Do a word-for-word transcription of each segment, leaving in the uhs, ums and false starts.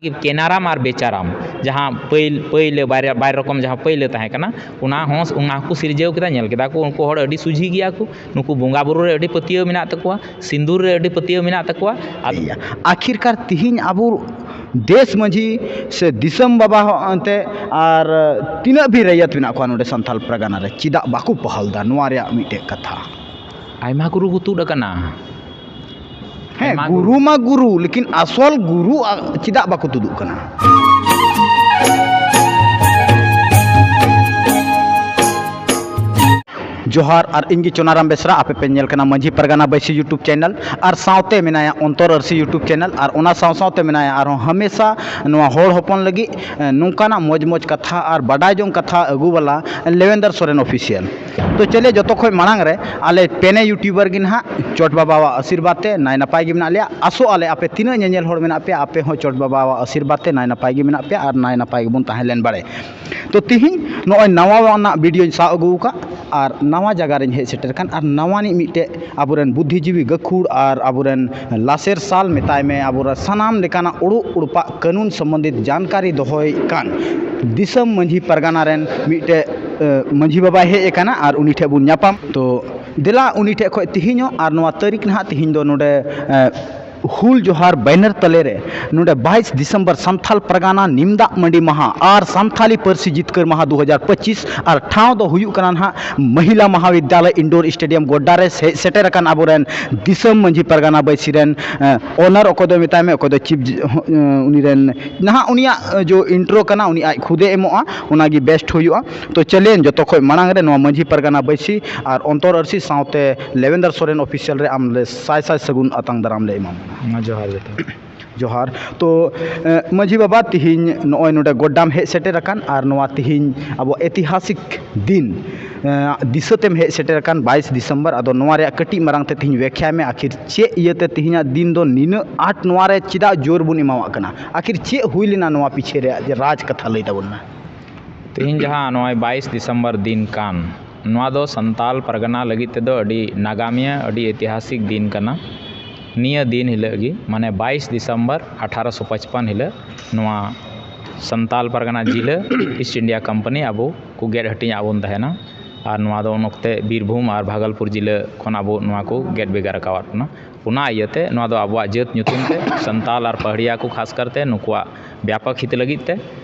ᱠᱮᱱᱟᱨᱟᱢ ᱟᱨ ᱵᱮᱪᱟᱨᱟᱢ, ᱡᱟᱦᱟᱸ ᱯᱟᱹᱭᱞ-, ᱯᱟᱹᱭᱞᱟᱹ ᱵᱟᱨᱭᱟ, ᱵᱟᱨ ᱨᱚᱠᱚᱢ ᱡᱟᱦᱟᱸ ᱯᱟᱹᱭᱞᱟᱹ ᱛᱟᱦᱮᱸ ᱠᱟᱱᱟ, ᱚᱱᱟ ᱦᱚᱸ, ᱚᱱᱟ ᱦᱚᱸᱠᱚ ᱥᱤᱨᱡᱟᱹᱣ ᱠᱮᱫᱟ᱾ ᱧᱮᱞ ᱠᱮᱫᱟ ᱠᱚ ᱩᱱᱠᱩ ᱦᱚᱲ ᱟᱹᱰᱤ ᱥᱩᱡᱷᱤ ᱜᱮᱭᱟ ᱠᱚ, ᱱᱩᱠᱩ ᱵᱚᱸᱜᱟ ᱵᱩᱨᱩ ᱨᱮ ᱟᱹᱰᱤ ᱯᱟᱹᱛᱭᱟᱹᱣ ᱢᱮᱱᱟᱜ ᱛᱟᱠᱚᱣᱟ, ᱥᱤᱸᱫᱩᱨ ᱨᱮ ᱟᱹᱰᱤ ᱯᱟᱹᱛᱭᱟᱹᱣ ᱢᱮᱱᱟᱜ ᱛᱟᱠᱚᱣᱟ᱾ ᱟᱨ ᱤᱭᱟᱹ, ᱟᱠᱷᱤᱨᱠᱟᱨ ᱛᱤᱦᱤᱧ ᱟᱵᱚ ᱫᱮᱥ ᱢᱟᱹᱡᱷᱤ ᱥᱮ ᱫᱤᱥᱚᱢ ᱵᱟᱵᱟ ᱦᱚᱸ ᱮᱱᱛᱮ, ᱟᱨ ᱛᱤᱱᱟᱹᱜ ᱵᱷᱤ ᱨᱟᱹᱭᱭᱟᱹᱛ ᱢᱮᱱᱟᱜ ᱠᱚᱣᱟ ᱱᱚᱰᱮ ᱥᱟᱱᱛᱟᱞ ᱯᱟᱨᱜᱟᱱᱟ ᱨᱮ, ᱪᱮᱫᱟᱜ ᱵᱟᱠᱚ ᱯᱟᱦᱟᱞ ᱫᱟ? ᱱᱚᱣᱟ ᱨᱮᱭᱟᱜ ᱢᱤᱫᱴᱮᱡ ᱠᱟᱛᱷᱟ᱾ ᱟᱭᱢᱟ ᱜᱩᱨᱩ ᱠᱚ ᱛᱩᱫ ᱟᱠᱟᱱᱟ᱾ ᱦᱮᱸ, ᱟᱭᱢᱟ ᱜᱩᱨᱩ ᱜᱩᱨᱩ᱾ ᱢᱟ ᱜᱩᱨᱩ, ᱞᱮᱠᱤᱱ ᱟᱥᱚᱞ ᱜᱩᱨᱩ, ᱟ, ᱪᱮᱫᱟᱜ ᱵᱟᱠᱚ ᱛᱩᱫᱩᱜ ᱠᱟᱱᱟ? ᱡᱚᱦᱟᱨ, ᱟᱨ ᱤᱧ ᱜᱮ ᱪᱚᱱᱟᱨᱟᱢ ᱵᱮᱥᱨᱟ, ᱟᱯᱮ ᱯᱮ ᱧᱮᱞ ᱠᱟᱱᱟ ᱢᱟᱹᱡᱷᱤ ᱯᱟᱨᱜᱟᱱᱟ ᱵᱟᱹᱭᱥᱤ YouTube channel, ᱟᱨ ᱥᱟᱶᱛᱮ ᱢᱮᱱᱟᱭᱟ ᱚᱱᱛᱚᱨ ᱟᱹᱨᱥᱤ YouTube channel, ᱟᱨ ᱚᱱᱟ ᱥᱟᱶ ᱥᱟᱶᱛᱮ ᱢᱮᱱᱟᱭᱟ ᱟᱨᱦᱚᱸ ᱦᱟᱢᱮᱥᱟ ᱱᱚᱣᱟ ᱦᱚᱲ ᱦᱚᱯᱚᱱ ᱞᱟᱹᱜᱤᱫ, ᱮ, ᱱᱚᱝᱠᱟᱱᱟᱜ ᱢᱚᱡᱽ ᱢᱚᱡᱽ ᱠᱟᱛᱷᱟ ᱟᱨ ᱵᱟᱰᱟᱭ ᱡᱚᱝ ᱠᱟᱛᱷᱟ ᱟᱹᱜᱩ ᱵᱟᱞᱟ ᱞᱮᱣᱮᱱᱫᱟᱨ ᱥᱚᱨᱮᱱ Official᱾ ᱛᱚ ᱪᱚᱞᱮ, ᱡᱚᱛᱚ ᱠᱷᱚᱡ ᱢᱟᱲᱟᱝ ᱨᱮ ᱟᱞᱮ ᱯᱮᱱᱮ YouTuber ᱜᱮ ᱱᱟᱦᱟᱜ ᱪᱚᱴ ᱵᱟᱵᱟᱣᱟᱜ ᱟᱥᱤᱨᱵᱟᱫᱽ ᱛᱮ ᱱᱟᱭ ᱱᱟᱯᱟᱭ ᱜᱮ ᱢᱮᱱᱟᱜ ᱞᱮᱭᱟ᱾ ᱟᱥᱚᱜ ᱟᱞᱮ ᱟᱯᱮ ᱛᱤᱱᱟᱹᱜ ᱧᱮᱧᱮᱞ ᱦᱚᱲ ᱢᱮᱱᱟᱜ ᱯᱮᱭᱟ, ᱟᱯᱮ ᱦᱚᱸ ᱪᱚᱴ ᱵᱟᱵᱟᱣᱟᱜ ᱟᱥᱤᱨᱵᱟᱫᱽ ᱛᱮ ᱱᱟᱭ ᱱᱟᱯᱟᱭ ᱜᱮ ᱢᱮᱱᱟᱜ ᱯᱮᱭᱟ ᱟᱨ ᱱᱟᱭ ᱱᱟᱯᱟᱭ ᱜᱮᱵᱚᱱ ᱛᱟᱦᱮᱸ ᱞᱮᱱ ᱵᱟᱲᱮ᱾ ᱛᱚ ᱛᱤᱦᱤᱧ ᱱᱚᱜᱼᱚᱭ ᱱᱟᱣᱟ ᱟᱱᱟᱜ videoᱧ ᱥᱟᱵ ᱟᱹᱜᱩ ᱟᱠᱟᱫ ᱟᱨ ᱱᱟᱣᱟ ᱡᱟᱭᱜᱟ ᱨᱮᱧ ᱦᱮᱡ ᱥᱮᱴᱮᱨ ᱟᱠᱟᱱ ᱟᱨ ᱱᱟᱣᱟᱱᱤᱡ ᱢᱤᱫᱴᱮᱡ ᱟᱵᱚᱨᱮᱱ ᱵᱩᱫᱽᱫᱷᱤᱡᱤᱵᱤ ᱜᱟᱹᱠᱷᱩᱲ ᱟᱨ ᱟᱵᱚᱨᱮᱱ ᱞᱟᱥᱮᱨ ᱥᱟᱞ ᱢᱮᱛᱟᱭ ᱢᱮ, ᱟᱵᱚᱨᱮᱱ ᱥᱟᱱᱟᱢ ᱞᱮᱠᱟᱱᱟᱜ ᱩᱲᱩᱜ ᱩᱲᱯᱟᱜ ᱠᱟᱹᱱᱩᱱ ᱥᱚᱢᱵᱚᱱᱫᱷᱤᱛ ᱡᱟᱱᱠᱟᱨᱤ ᱫᱚᱦᱚᱭ ᱠᱟᱱ ᱫᱤᱥᱚᱢ ᱢᱟᱹᱡᱷᱤ ᱯᱟᱨᱜᱟᱱᱟ ᱨᱮᱱ ᱢᱤᱫᱴᱮᱡ, ᱮ, ᱢᱟᱹᱡᱷᱤ ᱵᱟᱵᱟᱭ ᱦᱮᱡ ᱟᱠᱟᱱᱟ ᱟᱨ ᱩᱱᱤ ᱴᱷᱮᱡ ᱵᱚᱱ ᱧᱟᱯᱟᱢ᱾ ᱛᱚ ᱫᱮᱞᱟ ᱩᱱᱤ ᱴᱷᱮᱡ ᱠᱷᱚᱡ ᱛᱤᱦᱤᱧᱚᱜ ᱟᱨ ᱱᱚᱣᱟ ᱛᱟᱹᱨᱤᱠᱷ ᱱᱟᱦᱟᱜ ᱛᱤᱦᱤᱧ ᱫᱚ ᱱᱚᱰᱮ, ᱮ, ᱦᱩᱞ ᱡᱚᱦᱟᱨ banner ᱛᱟᱞᱮ ᱨᱮ ᱱᱚᱰᱮ ᱵᱟᱭᱤᱥ ᱰᱤᱥᱮᱢᱵᱚᱨ ᱥᱟᱱᱛᱷᱟᱞ ᱯᱟᱨᱜᱟᱱᱟ ᱱᱤᱢᱫᱟᱜ ᱢᱟᱹᱰᱤ ᱢᱟᱦᱟ ᱟᱨ ᱥᱟᱱᱛᱷᱟᱞᱤ ᱯᱟᱹᱨᱥᱤ ᱡᱤᱛᱠᱟᱹᱨ ᱢᱟᱦᱟ ᱫᱩ ᱦᱟᱡᱟᱨ ᱯᱚᱸᱪᱤᱥ, ᱟᱨ ᱴᱷᱟᱶ ᱫᱚ ᱦᱩᱭᱩᱜ ᱠᱟᱱᱟ ᱱᱟᱦᱟᱜ ᱢᱚᱦᱤᱞᱟ ᱢᱟᱦᱟᱵᱤᱫᱽᱫᱟᱞᱚᱭ indoor stadium ᱜᱚᱰᱰᱟ ᱨᱮ ᱦᱮᱡ ᱥᱮᱴᱮᱨ ᱟᱠᱟᱱ ᱟᱵᱚᱨᱮᱱ ᱫᱤᱥᱚᱢ ᱢᱟᱹᱡᱷᱤ ᱯᱟᱨᱜᱟᱱᱟ ᱵᱟᱹᱭᱥᱤ ᱨᱮᱱ, ᱮ, owner ᱚᱠᱚᱭ ᱫᱚ ᱢᱮᱛᱟᱭ ᱢᱮ, ᱚᱠᱚᱭ ᱫᱚ chief, ᱮ, ᱩᱱᱤ ᱨᱮᱱ ᱱᱟᱦᱟᱜ ᱩᱱᱤᱭᱟᱜ, ᱮ, ᱡᱚ intro ᱠᱟᱱᱟ, ᱩᱱᱤ ᱟᱡ ᱠᱷᱩᱫᱮ ᱮᱢᱚᱜᱼᱟ, ᱚᱱᱟᱜᱮ best ᱦᱩᱭᱩᱜᱼᱟ᱾ ᱛᱚ ᱪᱚᱞᱮᱱ, ᱡᱚᱛᱚ ᱠᱷᱚᱡ ᱢᱟᱲᱟᱝ ᱨᱮ ᱱᱚᱣᱟ ᱢᱟᱹᱡᱷᱤ ᱯᱟᱨᱜᱟᱱᱟ ᱵᱟᱹᱭᱥᱤ ᱟᱨ ᱚᱱᱛᱚᱨ ᱟᱹᱨᱥᱤ ᱥᱟᱶᱛᱮ ᱞᱮᱣᱮᱱᱫᱟᱨ ᱥᱚᱨᱮᱱ Official ᱨᱮ ᱟᱢ ᱞᱮ ᱥᱟᱭ ᱥᱟᱭ ᱥᱟᱹᱜᱩᱱ ᱟᱛᱟᱝ ᱫᱟᱨᱟᱢ ᱞᱮ ᱮᱢᱟᱢ ᱠᱟᱱᱟ᱾ ᱢᱟ ᱡᱚᱦᱟᱨ ᱡᱚᱛᱚ᱾ ᱡᱚᱦᱟᱨ᱾ ᱛᱚ, ᱮ, ᱢᱟᱹᱡᱷᱤ ᱵᱟᱵᱟ, ᱛᱤᱦᱤᱧ ᱱᱚᱜᱼᱚᱭ ᱱᱚᱰᱮ ᱜᱚᱰᱰᱟᱢ ᱦᱮᱡ ᱥᱮᱴᱮᱨ ᱟᱠᱟᱱ ᱟᱨ ᱱᱚᱣᱟ ᱛᱤᱦᱤᱧ ᱟᱵᱚ ᱮᱛᱤᱦᱟᱥᱤᱠ ᱫᱤᱱ, ᱮ, ᱫᱤᱥᱟᱹ ᱛᱮᱢ ᱦᱮᱡ ᱥᱮᱴᱮᱨ ᱟᱠᱟᱱ ᱵᱟᱭᱤᱥ ᱰᱤᱥᱮᱢᱵᱚᱨ, ᱟᱫᱚ ᱱᱚᱣᱟ ᱨᱮᱭᱟᱜ ᱠᱟᱹᱴᱤᱡ ᱢᱟᱨᱟᱝ ᱛᱮ ᱛᱤᱦᱤᱧ ᱵᱮᱠᱷᱭᱟᱭ ᱢᱮ, ᱟᱹᱠᱷᱤᱨ ᱪᱮᱫ ᱤᱭᱟᱹᱛᱮ ᱛᱤᱦᱤᱧᱟᱜ ᱫᱤᱱ ᱫᱚ ᱱᱤᱱᱟᱹᱜ ᱟᱸᱴ ᱱᱚᱣᱟ ᱨᱮ ᱪᱮᱫᱟᱜ ᱡᱳᱨ ᱵᱚᱱ ᱮᱢᱟᱣᱟᱜ ᱠᱟᱱᱟ? ᱟᱹᱠᱷᱤᱨ ᱪᱮᱫ ᱦᱩᱭ ᱞᱮᱱᱟ ᱱᱚᱣᱟ ᱯᱤᱪᱷᱮ ᱨᱮᱭᱟᱜ ᱡᱮ ᱨᱟᱡᱽ ᱠᱟᱛᱷᱟ ᱞᱟᱹᱭ ᱛᱟᱵᱚᱱ ᱢᱮ᱾ ᱛᱮᱦᱮᱧ ᱡᱟᱦᱟᱸ ᱱᱚᱜᱼᱚᱭ ᱵᱟᱭᱤᱥ ᱰᱤᱥᱮᱢᱵᱚᱨ ᱫᱤᱱ ᱠᱟᱱ, ᱱᱚᱣᱟ ᱫᱚ ᱥᱟᱱᱛᱟᱞ ᱯᱟᱨᱜᱟᱱᱟ ᱞᱟᱹᱜᱤᱫ ᱛᱮᱫᱚ ᱟᱹᱰᱤ ᱱᱟᱜᱟᱢᱤᱭᱟᱹ, ᱟᱹᱰᱤ ᱤᱛᱤᱦᱟᱥᱤᱠ ᱫᱤᱱ ᱠᱟᱱᱟ᱾ ᱱᱤᱭᱟᱹ ᱫᱤᱱ ᱦᱤᱞᱳᱜ ᱜᱮ, ᱢᱟᱱᱮ ᱵᱟᱭᱤᱥ ᱰᱤᱥᱮᱢᱵᱚᱨ ᱟᱴᱷᱟᱨᱚᱥᱚ ᱯᱟᱸᱪᱯᱟᱱ ᱦᱤᱞᱳᱜ, ᱱᱚᱣᱟ ᱥᱟᱱᱛᱟᱞ ᱯᱟᱨᱜᱟᱱᱟ ᱡᱤᱞᱟᱹ ᱤᱥᱴ ᱤᱱᱰᱤᱭᱟ ᱠᱳᱢᱯᱟᱱᱤ ᱟᱵᱚ ᱠᱚ ᱜᱮᱫ ᱦᱟᱹᱴᱤᱧᱟᱜ ᱵᱚᱱ ᱛᱟᱦᱮᱱᱟ᱾ ᱟᱨ ᱱᱚᱣᱟ ᱫᱚ ᱩᱱ ᱚᱠᱛᱮ ᱵᱤᱨᱵᱷᱩᱢ ᱟᱨ ᱵᱷᱟᱜᱚᱞᱯᱩᱨ ᱡᱤᱞᱟᱹ ᱠᱷᱚᱱ ᱟᱵᱚ ᱱᱚᱣᱟ ᱠᱚ ᱜᱮᱫ ᱵᱷᱮᱜᱟᱨ ᱟᱠᱟᱣᱟᱫ ᱵᱚᱱᱟ᱾ ᱚᱱᱟ ᱤᱭᱟᱹᱛᱮ ᱱᱚᱣᱟ ᱫᱚ ᱟᱵᱚᱣᱟᱜ ᱡᱟᱹᱛ ᱧᱩᱛᱩᱢ ᱛᱮ ᱥᱟᱱᱛᱟᱞ ᱟᱨ ᱯᱟᱦᱟᱲᱤᱭᱟ ᱠᱚ ᱠᱷᱟᱥ ᱠᱟᱨᱛᱮ ᱱᱩᱠᱩᱣᱟᱜ ᱵᱮᱯᱟᱠ ᱦᱤᱛ ᱞᱟᱹᱜᱤᱫ ᱛᱮ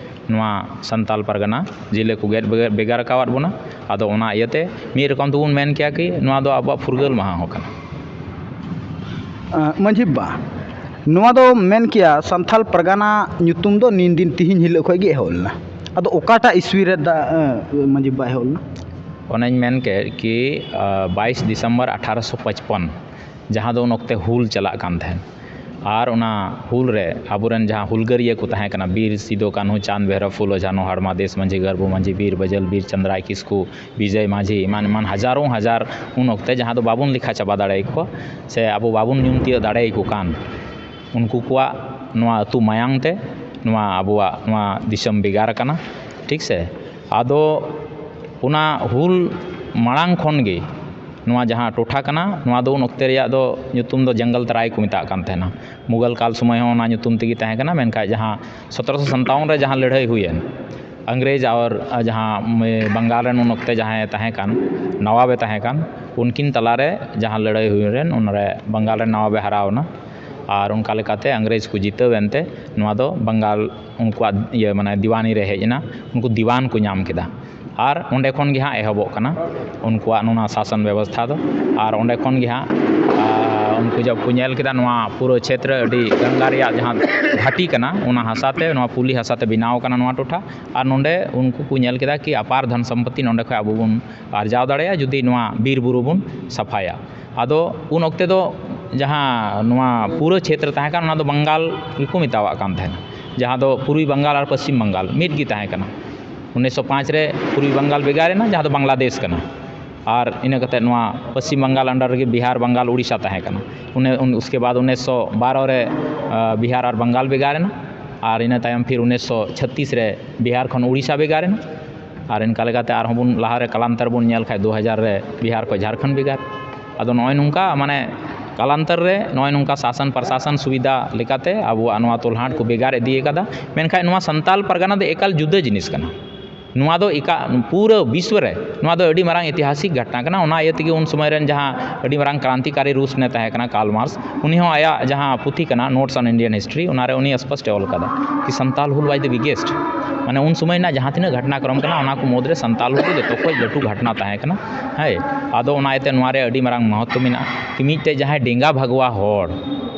ᱱᱚᱣᱟ ᱥᱟᱱᱛᱟᱞ ᱯᱟᱨᱜᱟᱱᱟ ᱡᱤᱞᱟᱹ ᱠᱚ ᱜᱮᱫ ᱵᱷᱮᱜᱟᱨ, ᱵᱷᱮᱜᱟᱨ ᱟᱠᱟᱣᱟᱫ ᱵᱚᱱᱟ᱾ ᱟᱫᱚ ᱚᱱᱟ ᱤᱭᱟᱹᱛᱮ ᱢᱤᱫ ᱨᱚᱠᱚᱢ ᱛᱮᱵᱚᱱ ᱢᱮᱱ ᱠᱮᱭᱟ ᱠᱤ ᱱᱚᱣᱟ ᱫᱚ ᱟᱵᱚᱣᱟᱜ ᱯᱷᱩᱨᱜᱟᱹᱞ ᱢᱟᱦᱟ ᱦᱚᱸ ᱠᱟᱱᱟ᱾ ᱟᱸ, ᱢᱟᱹᱡᱷᱤ ᱵᱟᱵᱟ, ᱱᱚᱣᱟ ᱫᱚ ᱢᱮᱱ ᱠᱮᱭᱟ ᱥᱟᱱᱛᱷᱟᱞ ᱯᱟᱨᱜᱟᱱᱟ ᱧᱩᱛᱩᱢ ᱫᱚ ᱱᱤᱱ ᱫᱤᱱ ᱛᱤᱦᱤᱧ ᱦᱤᱞᱳᱜ ᱠᱷᱚᱱ ᱜᱮ ᱮᱦᱚᱵ ᱞᱮᱱᱟ᱾ ᱟᱫᱚ ᱚᱠᱟᱴᱟᱜ ᱤᱥᱣᱤ ᱨᱮ ᱫᱟ-, ᱟᱸ, ᱢᱟᱹᱡᱷᱤ ᱵᱟᱵᱟ ᱮᱦᱚᱵ ᱞᱮᱱᱟ? ᱚᱱᱮᱧ ᱢᱮᱱ ᱠᱮᱫ ᱠᱤ, ᱟ, ᱵᱟᱭᱤᱥ ᱰᱤᱥᱮᱢᱵᱚᱨ ᱟᱴᱷᱟᱨᱚᱥᱚ ᱯᱟᱸᱪᱯᱚᱱ, ᱡᱟᱦᱟᱸ ᱫᱚ ᱩᱱ ᱚᱠᱛᱮ ᱦᱩᱞ ᱪᱟᱞᱟᱜ ᱠᱟᱱ ᱛᱟᱦᱮᱸᱫ᱾ ᱟᱨ ᱚᱱᱟ ᱦᱩᱞ ᱨᱮ ᱟᱵᱚᱨᱮᱱ ᱡᱟᱦᱟᱸ ᱦᱩᱞᱜᱟᱹᱨᱤᱭᱟᱹ ᱠᱚ ᱛᱟᱦᱮᱸ ᱠᱟᱱᱟ, ᱵᱤᱨ ᱥᱤᱫᱩ, ᱠᱟᱹᱱᱦᱩ, ᱪᱟᱸᱫᱽ, ᱵᱷᱮᱨᱚᱵ, ᱯᱷᱩᱞᱳ, ᱡᱷᱟᱱᱳ, ᱦᱟᱲᱢᱟ ᱫᱮᱥ ᱢᱟᱹᱡᱷᱤ, ᱜᱟᱹᱨᱵᱩ ᱢᱟᱹᱡᱷᱤ, ᱵᱤᱨ ᱵᱟᱹᱡᱟᱹᱞ, ᱵᱤᱨ ᱪᱟᱸᱫᱽᱨᱟᱭ ᱠᱤᱥᱠᱩ, ᱵᱤᱡᱚᱭ ᱢᱟᱹᱡᱷᱤ, ᱮᱢᱟᱱ ᱮᱢᱟᱱ ᱦᱟᱡᱟᱨᱚ ᱦᱟᱡᱟᱨ ᱩᱱ ᱚᱠᱛᱮ, ᱡᱟᱦᱟᱸ ᱫᱚ ᱵᱟᱵᱚᱱ ᱞᱮᱠᱷᱟ ᱪᱟᱵᱟ ᱫᱟᱲᱮᱭᱟᱠᱚᱣᱟ ᱥᱮ ᱟᱵᱚ ᱵᱟᱵᱚᱱ ᱧᱩᱢ ᱛᱤᱭᱳᱜ ᱫᱟᱲᱮᱭᱟᱠᱚ ᱠᱟᱱ, ᱩᱱᱠᱩ ᱠᱚᱣᱟᱜ ᱱᱚᱣᱟ ᱟᱹᱛᱩ ᱢᱟᱭᱟᱝ ᱛᱮ ᱱᱚᱣᱟ ᱟᱵᱚᱣᱟᱜ ᱱᱚᱣᱟ ᱫᱤᱥᱚᱢ ᱵᱷᱮᱜᱟᱨ ᱟᱠᱟᱱᱟ, ᱴᱷᱤᱠ ᱥᱮ? ᱟᱫᱚ ᱚᱱᱟ ᱦᱩᱞ ᱢᱟᱲᱟᱝ ᱠᱷᱚᱱ ᱜᱮ ᱱᱚᱣᱟ ᱡᱟᱦᱟᱸ ᱴᱚᱴᱷᱟ ᱠᱟᱱᱟ, ᱱᱚᱣᱟ ᱫᱚ ᱩᱱ ᱚᱠᱛᱮ ᱨᱮᱭᱟᱜ ᱫᱚ ᱧᱩᱛᱩᱢ ᱫᱚ ᱡᱚᱝᱜᱚᱞ ᱛᱟᱨᱟᱭ ᱠᱚ ᱢᱮᱛᱟᱜ ᱠᱟᱱ ᱛᱟᱦᱮᱱᱟ᱾ ᱢᱩᱜᱷᱚᱞ ᱠᱟᱞ ᱥᱚᱢᱚᱭ ᱦᱚᱸ ᱚᱱᱟ ᱧᱩᱛᱩᱢ ᱛᱮᱜᱮ ᱛᱟᱦᱮᱸ ᱠᱟᱱᱟ, ᱢᱮᱱᱠᱷᱟᱱ ᱡᱟᱦᱟᱸ ᱥᱚᱛᱨᱚᱥᱚ ᱥᱟᱱᱛᱟᱣᱚᱱ ᱨᱮ ᱡᱟᱦᱟᱸ ᱞᱟᱹᱲᱦᱟᱹᱭ ᱦᱩᱭᱮᱱ, ᱤᱝᱨᱮᱡᱽ ᱟᱨ ᱡᱟᱦᱟᱸ ᱵᱟᱝᱜᱟᱞ ᱨᱮᱱ ᱩᱱ ᱚᱠᱛᱮ ᱡᱟᱦᱟᱸᱭ ᱛᱟᱦᱮᱸ ᱠᱟᱱ, ᱱᱟᱣᱟᱵᱮ ᱛᱟᱦᱮᱸ ᱠᱟᱱ, ᱩᱱᱠᱤᱱ ᱛᱟᱞᱟᱨᱮ ᱡᱟᱦᱟᱸ ᱞᱟᱹᱲᱦᱟᱹᱭ ᱦᱩᱭ ᱞᱮᱱ, ᱚᱱᱟᱨᱮ ᱵᱟᱝᱜᱟᱞ ᱨᱮᱱ ᱱᱟᱣᱟᱵᱮ ᱦᱟᱨᱟᱣ ᱮᱱᱟ᱾ ᱟᱨ ᱚᱱᱠᱟ ᱞᱮᱠᱟᱛᱮ ᱤᱝᱨᱮᱡᱽ ᱠᱚ ᱡᱤᱛᱟᱹᱣ ᱮᱱᱛᱮ ᱱᱚᱣᱟ ᱫᱚ ᱵᱟᱝᱜᱟᱞ ᱩᱱᱠᱩᱣᱟᱜ ᱤᱭᱟᱹ, ᱢᱟᱱᱮ, ᱫᱤᱣᱟᱱᱤ ᱨᱮ ᱦᱮᱡ ᱮᱱᱟ, ᱩᱱᱠᱩ ᱫᱤᱣᱟᱱ ᱠᱚ ᱧᱟᱢ ᱠᱮᱫᱟ᱾ ᱟᱨ ᱚᱸᱰᱮ ᱠᱷᱚᱱ ᱜᱮ ᱦᱟᱸᱜ ᱮᱦᱚᱵᱚᱜ ᱠᱟᱱᱟ ᱩᱱᱠᱩᱣᱟᱜ ᱱᱚᱣᱟ ᱥᱟᱥᱚᱱ ᱵᱮᱵᱚᱥᱛᱷᱟ ᱫᱚ᱾ ᱟᱨ ᱚᱸᱰᱮ ᱠᱷᱚᱱ ᱜᱮ ᱦᱟᱸᱜ, ᱟᱨ ᱩᱱᱠᱩ ᱡᱚᱵ ᱠᱚ ᱧᱮᱞ ᱠᱮᱫᱟ ᱱᱚᱣᱟ ᱯᱩᱨᱟᱹ ᱪᱷᱮᱛᱨᱚ ᱟᱹᱰᱤ ᱜᱟᱝᱜᱟ ᱨᱮᱭᱟᱜ ᱡᱟᱦᱟᱸ ᱜᱷᱟᱹᱴᱤ ᱠᱟᱱᱟ, ᱚᱱᱟ ᱦᱟᱥᱟ ᱛᱮ, ᱱᱚᱣᱟ ᱯᱩᱞᱤ ᱦᱟᱥᱟ ᱛᱮ ᱵᱮᱱᱟᱣ ᱠᱟᱱᱟ ᱱᱚᱣᱟ ᱴᱚᱴᱷᱟ᱾ ᱟᱨ ᱱᱚᱰᱮ ᱩᱱᱠᱩ ᱠᱚ ᱧᱮᱞ ᱠᱮᱫᱟ ᱠᱤ ᱟᱯᱟᱨ ᱫᱷᱚᱱ ᱥᱚᱢᱯᱚᱛᱤ ᱱᱚᱰᱮ ᱠᱷᱚᱱ ᱟᱵᱚ ᱵᱚᱱ ᱟᱨᱡᱟᱣ ᱫᱟᱲᱮᱭᱟᱜᱼᱟ, ᱡᱩᱫᱤ ᱱᱚᱣᱟ ᱵᱤᱨ ᱵᱩᱨᱩ ᱵᱚᱱ ᱥᱟᱯᱷᱟᱭᱟ᱾ ᱟᱫᱚ ᱩᱱ ᱚᱠᱛᱮ ᱫᱚ ᱡᱟᱦᱟᱸ ᱱᱚᱣᱟ ᱯᱩᱨᱟᱹ ᱪᱷᱮᱛᱨᱚ ᱛᱟᱦᱮᱸ ᱠᱟᱱᱟ, ᱚᱱᱟ ᱫᱚ ᱵᱟᱝᱜᱟᱞ ᱜᱮᱠᱚ ᱢᱮᱛᱟᱣᱟᱜ ᱠᱟᱱ ᱛᱟᱦᱮᱱᱟ, ᱡᱟᱦᱟᱸ ᱫᱚ ᱯᱩᱨᱵᱤ ᱵᱟᱝᱜᱟᱞ ᱟᱨ ᱯᱚᱥᱪᱤᱢ ᱵᱟᱝᱜᱟᱞ ᱢᱤᱫ ᱜᱮ ᱛᱟᱦᱮᱸ ᱠᱟᱱᱟ᱾ ᱩᱱᱤᱥᱥᱚ ᱯᱟᱸᱪ ᱨᱮ ᱯᱩᱨᱵᱤ ᱵᱟᱝᱜᱟᱞ ᱵᱷᱮᱜᱟᱨ ᱮᱱᱟ, ᱡᱟᱦᱟᱸ ᱫᱚ ᱵᱟᱝᱞᱟᱫᱮᱥ ᱠᱟᱱᱟ᱾ ᱟᱨ ᱤᱱᱟᱹ ᱠᱟᱛᱮ ᱱᱚᱣᱟ ᱯᱚᱥᱪᱤᱢ ᱵᱟᱝᱜᱟᱞ under ᱨᱮᱜᱮ ᱵᱤᱦᱟᱨ, ᱵᱟᱝᱜᱟᱞ, ᱩᱲᱤᱥᱥᱟ ᱛᱟᱦᱮᱸ ᱠᱟᱱᱟ᱾ ᱩᱱᱤ, ᱩᱱ, ᱩᱥᱠᱮ ᱵᱟᱫ ᱩᱱᱤᱥᱥᱚ ᱵᱟᱨᱚ ᱨᱮ, ᱟ, ᱵᱤᱦᱟᱨ ᱟᱨ ᱵᱟᱝᱜᱟᱞ ᱵᱷᱮᱜᱟᱨ ᱮᱱᱟ᱾ ᱟᱨ ᱤᱱᱟᱹ ᱛᱟᱭᱚᱢ ᱯᱷᱤᱨ ᱩᱱᱤᱥᱥᱚ ᱪᱷᱟᱛᱛᱤᱥ ᱨᱮ ᱵᱤᱦᱟᱨ ᱠᱷᱚᱱ ᱩᱲᱤᱥᱥᱟ ᱵᱷᱮᱜᱟᱨ ᱮᱱᱟ᱾ ᱟᱨ ᱤᱱᱠᱟ ᱞᱮᱠᱟᱛᱮ ᱟᱨᱦᱚᱸ ᱵᱚᱱ ᱞᱟᱦᱟᱨᱮ ᱠᱟᱞᱟᱱᱛᱟᱨ ᱵᱚᱱ ᱧᱮᱞ ᱠᱷᱟᱡ ᱫᱩ ᱦᱟᱡᱟᱨ ᱨᱮ ᱵᱤᱦᱟᱨ ᱠᱷᱚᱱ ᱡᱷᱟᱲᱠᱷᱚᱸᱰ ᱵᱷᱮᱜᱟᱨ᱾ ᱟᱫᱚ ᱱᱚᱜᱼᱚᱭ ᱱᱚᱝᱠᱟ, ᱢᱟᱱᱮ, ᱠᱟᱞᱟᱱᱛᱚᱨ ᱨᱮ ᱱᱚᱜᱼᱚᱭ ᱱᱚᱝᱠᱟ ᱥᱟᱥᱚᱱ ᱯᱨᱚᱥᱟᱥᱚᱱ ᱥᱩᱵᱤᱫᱷᱟ ᱞᱮᱠᱟᱛᱮ ᱟᱵᱚᱣᱟᱜ ᱱᱚᱣᱟ ᱛᱚᱞᱦᱟᱴ ᱠᱚ ᱵᱷᱮᱜᱟᱨ ᱤᱫᱤ ᱟᱠᱟᱫᱟ᱾ ᱢᱮᱱᱠᱷᱟᱱ ᱱᱚᱣᱟ ᱥᱟᱱᱛᱟᱞ ᱯᱟᱨᱜᱟᱱᱟ ᱫᱚ ᱮᱠᱟᱞ ᱡᱩᱫᱟᱹ ᱡᱤᱱᱤᱥ ᱠᱟᱱᱟ᱾ ᱱᱚᱣᱟ ᱫᱚ ᱮᱠᱟ-, ᱯᱩᱨᱟᱹ ᱵᱤᱥᱣᱚ ᱨᱮ ᱱᱚᱣᱟ ᱫᱚ ᱟᱹᱰᱤ ᱢᱟᱨᱟᱝ ᱤᱛᱤᱦᱟᱥᱤᱠ ᱜᱷᱚᱴᱱᱟ ᱠᱟᱱᱟ᱾ ᱚᱱᱟ ᱤᱭᱟᱹ ᱛᱮᱜᱮ ᱩᱱ ᱥᱚᱢᱚᱭ ᱨᱮᱱ ᱡᱟᱦᱟᱸ ᱟᱹᱰᱤ ᱢᱟᱨᱟᱝ ᱠᱨᱟᱱᱛᱤᱠᱟᱨᱤ ᱨᱩᱥ ᱱᱮ ᱛᱟᱦᱮᱸ ᱠᱟᱱᱟ, ᱠᱟᱨᱞ ᱢᱟᱨᱠᱥ, ᱩᱱᱤ ᱦᱚᱸ ᱟᱭᱟᱜ ᱡᱟᱦᱟᱸ ᱯᱩᱛᱷᱤ ᱠᱟᱱᱟ Notes on Indian History, ᱚᱱᱟ ᱨᱮ ᱩᱱᱤ ᱥᱯᱚᱥᱴᱮ ᱚᱞ ᱠᱟᱫᱟ ᱠᱤ ᱥᱟᱱᱛᱟᱞ ᱦᱩᱞ was the biggest, ᱢᱟᱱᱮ ᱩᱱ ᱥᱚᱢᱚᱭ ᱨᱮᱱᱟᱜ ᱡᱟᱦᱟᱸ ᱛᱤᱱᱟᱹᱜ ᱜᱷᱚᱴᱱᱟ ᱠᱨᱚᱢ ᱠᱟᱱᱟ, ᱚᱱᱟ ᱠᱚ ᱢᱩᱫᱽᱨᱮ ᱥᱟᱱᱛᱟᱞ ᱦᱩᱞ ᱫᱚ ᱡᱚᱛᱚ ᱠᱷᱚᱱ ᱞᱟᱹᱴᱩ ᱜᱷᱚᱴᱱᱟ ᱛᱟᱦᱮᱸ ᱠᱟᱱᱟ᱾ ᱦᱮᱸ, ᱟᱫᱚ ᱚᱱᱟ ᱤᱭᱟᱹᱛᱮ ᱱᱚᱣᱟ ᱨᱮ ᱟᱹᱰᱤ ᱢᱟᱨᱟᱝ ᱢᱚᱦᱚᱛᱛᱚ ᱢᱮᱱᱟᱜᱼᱟ ᱠᱤ ᱢᱤᱫᱴᱮᱡ ᱡᱟᱦᱟᱸᱭ ᱰᱮᱸᱜᱟ ᱵᱷᱟᱜᱽᱣᱟ ᱦᱚᱲ,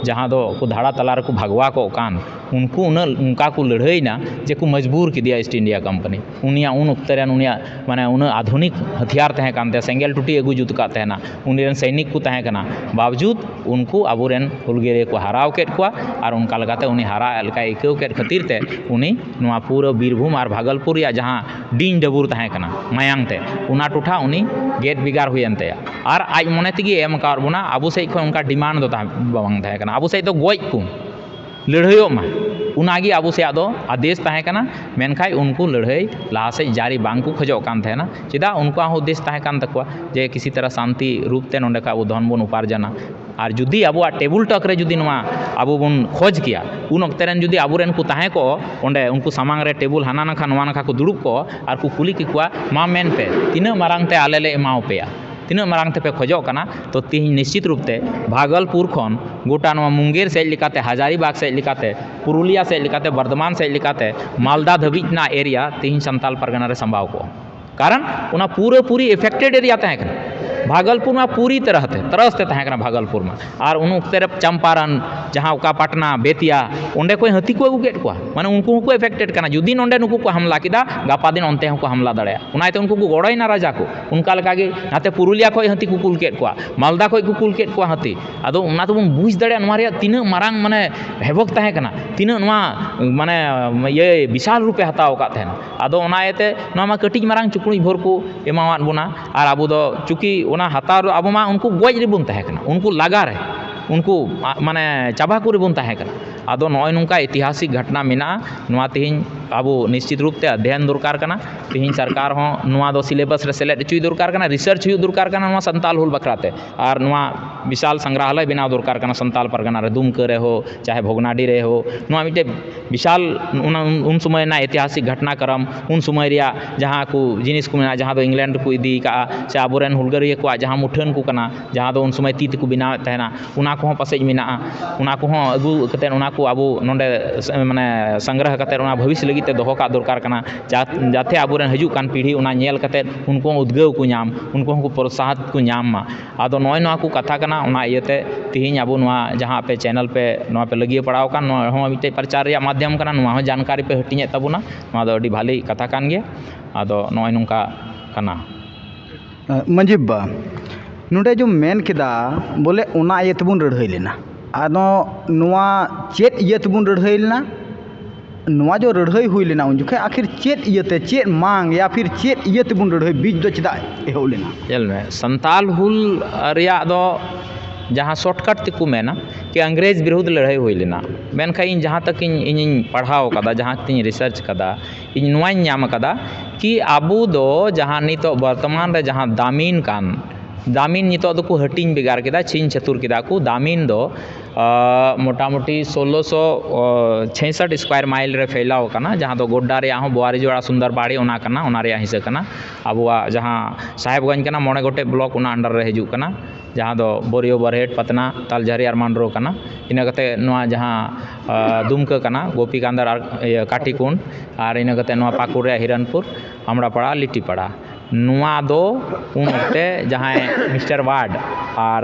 ᱡᱟᱦᱟᱸ ᱫᱚ ᱠᱚ ᱫᱷᱟᱲᱟ ᱛᱟᱞᱟ ᱨᱮᱠᱚ ᱵᱷᱟᱜᱽᱣᱟ ᱠᱚᱜ ᱠᱟᱱ, ᱩᱱᱠᱩ ᱩᱱᱟᱹᱜ ᱚᱱᱠᱟ ᱠᱚ ᱞᱟᱹᱲᱦᱟᱹᱭᱱᱟ ᱡᱮ ᱠᱚ ᱢᱚᱡᱽᱵᱩᱨ ᱠᱮᱫᱮᱭᱟ East India Company᱾ ᱩᱱᱤᱭᱟᱜ ᱩᱱ ᱚᱠᱛᱮ ᱨᱮᱱ ᱩᱱᱤᱭᱟᱜ ᱢᱟᱱᱮ ᱩᱱᱟᱹᱜ ᱟᱫᱷᱩᱱᱤᱠ ᱦᱟᱛᱤᱭᱟᱨ ᱛᱟᱦᱮᱸ ᱠᱟᱱ ᱛᱟᱭᱟ, ᱥᱮᱸᱜᱮᱞ ᱴᱩᱴᱤ ᱟᱹᱜᱩ ᱡᱩᱛ ᱠᱟᱜ ᱛᱟᱦᱮᱱᱟ, ᱩᱱᱤ ᱨᱮᱱ ᱥᱚᱭᱱᱤᱠ ᱠᱚ ᱛᱟᱦᱮᱸ ᱠᱟᱱᱟ, ᱵᱟᱣᱡᱩᱫ ᱩᱱᱠᱩ ᱟᱵᱚᱨᱮᱱ ᱦᱩᱞᱜᱟᱹᱨᱤᱭᱟᱹ ᱠᱚ ᱦᱟᱨᱟᱣ ᱠᱮᱫ ᱠᱚᱣᱟ᱾ ᱟᱨ ᱚᱱᱠᱟ ᱞᱮᱠᱟᱛᱮ ᱩᱱᱤ ᱦᱟᱨᱟ ᱞᱮᱠᱟᱭ ᱟᱹᱭᱠᱟᱹᱣ ᱠᱮᱫ ᱠᱷᱟᱹᱛᱤᱨ ᱛᱮ ᱩᱱᱤ ᱱᱚᱣᱟ ᱯᱩᱨᱟᱹ ᱵᱤᱨᱵᱷᱩᱢ ᱟᱨ ᱵᱷᱟᱜᱚᱞᱯᱩᱨ ᱨᱮᱭᱟᱜ ᱡᱟᱦᱟᱸ ᱰᱤᱧ ᱰᱟᱹᱵᱩᱨ ᱛᱟᱦᱮᱸ ᱠᱟᱱᱟ ᱢᱟᱭᱟᱝ ᱛᱮ, ᱚᱱᱟ ᱴᱚᱴᱷᱟ ᱩᱱᱤ ᱜᱮᱫ ᱵᱷᱮᱜᱟᱨ ᱦᱩᱭᱮᱱ ᱛᱟᱭᱟ᱾ ᱟᱨ ᱟᱡ ᱢᱚᱱᱮ ᱛᱮᱜᱮ ᱮᱢ ᱟᱠᱟᱫ ᱵᱚᱱᱟ, ᱟᱵᱚ ᱥᱮᱫ ᱠᱷᱚᱱ ᱚᱱᱠᱟ ᱰᱤᱢᱟᱱᱰ ᱫᱚ ᱛᱟᱦᱮᱸ, ᱵᱟᱝ ᱛᱟᱦᱮᱸ ᱠᱟᱱᱟ, ᱟᱵᱚ ᱥᱮᱫ ᱫᱚ ᱜᱚᱡ ᱠᱚ ᱞᱟᱹᱲᱦᱟᱹᱭᱚᱜ ᱢᱟ, ᱚᱱᱟᱜᱮ ᱟᱵᱚ ᱥᱮᱭᱟᱜ ᱫᱚ ᱟᱫᱮᱥ ᱛᱟᱦᱮᱸ ᱠᱟᱱᱟ᱾ ᱢᱮᱱᱠᱷᱟᱱ ᱩᱱᱠᱩ ᱞᱟᱹᱲᱦᱟᱹᱭ ᱞᱟᱦᱟ ᱥᱮᱫ ᱡᱟᱹᱨᱤ ᱵᱟᱝ ᱠᱚ ᱠᱷᱚᱡᱚᱜ ᱠᱟᱱ ᱛᱟᱦᱮᱱᱟ᱾ ᱪᱮᱫᱟᱜ? ᱩᱱᱠᱩᱣᱟᱜ ᱦᱚᱸ ᱩᱫᱮᱥ ᱛᱟᱦᱮᱸ ᱠᱟᱱ ᱛᱟᱠᱚᱣᱟ ᱡᱮ ᱠᱤᱥᱤ ᱛᱟᱨᱟ ᱥᱟᱱᱛᱤ ᱨᱩᱯ ᱛᱮ ᱱᱚᱰᱮ ᱠᱷᱚᱱ ᱟᱵᱚ ᱫᱷᱚᱱ ᱵᱚᱱ ᱩᱯᱟᱨᱡᱚᱱᱟ᱾ ᱟᱨ ᱡᱩᱫᱤ ᱟᱵᱚᱣᱟᱜ ᱴᱮᱵᱩᱞ ᱴᱚᱠ ᱨᱮ ᱡᱩᱫᱤ ᱱᱚᱣᱟ ᱟᱵᱚ ᱵᱚᱱ ᱠᱷᱚᱡᱽ ᱠᱮᱭᱟ, ᱩᱱ ᱚᱠᱛᱮ ᱨᱮᱱ ᱡᱩᱫᱤ ᱟᱵᱚᱨᱮᱱ ᱠᱚ ᱛᱟᱦᱮᱸ ᱠᱚᱜ ᱚᱸᱰᱮ, ᱩᱱᱠᱩ ᱥᱟᱢᱟᱝ ᱨᱮ ᱴᱮᱵᱩᱞ ᱦᱟᱱᱟ ᱱᱟᱠᱷᱟ ᱱᱚᱣᱟ ᱱᱟᱠᱷᱟ ᱠᱚ ᱫᱩᱲᱩᱵ ᱠᱚᱜ ᱟᱨ ᱠᱚ ᱠᱩᱞᱤ ᱠᱮᱠᱚᱣᱟ, "ᱢᱟ ᱢᱮᱱ ᱯᱮ, ᱛᱤᱱᱟᱹᱜ ᱢᱟᱨᱟᱝ ᱛᱮ ᱟᱞᱮ ᱞᱮ ᱮᱢᱟᱣ ᱯᱮᱭᱟ?" ᱛᱤᱱᱟᱹᱜ ᱢᱟᱨᱟᱝ ᱛᱮᱯᱮ ᱠᱷᱚᱡᱚᱜ ᱠᱟᱱᱟ? ᱛᱚ ᱛᱤᱦᱤᱧ ᱱᱤᱥᱪᱤᱛ ᱨᱩᱯ ᱛᱮ ᱵᱷᱟᱜᱚᱞᱯᱩᱨ ᱠᱷᱚᱱ ᱜᱚᱴᱟ ᱱᱚᱣᱟ ᱢᱩᱝᱜᱮᱨ ᱥᱮᱫ ᱞᱮᱠᱟᱛᱮ, ᱦᱟᱡᱟᱨᱤᱵᱟᱜᱽ ᱥᱮᱫ ᱞᱮᱠᱟᱛᱮ, ᱯᱩᱨᱩᱞᱤᱭᱟ ᱥᱮᱫ ᱞᱮᱠᱟᱛᱮ, ᱵᱚᱨᱫᱷᱚᱢᱟᱱ ᱥᱮᱫ ᱞᱮᱠᱟᱛᱮ, ᱢᱟᱞᱫᱟ ᱫᱷᱟᱹᱵᱤᱡ ᱨᱮᱱᱟᱜ ᱮᱨᱤᱭᱟ ᱛᱤᱦᱤᱧ ᱥᱟᱱᱛᱟᱞ ᱯᱟᱨᱜᱟᱱᱟ ᱨᱮ ᱥᱟᱢᱵᱟᱣ ᱠᱚᱜᱼᱟ᱾ ᱠᱟᱨᱚᱱ ᱚᱱᱟ ᱯᱩᱨᱟᱹ ᱯᱩᱨᱤ ᱮᱯᱷᱮᱠᱴᱮᱰ ᱮᱨᱤᱭᱟ ᱛᱟᱦᱮᱸ ᱠᱟᱱᱟ᱾ ᱵᱷᱟᱜᱚᱞᱯᱩᱨ ᱢᱟ ᱯᱩᱨᱤ ᱛᱚᱨᱦ ᱛᱮ, ᱛᱚᱨᱚᱥ ᱛᱮ ᱛᱟᱦᱮᱸ ᱠᱟᱱᱟ ᱵᱷᱟᱜᱚᱞᱯᱩᱨ ᱢᱟ᱾ ᱟᱨ ᱩᱱ ᱚᱠᱛᱮ ᱨᱮ ᱪᱟᱢᱯᱟᱨᱟᱱ, ᱡᱟᱦᱟᱸ ᱚᱠᱟ ᱯᱟᱴᱱᱟ, ᱵᱮᱛᱤᱭᱟ, ᱚᱸᱰᱮ ᱠᱷᱚᱱ ᱦᱟᱹᱛᱤ ᱠᱚ ᱟᱹᱜᱩ ᱠᱮᱫ ᱠᱚᱣᱟ, ᱢᱟᱱᱮ ᱩᱱᱠᱩ ᱦᱚᱸᱠᱚ ᱮᱯᱷᱮᱠᱴᱮᱰ ᱠᱟᱱᱟ᱾ ᱡᱩᱫᱤ ᱱᱚᱸᱰᱮ ᱱᱩᱠᱩ ᱠᱚ ᱦᱟᱢᱞᱟ ᱠᱮᱫᱟ, ᱜᱟᱯᱟ ᱫᱤᱱ ᱚᱱᱛᱮ ᱦᱚᱸᱠᱚ ᱦᱟᱢᱞᱟ ᱫᱟᱲᱮᱭᱟᱜᱼᱟ᱾ ᱚᱱᱟ ᱤᱭᱟᱹᱛᱮ ᱩᱱᱠᱩ ᱠᱚ ᱜᱚᱲᱚᱭᱮᱱᱟ ᱨᱟᱡᱟ ᱠᱚ᱾ ᱚᱱᱠᱟ ᱞᱮᱠᱟᱜᱮ ᱱᱟᱛᱮ ᱯᱩᱨᱩᱞᱤᱭᱟ ᱠᱷᱚᱱ ᱦᱟᱹᱛᱤ ᱠᱚ ᱠᱩᱞ ᱠᱮᱫ ᱠᱚᱣᱟ, ᱢᱟᱞᱫᱟ ᱠᱷᱚᱱ ᱠᱚ ᱠᱩᱞ ᱠᱮᱫ ᱠᱚᱣᱟ ᱦᱟᱹᱛᱤ᱾ ᱟᱫᱚ ᱚᱱᱟ ᱛᱮᱵᱚᱱ ᱵᱩᱡᱽ ᱫᱟᱲᱮᱭᱟᱜᱼᱟ ᱱᱚᱣᱟ ᱨᱮᱭᱟᱜ ᱛᱤᱱᱟᱹᱜ ᱢᱟᱨᱟᱝ ᱢᱟᱱᱮ ᱦᱮᱵᱚᱠ ᱛᱟᱦᱮᱸ ᱠᱟᱱᱟ, ᱛᱤᱱᱟᱹᱜ ᱱᱚᱣᱟ ᱢᱟᱱᱮ ᱤᱭᱟᱹ ᱵᱤᱥᱟᱞ ᱨᱩᱯᱮ ᱦᱟᱛᱟᱣ ᱟᱠᱟᱫ ᱛᱟᱦᱮᱱᱟ᱾ ᱟᱫᱚ ᱚᱱᱟ ᱤᱭᱟᱹᱛᱮ ᱱᱚᱣᱟ ᱢᱟ ᱠᱟᱹᱴᱤᱡ ᱢᱟᱨᱟᱝ ᱪᱩᱠᱲᱩᱡ ᱵᱷᱳᱨ ᱠᱚ ᱮᱢᱟᱣᱟᱫ ᱵᱚᱱᱟ᱾ ᱟᱨ ᱟᱵᱚ ᱫᱚ ᱪᱩᱸᱠᱤ ᱚᱱᱟ ᱦᱟᱛᱟᱣ ᱨᱮ ᱟᱵᱚ ᱢᱟ ᱩᱱᱠᱩ ᱜᱚᱡ ᱨᱮᱵᱚᱱ ᱛᱟᱦᱮᱸ ᱠᱟᱱᱟ, ᱩᱱᱠᱩ ᱞᱟᱜᱟ ᱨᱮ, ᱩᱱᱠᱩ ᱟ-, ᱢᱟᱱᱮ ᱪᱟᱵᱟ ᱠᱚ ᱨᱮᱵᱚᱱ ᱛᱟᱦᱮᱸ ᱠᱟᱱᱟ᱾ ᱟᱫᱚ ᱱᱚᱜᱼᱚᱭ ᱱᱚᱝᱠᱟ ᱤᱛᱤᱦᱟᱥᱤᱠ ᱜᱷᱚᱴᱱᱟ ᱢᱮᱱᱟᱜᱼᱟ, ᱱᱚᱣᱟ ᱛᱮᱦᱮᱧ ᱟᱵᱚ ᱱᱤᱥᱪᱤᱛ ᱨᱩᱯ ᱛᱮ ᱚᱫᱷᱭᱚᱭᱚᱱ ᱫᱚᱨᱠᱟᱨ ᱠᱟᱱᱟ᱾ ᱛᱮᱦᱮᱧ ᱥᱚᱨᱠᱟᱨ ᱦᱚᱸ ᱱᱚᱣᱟ ᱫᱚ ᱥᱤᱞᱮᱵᱟᱥ ᱨᱮ ᱥᱮᱞᱮᱫ ᱦᱚᱪᱚᱭ ᱫᱚᱨᱠᱟᱨ ᱠᱟᱱᱟ, ᱨᱤᱥᱟᱨᱪ ᱦᱩᱭᱩᱜ ᱫᱚᱨᱠᱟᱨ ᱠᱟᱱᱟ ᱱᱚᱣᱟ ᱥᱟᱱᱛᱟᱞ ᱦᱩᱞ ᱵᱟᱠᱷᱨᱟ ᱛᱮ᱾ ᱟᱨ ᱱᱚᱣᱟ ᱵᱤᱥᱟᱞ ᱥᱚᱝᱜᱨᱟᱦᱟᱞᱚᱭ ᱵᱮᱱᱟᱣ ᱫᱚᱨᱠᱟᱨ ᱠᱟᱱᱟ ᱥᱟᱱᱛᱟᱞ ᱯᱟᱨᱜᱟᱱᱟ ᱨᱮ, ᱫᱩᱢᱠᱟᱹ ᱨᱮ ᱦᱳ ᱪᱟᱦᱮ ᱵᱷᱚᱜᱽᱱᱟᱰᱤ ᱨᱮ ᱦᱳ᱾ ᱱᱚᱣᱟ ᱢᱤᱫᱴᱮᱡ ᱵᱤᱥᱟᱞ ᱚᱱᱟ ᱩᱱ ᱥᱚᱢᱚᱭ ᱨᱮᱱᱟᱜ ᱤᱛᱤᱦᱟᱥᱤᱠ ᱜᱷᱚᱴᱱᱟᱠᱨᱚᱢ, ᱩᱱ ᱥᱚᱢᱚᱭ ᱨᱮᱭᱟᱜ ᱡᱟᱦᱟᱸ ᱠᱚ ᱡᱤᱱᱤᱥ ᱠᱚ ᱢᱮᱱᱟᱜᱼᱟ, ᱡᱟᱦᱟᱸ ᱫᱚ ᱤᱝᱞᱮᱱᱰ ᱨᱮᱠᱚ ᱤᱫᱤ ᱠᱟᱜᱼᱟ, ᱥᱮ ᱟᱵᱚᱨᱮᱱ ᱦᱩᱞᱜᱟᱹᱨᱤᱭᱟᱹ ᱠᱚᱣᱟᱜ ᱡᱟᱦᱟᱸ ᱢᱩᱴᱷᱟᱹᱱ ᱠᱚ ᱠᱟᱱᱟ, ᱡᱟᱦᱟᱸ ᱫᱚ ᱩᱱ ᱥᱚᱢᱚᱭ ᱛᱤ ᱛᱮᱠᱚ ᱵᱮᱱᱟᱣᱮᱫ ᱛᱟᱦᱮᱱᱟ, ᱚᱱᱟ ᱠᱚᱦᱚᱸ ᱯᱟᱥᱮᱡ ᱢᱮᱱᱟᱜᱼᱟ᱾ ᱚᱱᱟ ᱠᱚᱦᱚᱸ ᱟᱹᱜᱩ ᱠᱟᱛᱮᱫ ᱚᱱᱟ ᱠᱚ ᱟᱵᱚ ᱱᱚᱰᱮ ᱥ-, ᱢᱟᱱᱮ ᱥᱚᱝᱜᱨᱚᱦᱚ ᱠᱟᱛᱮᱫ ᱚᱱᱟ ᱵᱷᱚᱵᱤᱥ ᱞᱟᱹᱜᱤᱫ ᱛᱮ ᱫᱚᱦᱚ ᱠᱟᱜ ᱫᱚᱨᱠᱟᱨ ᱠᱟᱱᱟ, ᱡᱟ-, ᱡᱟᱛᱮ ᱟᱵᱚᱨᱮᱱ ᱦᱤᱡᱩᱜ ᱠᱟᱱ ᱯᱤᱲᱦᱤ ᱚᱱᱟ ᱧᱮᱞ ᱠᱟᱛᱮᱫ ᱩᱱᱠᱩ ᱦᱚᱸ ᱩᱫᱽᱜᱟᱹᱣ ᱠᱚ ᱧᱟᱢ, ᱩᱱᱠᱩ ᱦᱚᱸ ᱠᱚ ᱯᱨᱚᱛᱥᱟᱦᱚᱱ ᱠᱚ ᱧᱟᱢ ᱢᱟ᱾ ᱟᱫᱚ ᱱᱚᱜᱼᱚᱭ ᱱᱚᱣᱟ ᱠᱚ ᱠᱟᱛᱷᱟ ᱠᱟᱱᱟ, ᱚᱱᱟ ᱤᱭᱟᱹᱛᱮ ᱛᱮᱦᱮᱧ ᱟᱵᱚ ᱱᱚᱣᱟ ᱡᱟᱦᱟᱸ ᱟᱯᱮ ᱪᱮᱱᱮᱞ ᱯᱮ ᱱᱚᱣᱟ ᱯᱮ ᱞᱟᱹᱜᱤᱭᱟᱹ ᱯᱟᱲᱟᱣ ᱟᱠᱟᱱ, ᱱᱚᱣᱟ ᱦᱚᱸ ᱢᱤᱫᱴᱮᱡ ᱯᱨᱚᱪᱟᱨ ᱨᱮᱭᱟᱜ ᱢᱟᱫᱽᱫᱷᱚᱢ ᱠᱟᱱᱟ, ᱱᱚᱣᱟ ᱦᱚᱸ ᱡᱟᱱᱠᱟᱨᱤ ᱯᱮ ᱦᱟᱹᱴᱤᱧᱮᱫ ᱛᱟᱵᱚᱱᱟ, ᱱᱚᱣᱟ ᱫᱚ ᱟᱹᱰᱤ ᱵᱷᱟᱞᱤ ᱠᱟᱛᱷᱟ ᱠᱟᱱ ᱜᱮᱭᱟ᱾ ᱟᱫᱚ ᱱᱚᱜᱼᱚᱭ ᱱᱚᱝᱠᱟ ᱠᱟᱱᱟ᱾ ᱢᱟᱹᱡᱷᱤ ᱵᱟᱵᱟ, ᱱᱚᱰᱮ ᱡᱮᱢ ᱢᱮᱱ ᱠᱮᱫᱟ ᱵᱚᱞᱮ ᱚᱱᱟ ᱤᱭᱟᱹ ᱛᱮᱵᱚᱱ ᱞᱟᱹᱲᱦᱟᱹᱭ ᱞᱮᱱᱟ, ᱟᱫᱚ ᱱᱚᱣᱟ ᱪᱮᱫ ᱤᱭᱟᱹ ᱛᱮᱵᱚᱱ ᱞᱟᱹᱲᱦᱟᱹᱭ ᱞᱮᱱᱟ? ᱱᱚᱣᱟ ᱡᱚ ᱞᱟᱹᱲᱦᱟᱹᱭ ᱦᱩᱭ ᱞᱮᱱᱟ ᱩᱱ ᱡᱚᱠᱷᱮᱡ, ᱟᱹᱠᱷᱤᱨ ᱪᱮᱫ ᱤᱭᱟᱹᱛᱮ, ᱪᱮᱫ ᱢᱟᱝ ᱭᱟ ᱯᱷᱤᱨ ᱪᱮᱫ ᱤᱭᱟᱹ ᱛᱮᱵᱚᱱ ᱞᱟᱹᱲᱦᱟᱹᱭ, ᱵᱤᱪ ᱫᱚ ᱪᱮᱫᱟᱜ ᱮᱦᱚᱵ ᱞᱮᱱᱟ? ᱧᱮᱞ ᱢᱮ, ᱥᱟᱱᱛᱟᱞ ᱦᱩᱞ ᱨᱮᱭᱟᱜ ᱫᱚ ᱡᱟᱦᱟᱸ ᱥᱚᱨᱴᱠᱟᱴ ᱛᱮᱠᱚ ᱢᱮᱱᱟ ᱠᱤ ᱤᱝᱨᱮᱡᱽ ᱵᱤᱨᱩᱫᱷ ᱞᱟᱹᱲᱦᱟᱹᱭ ᱦᱩᱭ ᱞᱮᱱᱟ, ᱢᱮᱱᱠᱷᱟᱱ ᱤᱧ ᱡᱟᱦᱟᱸ ᱛᱟᱹᱠᱤᱧ ᱤᱧᱤᱧ ᱯᱟᱲᱦᱟᱣ ᱠᱟᱫᱟ, ᱡᱟᱦᱟᱸ ᱛᱤᱧ ᱨᱤᱥᱟᱨᱪ ᱠᱟᱫᱟ, ᱤᱧ ᱱᱚᱣᱟᱧ ᱧᱟᱢ ᱠᱟᱫᱟ ᱠᱤ ᱟᱵᱚ ᱫᱚ ᱡᱟᱦᱟᱸ ᱱᱤᱛᱚᱜ ᱵᱚᱨᱛᱚᱢᱟᱱ ᱨᱮ ᱡᱟᱦᱟᱸ ᱫᱟᱢᱤᱱ ᱠᱟᱱ, ᱫᱟᱢᱤᱱ ᱱᱤᱛᱚᱜ ᱫᱚᱠᱚ ᱦᱟᱹᱴᱤᱧ ᱵᱷᱮᱜᱟᱨ ᱠᱮᱫᱟ, ᱪᱷᱤᱧ ᱪᱷᱟᱹᱛᱩᱨ ᱠᱮᱫᱟ ᱠᱚ᱾ ᱫᱟᱢᱤᱱ ᱫᱚ ᱟᱸ, ᱢᱚᱴᱟᱢᱩᱴᱤ ᱥᱳᱞᱳᱥᱚ ᱪᱷᱮᱥᱚᱴ ᱥᱠᱚᱭᱟᱨ ᱢᱟᱭᱤᱞ ᱨᱮ ᱯᱷᱮᱞᱟᱣ ᱟᱠᱟᱱᱟ, ᱡᱟᱦᱟᱸ ᱫᱚ ᱜᱳᱰᱰᱟ ᱨᱮᱭᱟᱜ ᱦᱚᱸ ᱵᱳᱣᱟᱨᱤᱡᱳᱲᱟ ᱥᱩᱱᱫᱚᱨ ᱯᱟᱦᱟᱲᱤ ᱚᱱᱟ ᱠᱟᱱᱟ, ᱚᱱᱟ ᱨᱮᱭᱟᱜ ᱦᱤᱥᱟᱹ ᱠᱟᱱᱟ᱾ ᱟᱵᱚᱣᱟᱜ ᱡᱟᱦᱟᱸ ᱥᱟᱦᱮᱵᱽᱜᱚᱸᱡᱽ ᱠᱟᱱᱟ, ᱢᱚᱬᱮ ᱜᱚᱴᱮᱡ ᱵᱞᱚᱠ ᱚᱱᱟ ᱟᱱᱰᱟᱨ ᱨᱮ ᱦᱤᱡᱩᱜ ᱠᱟᱱᱟ, ᱡᱟᱦᱟᱸ ᱫᱚ ᱵᱳᱨᱤᱭᱳ, ᱵᱚᱨᱦᱮᱴ, ᱯᱟᱛᱱᱟ, ᱛᱟᱞᱡᱷᱟᱨᱤ ᱟᱨ ᱢᱟᱱᱰᱨᱳ ᱠᱟᱱᱟ᱾ ᱤᱱᱟᱹ ᱠᱟᱛᱮ ᱱᱚᱣᱟ ᱡᱟᱦᱟᱸ, ᱟᱸ, ᱫᱩᱢᱠᱟᱹ ᱠᱟᱱᱟ, ᱜᱳᱯᱤᱠᱟᱱᱫ ᱟᱨ, ᱤᱭᱟᱹ, ᱠᱟᱴᱤᱠᱩᱱᱰ, ᱟᱨ ᱤᱱᱟᱹ ᱠᱟᱛᱮ ᱱᱚᱣᱟ ᱯᱟᱹᱠᱩᱲ ᱨᱮᱭᱟᱜ ᱦᱤᱨᱚᱱᱯᱩᱨ, ᱟᱢᱲᱟᱯᱟᱲᱟ, ᱞᱤᱴᱤᱯᱟᱲᱟ᱾ ᱱᱚᱣᱟ ᱫᱚ ᱩᱱ ᱚᱠᱛᱮ ᱡᱟᱦᱟᱸᱭ ᱢᱤᱥᱴᱟᱨ ᱣᱟᱨᱰ ᱟᱨ,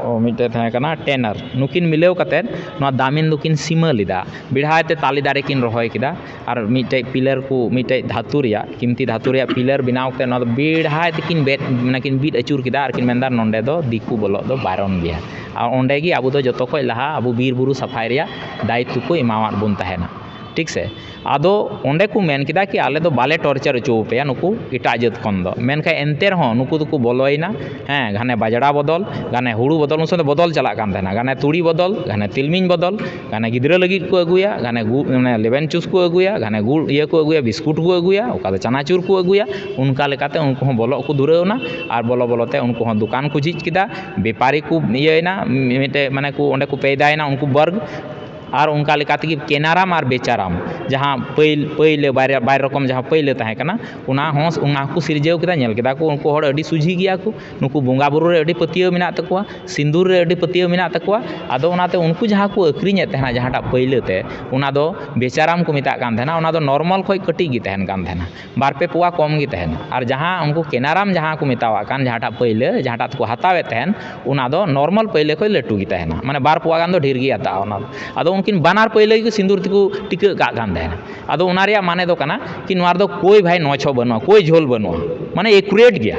ᱚ, ᱢᱤᱫᱴᱮᱡ ᱛᱟᱦᱮᱸ ᱠᱟᱱᱟ ᱴᱮᱱᱟᱨ, ᱱᱩᱠᱤᱱ ᱢᱤᱞᱟᱹᱣ ᱠᱟᱛᱮᱫ ᱱᱚᱣᱟ ᱫᱟᱢᱤᱱ ᱫᱚᱠᱤᱱ ᱥᱤᱢᱟᱹ ᱞᱮᱫᱟ᱾ ᱵᱮᱲᱦᱟᱭ ᱛᱮ ᱛᱟᱞᱮ ᱫᱟᱨᱮ ᱠᱤᱱ ᱨᱚᱦᱚᱭ ᱠᱮᱫᱟ ᱟᱨ ᱢᱤᱫᱴᱮᱡ ᱯᱤᱞᱟᱨ ᱠᱚ, ᱢᱤᱫᱴᱮᱡ ᱫᱷᱟᱛᱩ ᱨᱮᱭᱟᱜ, ᱠᱤᱢᱛᱤ ᱫᱷᱟᱛᱩ ᱨᱮᱭᱟᱜ ᱯᱤᱞᱟᱨ ᱵᱮᱱᱟᱣ ᱠᱟᱛᱮᱫ ᱱᱚᱣᱟ ᱫᱚ ᱵᱮᱲᱦᱟᱭ ᱛᱮᱠᱤᱱ ᱵᱮᱫ, ᱢᱟᱱᱮ ᱠᱤᱱ ᱵᱤᱫ ᱟᱹᱪᱩᱨ ᱠᱮᱫᱟ ᱟᱨ ᱠᱤᱱ ᱢᱮᱱᱫᱟ, "ᱱᱚᱸᱰᱮ ᱫᱚ ᱫᱤᱠᱩ ᱵᱚᱞᱚᱜ ᱫᱚ ᱵᱟᱨᱚᱱ ᱜᱮᱭᱟ᱾" ᱟᱨ ᱚᱸᱰᱮ ᱜᱮ ᱟᱵᱚ ᱫᱚ ᱡᱚᱛᱚ ᱠᱷᱚᱡ ᱞᱟᱦᱟ ᱟᱵᱚ ᱵᱤᱨ ᱵᱩᱨᱩ ᱥᱟᱯᱷᱟᱭ ᱨᱮᱭᱟᱜ ᱫᱟᱭᱤᱛᱛᱚ ᱠᱚ ᱮᱢᱟᱣᱟᱫ ᱵᱚᱱ ᱛᱟᱦᱮᱱᱟ᱾ ᱴᱷᱤᱠ ᱥᱮ? ᱟᱫᱚ ᱚᱸᱰᱮ ᱠᱚ ᱢᱮᱱ ᱠᱮᱫᱟ ᱠᱤ ᱟᱞᱮ ᱫᱚ ᱵᱟᱞᱮ torture ᱦᱚᱪᱚ ᱟᱯᱮᱭᱟ ᱱᱩᱠᱩ ᱮᱴᱟᱜ ᱡᱟᱹᱛ ᱠᱷᱚᱱ ᱫᱚ᱾ ᱢᱮᱱᱠᱷᱟᱱ ᱮᱱᱛᱮ ᱨᱮᱦᱚᱸ ᱱᱩᱠᱩ ᱫᱚᱠᱚ ᱵᱚᱞᱚᱭᱮᱱᱟ᱾ ᱦᱮᱸ, ᱜᱷᱟᱱᱮ ᱵᱟᱡᱽᱲᱟ ᱵᱚᱫᱚᱞ, ᱜᱷᱟᱱᱮ ᱦᱩᱲᱩ ᱵᱚᱫᱚᱞ, ᱩᱱ ᱥᱚᱢᱚᱭ ᱫᱚ ᱵᱚᱫᱚᱞ ᱪᱟᱞᱟᱜ ᱠᱟᱱ ᱛᱟᱦᱮᱱᱟ᱾ ᱜᱷᱟᱱᱮ ᱛᱩᱲᱤ ᱵᱚᱫᱚᱞ, ᱜᱷᱟᱱᱮ ᱛᱤᱞᱢᱤᱧ ᱵᱚᱫᱚᱞ, ᱜᱷᱟᱱᱮ ᱜᱤᱫᱽᱨᱟᱹ ᱞᱟᱹᱜᱤᱫ ᱠᱚ ᱟᱹᱜᱩᱭᱟ, ᱜᱷᱟᱱᱮ ᱜᱩ-, ᱢᱟᱱᱮ ᱞᱮᱵᱮᱱ ᱪᱩᱥ ᱠᱚ ᱟᱹᱜᱩᱭᱟ, ᱜᱷᱟᱱᱮ ᱜᱩᱲ ᱤᱭᱟᱹ ᱠᱚ ᱟᱹᱜᱩᱭᱟ, ᱵᱤᱥᱠᱩᱴ ᱠᱚ ᱟᱹᱜᱩᱭᱟ, ᱚᱠᱟ ᱫᱚ ᱪᱟᱱᱟᱪᱩᱨ ᱠᱚ ᱟᱹᱜᱩᱭᱟ᱾ ᱚᱱᱠᱟ ᱞᱮᱠᱟᱛᱮ ᱩᱱᱠᱩ ᱦᱚᱸ ᱵᱚᱞᱚᱜ ᱠᱚ ᱫᱷᱩᱨᱟᱹᱣ ᱮᱱᱟ᱾ ᱟᱨ ᱵᱚᱞᱚ ᱵᱚᱞᱚᱛᱮ ᱩᱱᱠᱩ ᱦᱚᱸ ᱫᱚᱠᱟᱱ ᱠᱚ ᱡᱷᱤᱡ ᱠᱮᱫᱟ, ᱵᱮᱯᱟᱨᱤ ᱠᱚ ᱤᱭᱟᱹᱭᱮᱱᱟ, ᱢᱤᱫᱴᱮᱡ ᱢᱟᱱᱮ ᱠᱚ ᱚᱸᱰᱮ ᱠᱚ ᱯᱮᱭᱫᱟᱭᱮᱱᱟ ᱩᱱᱠᱩ ᱵᱚᱨᱜᱽ᱾ ᱟᱨ ᱚᱱᱠᱟ ᱞᱮᱠᱟ ᱛᱮᱜᱮ ᱠᱮᱱᱟᱨᱟᱢ ᱟᱨ ᱵᱮᱪᱟᱨᱟᱢ, ᱡᱟᱦᱟᱸ ᱯᱟᱹᱭ-, ᱯᱟᱹᱭᱞᱟᱹ ᱵᱟᱨᱭᱟ, ᱵᱟᱨ ᱨᱚᱠᱚᱢ ᱡᱟᱦᱟᱸ ᱯᱟᱹᱭᱞᱟᱹ ᱛᱟᱦᱮᱸ ᱠᱟᱱᱟ, ᱚᱱᱟ ᱦᱚᱸ, ᱚᱱᱟ ᱦᱚᱸᱠᱚ ᱥᱤᱨᱡᱟᱹᱣ ᱠᱮᱫᱟ᱾ ᱧᱮᱞ ᱠᱮᱫᱟ ᱠᱚ ᱩᱱᱠᱩ ᱦᱚᱲ ᱟᱹᱰᱤ ᱥᱚᱡᱷᱮ ᱜᱮᱭᱟ ᱠᱚ, ᱱᱩᱠᱩ ᱵᱚᱸᱜᱟ ᱵᱩᱨᱩ ᱨᱮ ᱟᱹᱰᱤ ᱯᱟᱹᱛᱭᱟᱹᱣ ᱢᱮᱱᱟᱜ ᱛᱟᱠᱚᱣᱟ, ᱥᱤᱸᱫᱩᱨ ᱨᱮ ᱟᱹᱰᱤ ᱯᱟᱹᱛᱭᱟᱹᱣ ᱢᱮᱱᱟᱜ ᱛᱟᱠᱚᱣᱟ᱾ ᱟᱫᱚ ᱚᱱᱟᱛᱮ ᱩᱱᱠᱩ ᱡᱟᱦᱟᱸ ᱠᱚ ᱟᱹᱠᱷᱨᱤᱧᱮᱫ ᱛᱟᱦᱮᱱᱟ ᱡᱟᱦᱟᱸᱴᱟᱜ ᱯᱟᱹᱭᱞᱟᱹ ᱛᱮ, ᱚᱱᱟ ᱫᱚ ᱵᱮᱪᱟᱨᱟᱢ ᱠᱚ ᱢᱮᱛᱟᱜ ᱠᱟᱱ ᱛᱟᱦᱮᱱᱟ᱾ ᱚᱱᱟ ᱫᱚ normal ᱠᱷᱚᱱ ᱠᱟᱹᱴᱤᱡ ᱜᱮ ᱛᱟᱦᱮᱱ ᱠᱟᱱ ᱛᱟᱦᱮᱱᱟ, ᱵᱟᱨ ᱯᱮ ᱯᱳᱣᱟ ᱠᱚᱢ ᱜᱮ ᱛᱟᱦᱮᱱᱟ᱾ ᱟᱨ ᱡᱟᱦᱟᱸ ᱩᱱᱠᱩ ᱠᱮᱱᱟᱨᱟᱢ ᱡᱟᱦᱟᱸ ᱠᱚ ᱢᱮᱛᱟᱣᱟᱜ ᱠᱟᱱ, ᱡᱟᱦᱟᱸᱴᱟᱜ ᱯᱟᱹᱭᱞᱟᱹ, ᱡᱟᱦᱟᱸᱴᱟᱜ ᱛᱮᱠᱚ ᱦᱟᱛᱟᱣᱮᱫ ᱛᱟᱦᱮᱱ, ᱚᱱᱟ ᱫᱚ normal ᱯᱟᱹᱭᱞᱟᱹ ᱠᱷᱚᱱ ᱞᱟᱹᱴᱩ ᱜᱮ ᱛᱟᱦᱮᱱᱟ, ᱢᱟᱱᱮ ᱵᱟᱨ ᱯᱳᱣᱟ ᱜᱟᱱ ᱫᱚ ᱰᱷᱮᱨ ᱜᱮ ᱦᱟᱛᱟᱜᱼᱟ ᱚᱱᱟ ᱫᱚ᱾ ᱟᱫᱚ ᱩᱱᱠᱤᱱ ᱵᱟᱱᱟᱨ ᱯᱟᱹᱭᱞᱟᱹ ᱜᱮ ᱥᱤᱸᱫᱩᱨ ᱛᱮᱠᱚ ᱴᱤᱠᱟᱹᱜ ᱠᱟᱜ ᱠᱟᱱ ᱛᱟᱦᱮᱱᱟ᱾ ᱟᱫᱚ ᱚᱱᱟ ᱨᱮᱭᱟᱜ ᱢᱟᱱᱮ ᱫᱚ ᱠᱟᱱᱟ ᱠᱤ ᱱᱚᱣᱟ ᱨᱮᱫᱚ ᱠᱳᱭ ᱵᱷᱟᱭ ᱱᱚᱪᱷᱚ ᱵᱟᱹᱱᱩᱜᱼᱟ, ᱠᱳᱭ ᱡᱷᱳᱞ ᱵᱟᱹᱱᱩᱜᱼᱟ, ᱢᱟᱱᱮ accurate ᱜᱮᱭᱟ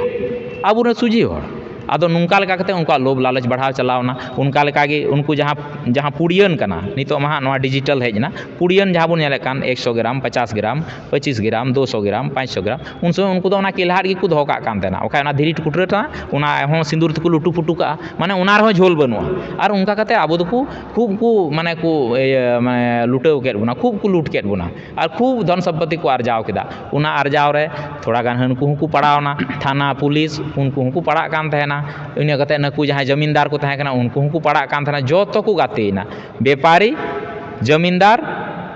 ᱟᱵᱚᱨᱮᱱ ᱥᱚᱡᱷᱮ ᱦᱚᱲ᱾ ᱟᱫᱚ ᱱᱚᱝᱠᱟ ᱞᱮᱠᱟ ᱠᱟᱛᱮ ᱩᱱᱠᱩᱣᱟᱜ ᱞᱳᱵᱷ ᱞᱟᱞᱚᱪ ᱵᱟᱲᱦᱟᱣ ᱪᱟᱞᱟᱣᱱᱟ᱾ ᱚᱱᱠᱟ ᱞᱮᱠᱟᱜᱮ ᱩᱱᱠᱩ ᱡᱟᱦᱟᱸ, ᱡᱟᱦᱟᱸ ᱯᱩᱲᱤᱭᱟᱹᱱ ᱠᱟᱱᱟ, ᱱᱤᱛᱚᱜ ᱢᱟ ᱦᱟᱸᱜ ᱱᱚᱣᱟ digital ᱦᱮᱡ ᱮᱱᱟ, ᱯᱩᱲᱤᱭᱟᱹᱱ ᱡᱟᱦᱟᱸ ᱵᱚᱱ ᱧᱮᱞᱮᱫ ᱠᱟᱱ ᱮᱠᱥᱚ ᱜᱨᱟᱢ, ᱯᱚᱪᱟᱥ ᱜᱨᱟᱢ, ᱯᱚᱸᱪᱤᱥ ᱜᱨᱟᱢ, ᱫᱩᱥᱚ ᱜᱨᱟᱢ, ᱯᱟᱸᱪᱥᱚ ᱜᱨᱟᱢ, ᱩᱱ ᱥᱚᱢᱚᱭ ᱩᱱᱠᱩ ᱫᱚ ᱚᱱᱟ ᱠᱮᱞᱦᱟᱫ ᱜᱮᱠᱚ ᱫᱚᱦᱚ ᱠᱟᱜ ᱠᱟᱱ ᱛᱟᱦᱮᱱᱟ᱾ ᱵᱟᱠᱷᱟᱡ ᱚᱱᱟ ᱫᱷᱤᱨᱤ ᱴᱩᱠᱩᱴᱨᱟᱹ ᱨᱮ ᱚᱱᱟ ᱦᱚᱸ ᱥᱤᱸᱫᱩᱨ ᱛᱮᱠᱚ ᱞᱩᱴᱩ ᱯᱩᱴᱩ ᱠᱟᱜᱼᱟ, ᱢᱟᱱᱮ ᱚᱱᱟ ᱨᱮᱦᱚᱸ ᱡᱷᱳᱞ ᱵᱟᱹᱱᱩᱜᱼᱟ᱾ ᱟᱨ ᱚᱱᱠᱟ ᱠᱟᱛᱮ ᱟᱵᱚ ᱫᱚᱠᱚ ᱠᱷᱩᱵ ᱠᱚ, ᱢᱟᱱᱮ ᱠᱚ ᱤᱭᱟᱹ, ᱢᱟᱱᱮ ᱞᱩᱴᱟᱹᱣ ᱠᱮᱫ ᱵᱚᱱᱟ, ᱠᱷᱩᱵ ᱠᱚ ᱞᱩᱴ ᱠᱮᱫ ᱵᱚᱱᱟ᱾ ᱟᱨ ᱠᱷᱩᱵ ᱫᱷᱚᱱ ᱥᱚᱢᱯᱚᱛᱤ ᱠᱚ ᱟᱨᱡᱟᱣ ᱠᱮᱫᱟ᱾ ᱚᱱᱟ ᱟᱨᱡᱟᱣ ᱨᱮ ᱛᱷᱚᱲᱟ ᱜᱟᱱ ᱦᱟᱹᱱᱠᱩ ᱦᱚᱸᱠᱚ ᱯᱟᱲᱟᱣᱱᱟ, ᱛᱷᱟᱱᱟ, ᱯᱩᱞᱤᱥ, ᱩᱱᱠᱩ ᱦᱚᱸᱠᱚ ᱯᱟᱲᱟᱜ ᱠᱟᱱ ᱛᱟᱦᱮᱱᱟ᱾ ᱤᱱᱟᱹ ᱠᱟᱛᱮ ᱱᱩᱠᱩ ᱡᱟᱦᱟᱸᱭ ᱡᱟᱢᱤᱱᱫᱟᱨ ᱠᱚ ᱛᱟᱦᱮᱸ ᱠᱟᱱᱟ, ᱩᱱᱠᱩ ᱦᱚᱸᱠᱚ ᱯᱟᱲᱟᱜ ᱠᱟᱱ ᱛᱟᱦᱮᱱᱟ᱾ ᱡᱚᱛᱚ ᱠᱚ ᱜᱟᱛᱮᱭᱮᱱᱟ, ᱵᱮᱯᱟᱨᱤ, ᱡᱟᱢᱤᱱᱫᱟᱨ,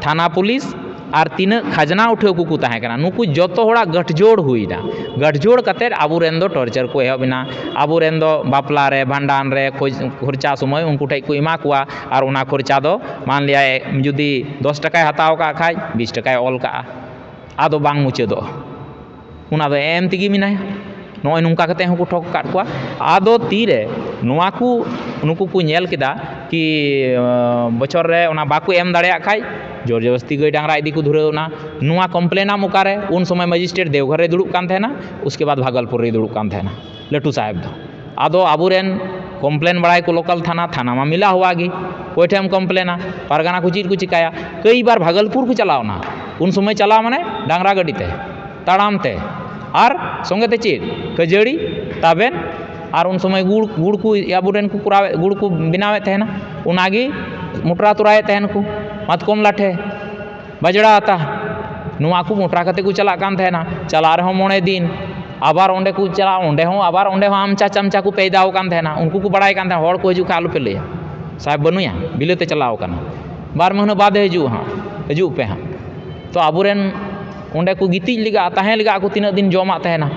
ᱛᱷᱟᱱᱟ ᱯᱩᱞᱤᱥ ᱟᱨ ᱛᱤᱱᱟᱹᱜ ᱠᱷᱟᱡᱽᱱᱟ ᱩᱴᱷᱟᱹᱣ ᱠᱚᱠᱚ ᱛᱟᱦᱮᱸ ᱠᱟᱱᱟ, ᱱᱩᱠᱩ ᱡᱚᱛᱚ ᱦᱚᱲᱟᱜ ᱜᱟᱹᱴᱡᱳᱲ ᱦᱩᱭᱱᱟ᱾ ᱜᱟᱹᱴᱡᱳᱲ ᱠᱟᱛᱮᱫ ᱟᱵᱚᱨᱮᱱ ᱫᱚ torture ᱠᱚ ᱮᱦᱚᱵ ᱮᱱᱟ᱾ ᱟᱵᱚᱨᱮᱱ ᱫᱚ ᱵᱟᱯᱞᱟ ᱨᱮ, ᱵᱷᱟᱸᱰᱟᱱ ᱨᱮ, ᱠᱷᱚᱡ-, ᱠᱷᱚᱨᱪᱟ ᱥᱚᱢᱚᱭ ᱩᱱᱠᱩ ᱴᱷᱮᱡ ᱠᱚ ᱮᱢᱟ ᱠᱚᱣᱟ᱾ ᱟᱨ ᱚᱱᱟ ᱠᱷᱚᱨᱪᱟ ᱫᱚ ᱢᱟᱱ ᱞᱤᱭᱟ ᱡᱩᱫᱤ ᱫᱚᱥ ᱴᱟᱠᱟᱭ ᱦᱟᱛᱟᱣ ᱠᱟᱜ ᱠᱷᱟᱡ, ᱵᱤᱥ ᱴᱟᱠᱟᱭ ᱚᱞ ᱠᱟᱜᱼᱟ, ᱟᱫᱚ ᱵᱟᱝ ᱢᱩᱪᱟᱹᱫᱚᱜᱼᱟ᱾ ᱚᱱᱟ ᱫᱚ ᱮᱢ ᱛᱮᱜᱮ ᱢᱮᱱᱟᱭᱟ᱾ ᱱᱚᱜᱼᱚᱭ ᱱᱚᱝᱠᱟ ᱠᱟᱛᱮ ᱦᱚᱸᱠᱚ ᱴᱷᱚᱠ ᱟᱠᱟᱫ ᱠᱚᱣᱟ᱾ ᱟᱫᱚ ᱛᱤᱨᱮ ᱱᱚᱣᱟ ᱠᱚ ᱱᱩᱠᱩ ᱠᱚ ᱧᱮᱞ ᱠᱮᱫᱟ ᱠᱤ, ᱟᱸ, ᱵᱚᱪᱷᱚᱨ ᱨᱮ ᱚᱱᱟ ᱵᱟᱠᱚ ᱮᱢ ᱫᱟᱲᱮᱭᱟᱜ ᱠᱷᱟᱡ ᱡᱳᱨ ᱡᱚᱵᱚᱥᱛᱤ ᱜᱟᱹᱭ ᱰᱟᱝᱨᱟ ᱤᱫᱤ ᱠᱚ ᱫᱷᱩᱨᱟᱹᱣ ᱮᱱᱟ᱾ ᱱᱚᱣᱟ complain ᱟᱢ ᱚᱠᱟᱨᱮ? ᱩᱱ ᱥᱚᱢᱚᱭ magistrate ᱫᱮᱣᱜᱷᱚᱨ ᱨᱮ ᱫᱩᱲᱩᱵ ᱠᱟᱱ ᱛᱟᱦᱮᱱᱟ, ᱩᱥᱠᱮ ᱵᱟᱫ ᱵᱷᱟᱜᱚᱞᱯᱩᱨ ᱨᱮᱭ ᱫᱩᱲᱩᱵ ᱠᱟᱱ ᱛᱟᱦᱮᱱᱟ ᱞᱟᱹᱴᱩ ᱥᱟᱦᱮᱵᱽ ᱫᱚ᱾ ᱟᱫᱚ ᱟᱵᱚᱨᱮᱱ ᱠᱚᱢᱯᱞᱮᱱ ᱵᱟᱲᱟᱭᱟᱠᱚ ᱞᱳᱠᱟᱞ ᱛᱷᱟᱱᱟ, ᱛᱷᱟᱱᱟ ᱢᱟ ᱢᱤᱞᱟ ᱦᱩᱣᱟ ᱜᱮ, ᱚᱠᱚᱭ ᱴᱷᱮᱱ ᱮᱢ ᱠᱚᱢᱯᱞᱮᱱᱟ? ᱯᱟᱨᱜᱟᱱᱟ ᱠᱚ ᱪᱮᱫ ᱠᱚ ᱪᱤᱠᱟᱹᱭᱟ? ᱠᱟᱹᱭ ᱵᱟᱨ ᱵᱷᱟᱜᱚᱞᱯᱩᱨ ᱠᱚ ᱪᱟᱞᱟᱣᱱᱟ, ᱩᱱ ᱥᱚᱢᱚᱭ ᱪᱟᱞᱟᱣ ᱢᱟᱱᱮ ᱰᱟᱝᱨᱟ ᱜᱟᱹᱰᱤ ᱛᱮ, ᱛᱟᱲᱟᱢ ᱛᱮ, ᱟᱨ ᱥᱚᱸᱜᱮ ᱛᱮ ᱪᱮᱫ? ᱠᱷᱟᱹᱡᱟᱹᱲᱤ, ᱛᱟᱵᱮᱱ, ᱟᱨ ᱩᱱ ᱥᱚᱢᱚᱭ ᱜᱩᱲ, ᱜᱩᱲ ᱠᱚ ᱟᱵᱚᱨᱮᱱ ᱠᱚ ᱠᱚᱨᱟᱣᱮᱫ, ᱜᱩᱲ ᱠᱚ ᱵᱮᱱᱟᱣᱮᱫ ᱛᱟᱦᱮᱱᱟ, ᱚᱱᱟᱜᱮ ᱢᱚᱴᱨᱟ ᱛᱚᱨᱟᱭᱮᱫ ᱛᱟᱦᱮᱱ ᱠᱚ ᱢᱟᱛᱠᱚᱢ ᱞᱟᱴᱷᱮ, ᱵᱟᱡᱽᱲᱟ ᱟᱛᱟ, ᱱᱚᱣᱟ ᱠᱚ ᱢᱚᱴᱨᱟ ᱠᱟᱛᱮ ᱠᱚ ᱪᱟᱞᱟᱜ ᱠᱟᱱ ᱛᱟᱦᱮᱱᱟ᱾ ᱪᱟᱞᱟᱜ ᱨᱮᱦᱚᱸ ᱢᱚᱬᱮ ᱫᱤᱱ, ᱟᱵᱟᱨ ᱚᱸᱰᱮ ᱠᱚ ᱪᱟᱞᱟᱜᱼᱟ, ᱚᱸᱰᱮ ᱦᱚᱸ ᱟᱵᱟᱨ ᱚᱸᱰᱮ ᱦᱚᱸ ᱟᱢᱪᱟ ᱪᱟᱢᱪᱟ ᱠᱚ ᱯᱮᱭᱫᱟᱣ ᱠᱟᱱ ᱛᱟᱦᱮᱱᱟ᱾ ᱩᱱᱠᱩ ᱠᱚ ᱵᱟᱲᱟᱭ ᱠᱟᱱ ᱛᱟᱦᱮᱱᱟ, ᱦᱚᱲ ᱠᱚ ᱦᱤᱡᱩᱜ ᱠᱷᱟᱱ ᱟᱞᱚᱯᱮ ᱞᱟᱹᱭᱟ, "ᱥᱟᱦᱮᱵᱽ ᱵᱟᱹᱱᱩᱭᱟ, ᱵᱤᱞᱟᱹᱛᱮ ᱪᱟᱞᱟᱣ ᱠᱟᱱᱟ, ᱵᱟᱨ ᱢᱟᱹᱦᱱᱟᱹ ᱵᱟᱫᱮ ᱦᱤᱡᱩᱜ ᱦᱟᱸᱜ, ᱦᱤᱡᱩᱜ ᱯᱮ ᱦᱟᱸᱜ᱾" ᱛᱚ ᱟᱵᱚᱨᱮᱱ ᱚᱸᱰᱮ ᱠᱚ ᱜᱤᱛᱤᱡ ᱞᱮᱜᱟ, ᱛᱟᱦᱮᱸ ᱞᱮᱜᱟ ᱠᱚ, ᱛᱤᱱᱟᱹᱜ ᱫᱤᱱ ᱡᱚᱢᱟᱜ ᱛᱟᱦᱮᱱᱟ?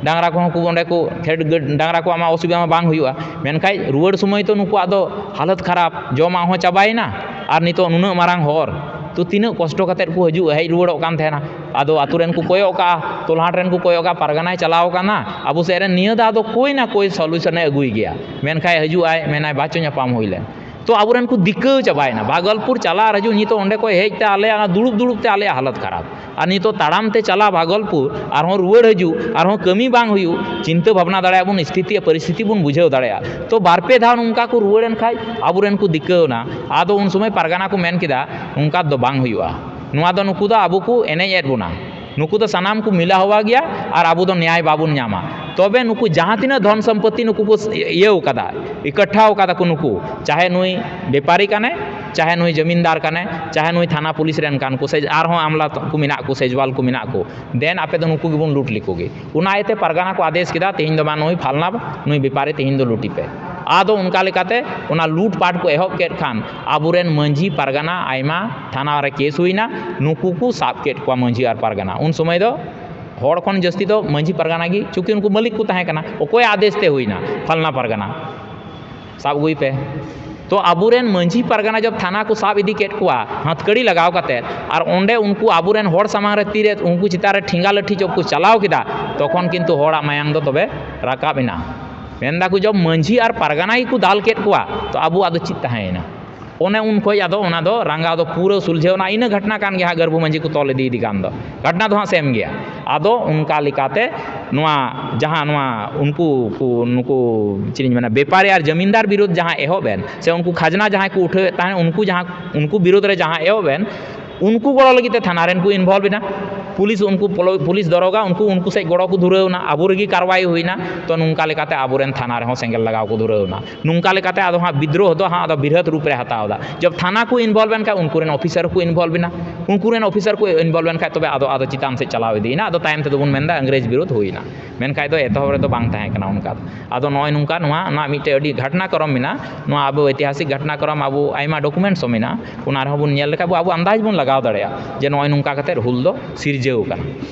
ᱰᱟᱝᱨᱟ ᱠᱚᱦᱚᱸ ᱠᱚ ᱚᱸᱰᱮ ᱠᱚ ᱠᱷᱮᱰ ᱜᱟᱹᱰ-, ᱰᱟᱝᱨᱟ ᱠᱚᱣᱟᱜ ᱢᱟ ᱚᱥᱩᱵᱤᱫᱷᱟ ᱢᱟ ᱵᱟᱝ ᱦᱩᱭᱩᱜᱼᱟ, ᱢᱮᱱᱠᱷᱟᱡ ᱨᱩᱣᱟᱹᱲ ᱥᱚᱢᱚᱭ ᱛᱚ ᱱᱩᱠᱩᱣᱟᱜ ᱫᱚ ᱦᱟᱞᱚᱛ ᱠᱷᱟᱨᱟᱯ, ᱡᱚᱢᱟᱜ ᱦᱚᱸ ᱪᱟᱵᱟᱭᱮᱱᱟ, ᱟᱨ ᱱᱤᱛᱚᱜ ᱱᱩᱱᱟᱹᱜ ᱢᱟᱨᱟᱝ ᱦᱚᱨ, ᱛᱚ ᱛᱤᱱᱟᱹᱜ ᱠᱚᱥᱴᱚ ᱠᱟᱛᱮᱫ ᱠᱚ ᱦᱤᱡᱩᱜ ᱦᱮᱡ ᱨᱩᱣᱟᱹᱲᱚᱜ ᱠᱟᱱ ᱛᱟᱦᱮᱱᱟ᱾ ᱟᱫᱚ ᱟᱛᱳ ᱨᱮᱱ ᱠᱚ ᱠᱚᱭᱚᱜ ᱠᱟᱜᱼᱟ, ᱛᱚᱞᱦᱟᱴ ᱨᱮᱱ ᱠᱚ ᱠᱚᱭᱚᱜ ᱠᱟᱜᱼᱟ, ᱯᱟᱨᱜᱟᱱᱟᱭ ᱪᱟᱞᱟᱣ ᱠᱟᱱᱟ ᱟᱵᱚ ᱥᱮᱫ ᱨᱮᱱ, ᱱᱤᱭᱟᱹ ᱫᱷᱟᱣ ᱫᱚ ᱠᱳᱭ ᱱᱟ ᱠᱳᱭ ᱥᱚᱞᱩᱭᱥᱚᱱᱮ ᱟᱹᱜᱩᱭ ᱜᱮᱭᱟ, ᱢᱮᱱᱠᱷᱟᱡ ᱦᱤᱡᱩᱜ ᱟᱭ, ᱢᱮᱱᱟᱭ, "ᱵᱟᱪᱚ ᱧᱟᱯᱟᱢ ᱦᱩᱭ ᱞᱮᱱ᱾" ᱛᱚ ᱟᱵᱚᱨᱮᱱ ᱠᱚ ᱫᱤᱠᱟᱹ ᱪᱟᱵᱟᱭᱮᱱᱟ, ᱵᱷᱟᱜᱚᱞᱯᱩᱨ ᱪᱟᱞᱟᱜ ᱟᱨ ᱦᱤᱡᱩᱜ, ᱱᱤᱛᱚᱜ ᱚᱸᱰᱮ ᱠᱷᱚᱡ ᱦᱮᱡ ᱛᱮ ᱟᱞᱮᱭᱟᱜ ᱚᱱᱟ ᱫᱩᱲᱩᱵ ᱫᱩᱲᱩᱵ ᱛᱮ ᱟᱞᱮᱭᱟᱜ ᱦᱟᱞᱚᱛ ᱠᱷᱟᱨᱟᱯ᱾ ᱟᱨ ᱱᱤᱛᱚᱜ ᱛᱟᱲᱟᱢ ᱛᱮ ᱪᱟᱞᱟᱜ ᱵᱷᱟᱜᱚᱞᱯᱩᱨ, ᱟᱨᱦᱚᱸ ᱨᱩᱣᱟᱹᱲ ᱦᱤᱡᱩᱜ, ᱟᱨᱦᱚᱸ ᱠᱟᱹᱢᱤ ᱵᱟᱝ ᱦᱩᱭᱩᱜ, ᱪᱤᱱᱛᱟᱹ ᱵᱷᱟᱵᱽᱱᱟ ᱫᱟᱲᱮᱭᱟᱜ ᱵᱚᱱ, ᱥᱛᱷᱤᱛᱤ ᱯᱚᱨᱤᱥᱛᱷᱤᱛᱤ ᱵᱚᱱ ᱵᱩᱡᱷᱟᱹᱣ ᱫᱟᱲᱮᱭᱟᱜᱼᱟ᱾ ᱛᱚ ᱵᱟᱨ ᱯᱮ ᱫᱷᱟᱣ ᱱᱚᱝᱠᱟ ᱠᱚ ᱨᱩᱣᱟᱹᱲ ᱮᱱ ᱠᱷᱟᱡ ᱟᱵᱚᱨᱮᱱ ᱠᱚ ᱫᱤᱠᱟᱹᱣ ᱮᱱᱟ᱾ ᱟᱫᱚ ᱩᱱ ᱥᱚᱢᱚᱭ ᱯᱟᱨᱜᱟᱱᱟ ᱠᱚ ᱢᱮᱱ ᱠᱮᱫᱟ, "ᱱᱚᱝᱠᱟ ᱫᱚ ᱵᱟᱝ ᱦᱩᱭᱩᱜᱼᱟ, ᱱᱚᱣᱟ ᱫᱚ ᱱᱩᱠᱩ ᱫᱚ ᱟᱵᱚ ᱠᱚ ᱮᱱᱮᱡ ᱮᱫ ᱵᱚᱱᱟ, ᱱᱩᱠᱩ ᱫᱚ ᱥᱟᱱᱟᱢ ᱠᱚ ᱢᱤᱞᱟ ᱦᱚᱣᱟ ᱜᱮᱭᱟ ᱟᱨ ᱟᱵᱚ ᱫᱚ ᱱᱮᱭᱟᱭ ᱵᱟᱵᱚᱱ ᱧᱟᱢᱟ᱾" ᱛᱚᱵᱮ ᱱᱩᱠᱩ ᱡᱟᱦᱟᱸ ᱛᱤᱱᱟᱹᱜ ᱫᱷᱚᱱ ᱥᱚᱢᱯᱚᱛᱤ ᱱᱩᱠᱩ ᱠᱚ ᱤᱭᱟᱹᱣ ᱠᱟᱫᱟ, ᱤᱠᱟᱴᱷᱟᱣ ᱠᱟᱫᱟ ᱠᱚ ᱱᱩᱠᱩ, ᱪᱟᱦᱮ ᱱᱩᱭ ᱵᱮᱯᱟᱨᱤ ᱠᱟᱱᱮ, ᱪᱟᱦᱮ ᱱᱩᱭ ᱡᱟᱢᱤᱱᱫᱟᱨ ᱠᱟᱱᱮ, ᱪᱟᱦᱮ ᱱᱩᱭ ᱛᱷᱟᱱᱟ ᱯᱩᱞᱤᱥ ᱨᱮᱱ ᱠᱟᱱ ᱠᱚ, ᱥᱮ ᱟᱨᱦᱚᱸ ᱟᱢᱞᱟ ᱠᱚ ᱢᱮᱱᱟᱜ ᱠᱚ, ᱥᱮᱡᱽᱣᱟᱞ ᱠᱚ ᱢᱮᱱᱟᱜ ᱠᱚ, ᱫᱮᱱ ᱟᱯᱮ ᱫᱚ ᱱᱩᱠᱩ ᱜᱮᱵᱚᱱ ᱞᱩᱴ ᱞᱮᱠᱚ ᱜᱮ᱾ ᱚᱱᱟ ᱤᱭᱟᱹᱛᱮ ᱯᱟᱨᱜᱟᱱᱟ ᱠᱚ ᱟᱫᱮᱥ ᱠᱮᱫᱟ, "ᱛᱮᱦᱮᱧ ᱫᱚ ᱢᱟ ᱱᱩᱭ ᱯᱷᱟᱞᱱᱟ, ᱱᱩᱭ ᱵᱮᱯᱟᱨᱤ ᱛᱮᱦᱮᱧ ᱫᱚ ᱞᱩᱴᱤ ᱯᱮ᱾" ᱟᱫᱚ ᱚᱱᱠᱟ ᱞᱮᱠᱟᱛᱮ ᱚᱱᱟ ᱞᱩᱴ ᱯᱟᱴ ᱠᱚ ᱮᱦᱚᱵ ᱠᱮᱫ ᱠᱷᱟᱱ ᱟᱵᱚᱨᱮᱱ ᱢᱟᱹᱡᱷᱤ ᱯᱟᱨᱜᱟᱱᱟ ᱟᱭᱢᱟ ᱛᱷᱟᱱᱟ ᱨᱮ ᱠᱮᱥ ᱦᱩᱭᱱᱟ, ᱱᱩᱠᱩ ᱠᱚ ᱥᱟᱵ ᱠᱮᱫ ᱠᱚᱣᱟ ᱢᱟᱹᱡᱷᱤ ᱟᱨ ᱯᱟᱨᱜᱟᱱᱟ᱾ ᱩᱱ ᱥᱚᱢᱚᱭ ᱫᱚ ᱦᱚᱲ ᱠᱷᱚᱱ ᱡᱟᱹᱥᱛᱤ ᱫᱚ ᱢᱟᱹᱡᱷᱤ ᱯᱟᱨᱜᱟᱱᱟ ᱜᱮ, ᱪᱩᱸᱠᱤ ᱩᱱᱠᱩ ᱢᱟᱹᱞᱤᱠ ᱠᱚ ᱛᱟᱦᱮᱸ ᱠᱟᱱᱟ, ᱚᱠᱚᱭᱟᱜ ᱟᱫᱮᱥ ᱛᱮ ᱦᱩᱭᱱᱟ ᱯᱷᱟᱞᱱᱟ ᱯᱟᱨᱜᱟᱱᱟ ᱥᱟᱵ ᱟᱹᱜᱩᱭ ᱯᱮ᱾ ᱛᱚ ᱟᱵᱚᱨᱮᱱ ᱢᱟᱹᱡᱷᱤ ᱯᱟᱨᱜᱟᱱᱟ ᱡᱚᱵ ᱛᱷᱟᱱᱟ ᱠᱚ ᱥᱟᱵ ᱤᱫᱤ ᱠᱮᱫ ᱠᱚᱣᱟ ᱦᱟᱛᱠᱟᱹᱲᱤ ᱞᱟᱜᱟᱣ ᱠᱟᱛᱮᱫ, ᱟᱨ ᱚᱸᱰᱮ ᱩᱱᱠᱩ ᱟᱵᱚᱨᱮᱱ ᱦᱚᱲ ᱥᱟᱢᱟᱝ ᱨᱮ ᱛᱤᱨᱮ ᱩᱱᱠᱩ ᱪᱮᱛᱟᱱ ᱨᱮ ᱴᱷᱮᱸᱜᱟ ᱞᱟᱹᱴᱷᱤ ᱡᱚᱵ ᱠᱚ ᱪᱟᱞᱟᱣ ᱠᱮᱫᱟ, ᱛᱚᱠᱷᱚᱱ ᱠᱤᱱᱛᱩ ᱦᱚᱲᱟᱜ ᱢᱟᱭᱟᱝ ᱫᱚ ᱛᱚᱵᱮ ᱨᱟᱠᱟᱵ ᱮᱱᱟ᱾ ᱢᱮᱱᱫᱟ ᱠᱚ ᱡᱚᱵ ᱢᱟᱹᱡᱷᱤ ᱟᱨ ᱯᱟᱨᱜᱟᱱᱟ ᱜᱮᱠᱚ ᱫᱟᱞ ᱠᱮᱫ ᱠᱚᱣᱟ, ᱛᱚ ᱟᱵᱚᱣᱟᱜ ᱫᱚ ᱪᱮᱫ ᱛᱟᱦᱮᱸᱭᱮᱱᱟ? ᱚᱱᱮ ᱩᱱ ᱠᱷᱚᱡ ᱟᱫᱚ ᱚᱱᱟ ᱫᱚ ᱨᱟᱸᱜᱟᱣ ᱫᱚ ᱯᱩᱨᱟᱹ ᱥᱩᱞᱡᱷᱟᱹᱣ ᱮᱱᱟ᱾ ᱤᱱᱟᱹ ᱜᱷᱚᱴᱱᱟ ᱠᱟᱱ ᱜᱮᱭᱟ ᱦᱟᱸᱜ, ᱜᱟᱹᱨᱵᱩ ᱢᱟᱹᱡᱷᱤ ᱠᱚ ᱛᱚᱞ ᱤᱫᱤᱭᱮᱫᱤ ᱠᱟᱱ ᱫᱚ, ᱜᱷᱚᱴᱱᱟ ᱫᱚ ᱦᱟᱸᱜ ᱥᱮᱢ ᱜᱮᱭᱟ᱾ ᱟᱫᱚ ᱚᱱᱠᱟ ᱞᱮᱠᱟᱛᱮ ᱱᱚᱣᱟ ᱡᱟᱦᱟᱸ ᱱᱚᱣᱟ ᱩᱱᱠᱩ ᱠᱚ, ᱱᱩᱠᱩ ᱪᱮᱫ ᱤᱧ ᱢᱮᱱᱟ, ᱵᱮᱯᱟᱨᱤ ᱟᱨ ᱡᱟᱢᱤᱱᱫᱟᱨ ᱵᱤᱨᱩᱫᱷ ᱡᱟᱦᱟᱸ ᱮᱦᱚᱵ ᱮᱱ, ᱥᱮ ᱩᱱᱠᱩ ᱠᱷᱟᱡᱽᱱᱟ ᱡᱟᱦᱟᱸᱭ ᱠᱚ ᱩᱴᱷᱟᱹᱣᱮᱫ ᱛᱟᱦᱮᱸᱫ, ᱩᱱᱠᱩ ᱡᱟᱦᱟᱸ, ᱩᱱᱠᱩ ᱵᱤᱨᱩᱫᱷ ᱨᱮ ᱡᱟᱦᱟᱸ ᱮᱦᱚᱵ ᱮᱱ, ᱩᱱᱠᱩ ᱜᱚᱲᱚ ᱞᱟᱹᱜᱤᱫ ᱛᱮ ᱛᱷᱟᱱᱟ ᱨᱮᱱ ᱠᱚ involve ᱮᱱᱟ᱾ ᱯᱩᱞᱤᱥ ᱩᱱᱠᱩ ᱯᱚᱞᱚ-, ᱯᱩᱞᱤᱥ ᱫᱚᱨᱚᱜᱟ ᱩᱱᱠᱩ, ᱩᱱᱠᱩ ᱥᱮᱫ ᱜᱚᱲᱚ ᱠᱚ ᱫᱷᱩᱨᱟᱹᱣ ᱮᱱᱟ, ᱟᱵᱚ ᱨᱮᱜᱮ ᱠᱟᱨᱣᱟᱭ ᱦᱩᱭᱱᱟ᱾ ᱛᱚ ᱱᱚᱝᱠᱟ ᱞᱮᱠᱟᱛᱮ ᱟᱵᱚᱨᱮᱱ ᱛᱷᱟᱱᱟ ᱨᱮᱦᱚᱸ ᱥᱮᱸᱜᱮᱞ ᱞᱟᱜᱟᱣ ᱠᱚ ᱫᱷᱩᱨᱟᱹᱣ ᱮᱱᱟ᱾ ᱱᱚᱝᱠᱟ ᱞᱮᱠᱟᱛᱮ ᱟᱫᱚ ᱦᱟᱸᱜ ᱵᱤᱫᱽᱨᱳᱦ ᱫᱚ ᱦᱟᱸᱜ ᱟᱫᱚ ᱵᱤᱨᱟᱹᱛ ᱨᱩᱯ ᱨᱮ ᱦᱟᱛᱟᱣ ᱮᱫᱟ᱾ ᱡᱚᱵ ᱛᱷᱟᱱᱟ ᱠᱚ involve ᱮᱱ ᱠᱷᱟᱱ, ᱩᱱᱠᱩ ᱨᱮᱱ ᱚᱯᱷᱤᱥᱟᱨ ᱠᱚ involve ᱮᱱᱟ᱾ ᱩᱱᱠᱩ ᱨᱮᱱ ᱚᱯᱷᱤᱥᱟᱨ ᱠᱚ involve ᱮᱱ ᱠᱷᱟᱱ, ᱛᱚᱵᱮ ᱟᱫᱚ, ᱟᱫᱚ ᱪᱮᱛᱟᱱ ᱥᱮᱫ ᱪᱟᱞᱟᱣ ᱤᱫᱤᱭᱮᱱᱟ᱾ ᱟᱫᱚ ᱛᱟᱭᱚᱢ ᱛᱮᱫᱚ ᱵᱚᱱ ᱢᱮᱱᱫᱟ ᱤᱝᱨᱮᱡᱽ ᱵᱤᱨᱳᱫᱷ ᱦᱩᱭᱱᱟ᱾ ᱢᱮᱱᱠᱷᱟᱡ ᱫᱚ ᱮᱛᱚᱦᱚᱵ ᱨᱮᱫᱚ ᱵᱟᱝ ᱛᱟᱦᱮᱸ ᱠᱟᱱᱟ ᱚᱱᱠᱟ ᱫᱚ᱾ ᱟᱫᱚ ᱱᱚᱜᱼᱚᱭ ᱱᱚᱝᱠᱟ ᱱᱚᱣᱟ ᱨᱮᱱᱟᱜ ᱢᱤᱫᱴᱮᱡ ᱟᱹᱰᱤ ᱜᱷᱚᱴᱱᱟ ᱠᱨᱚᱢ ᱢᱮᱱᱟᱜᱼᱟ᱾ ᱱᱚᱣᱟ ᱟᱵᱚ ᱤᱛᱤᱦᱟᱥᱤᱠ ᱜᱷᱚᱴᱱᱟ ᱠᱨᱚᱢ ᱟᱵᱚ ᱟᱭᱢᱟ documents ᱦᱚᱸ ᱢᱮᱱᱟᱜᱼᱟ᱾ ᱚᱱᱟ ᱨᱮᱦᱚᱸ ᱵᱚᱱ ᱧᱮᱞ ᱞᱮᱠᱷᱟᱡ ᱵᱚ, ᱟᱵᱚ ᱟᱱᱫᱟᱡᱽ ᱵᱚᱱ ᱞᱟᱜᱟᱣ ᱫᱟᱲᱮᱭᱟᱜᱼᱟ ᱡᱮ ᱱᱚᱜᱼᱚᱭ ᱱᱚᱝᱠᱟ ᱠᱟᱛᱮᱫ ᱦᱩᱞ ᱫᱚ ᱥᱤᱨᱡᱟᱹᱣ ᱠᱟᱱᱟ᱾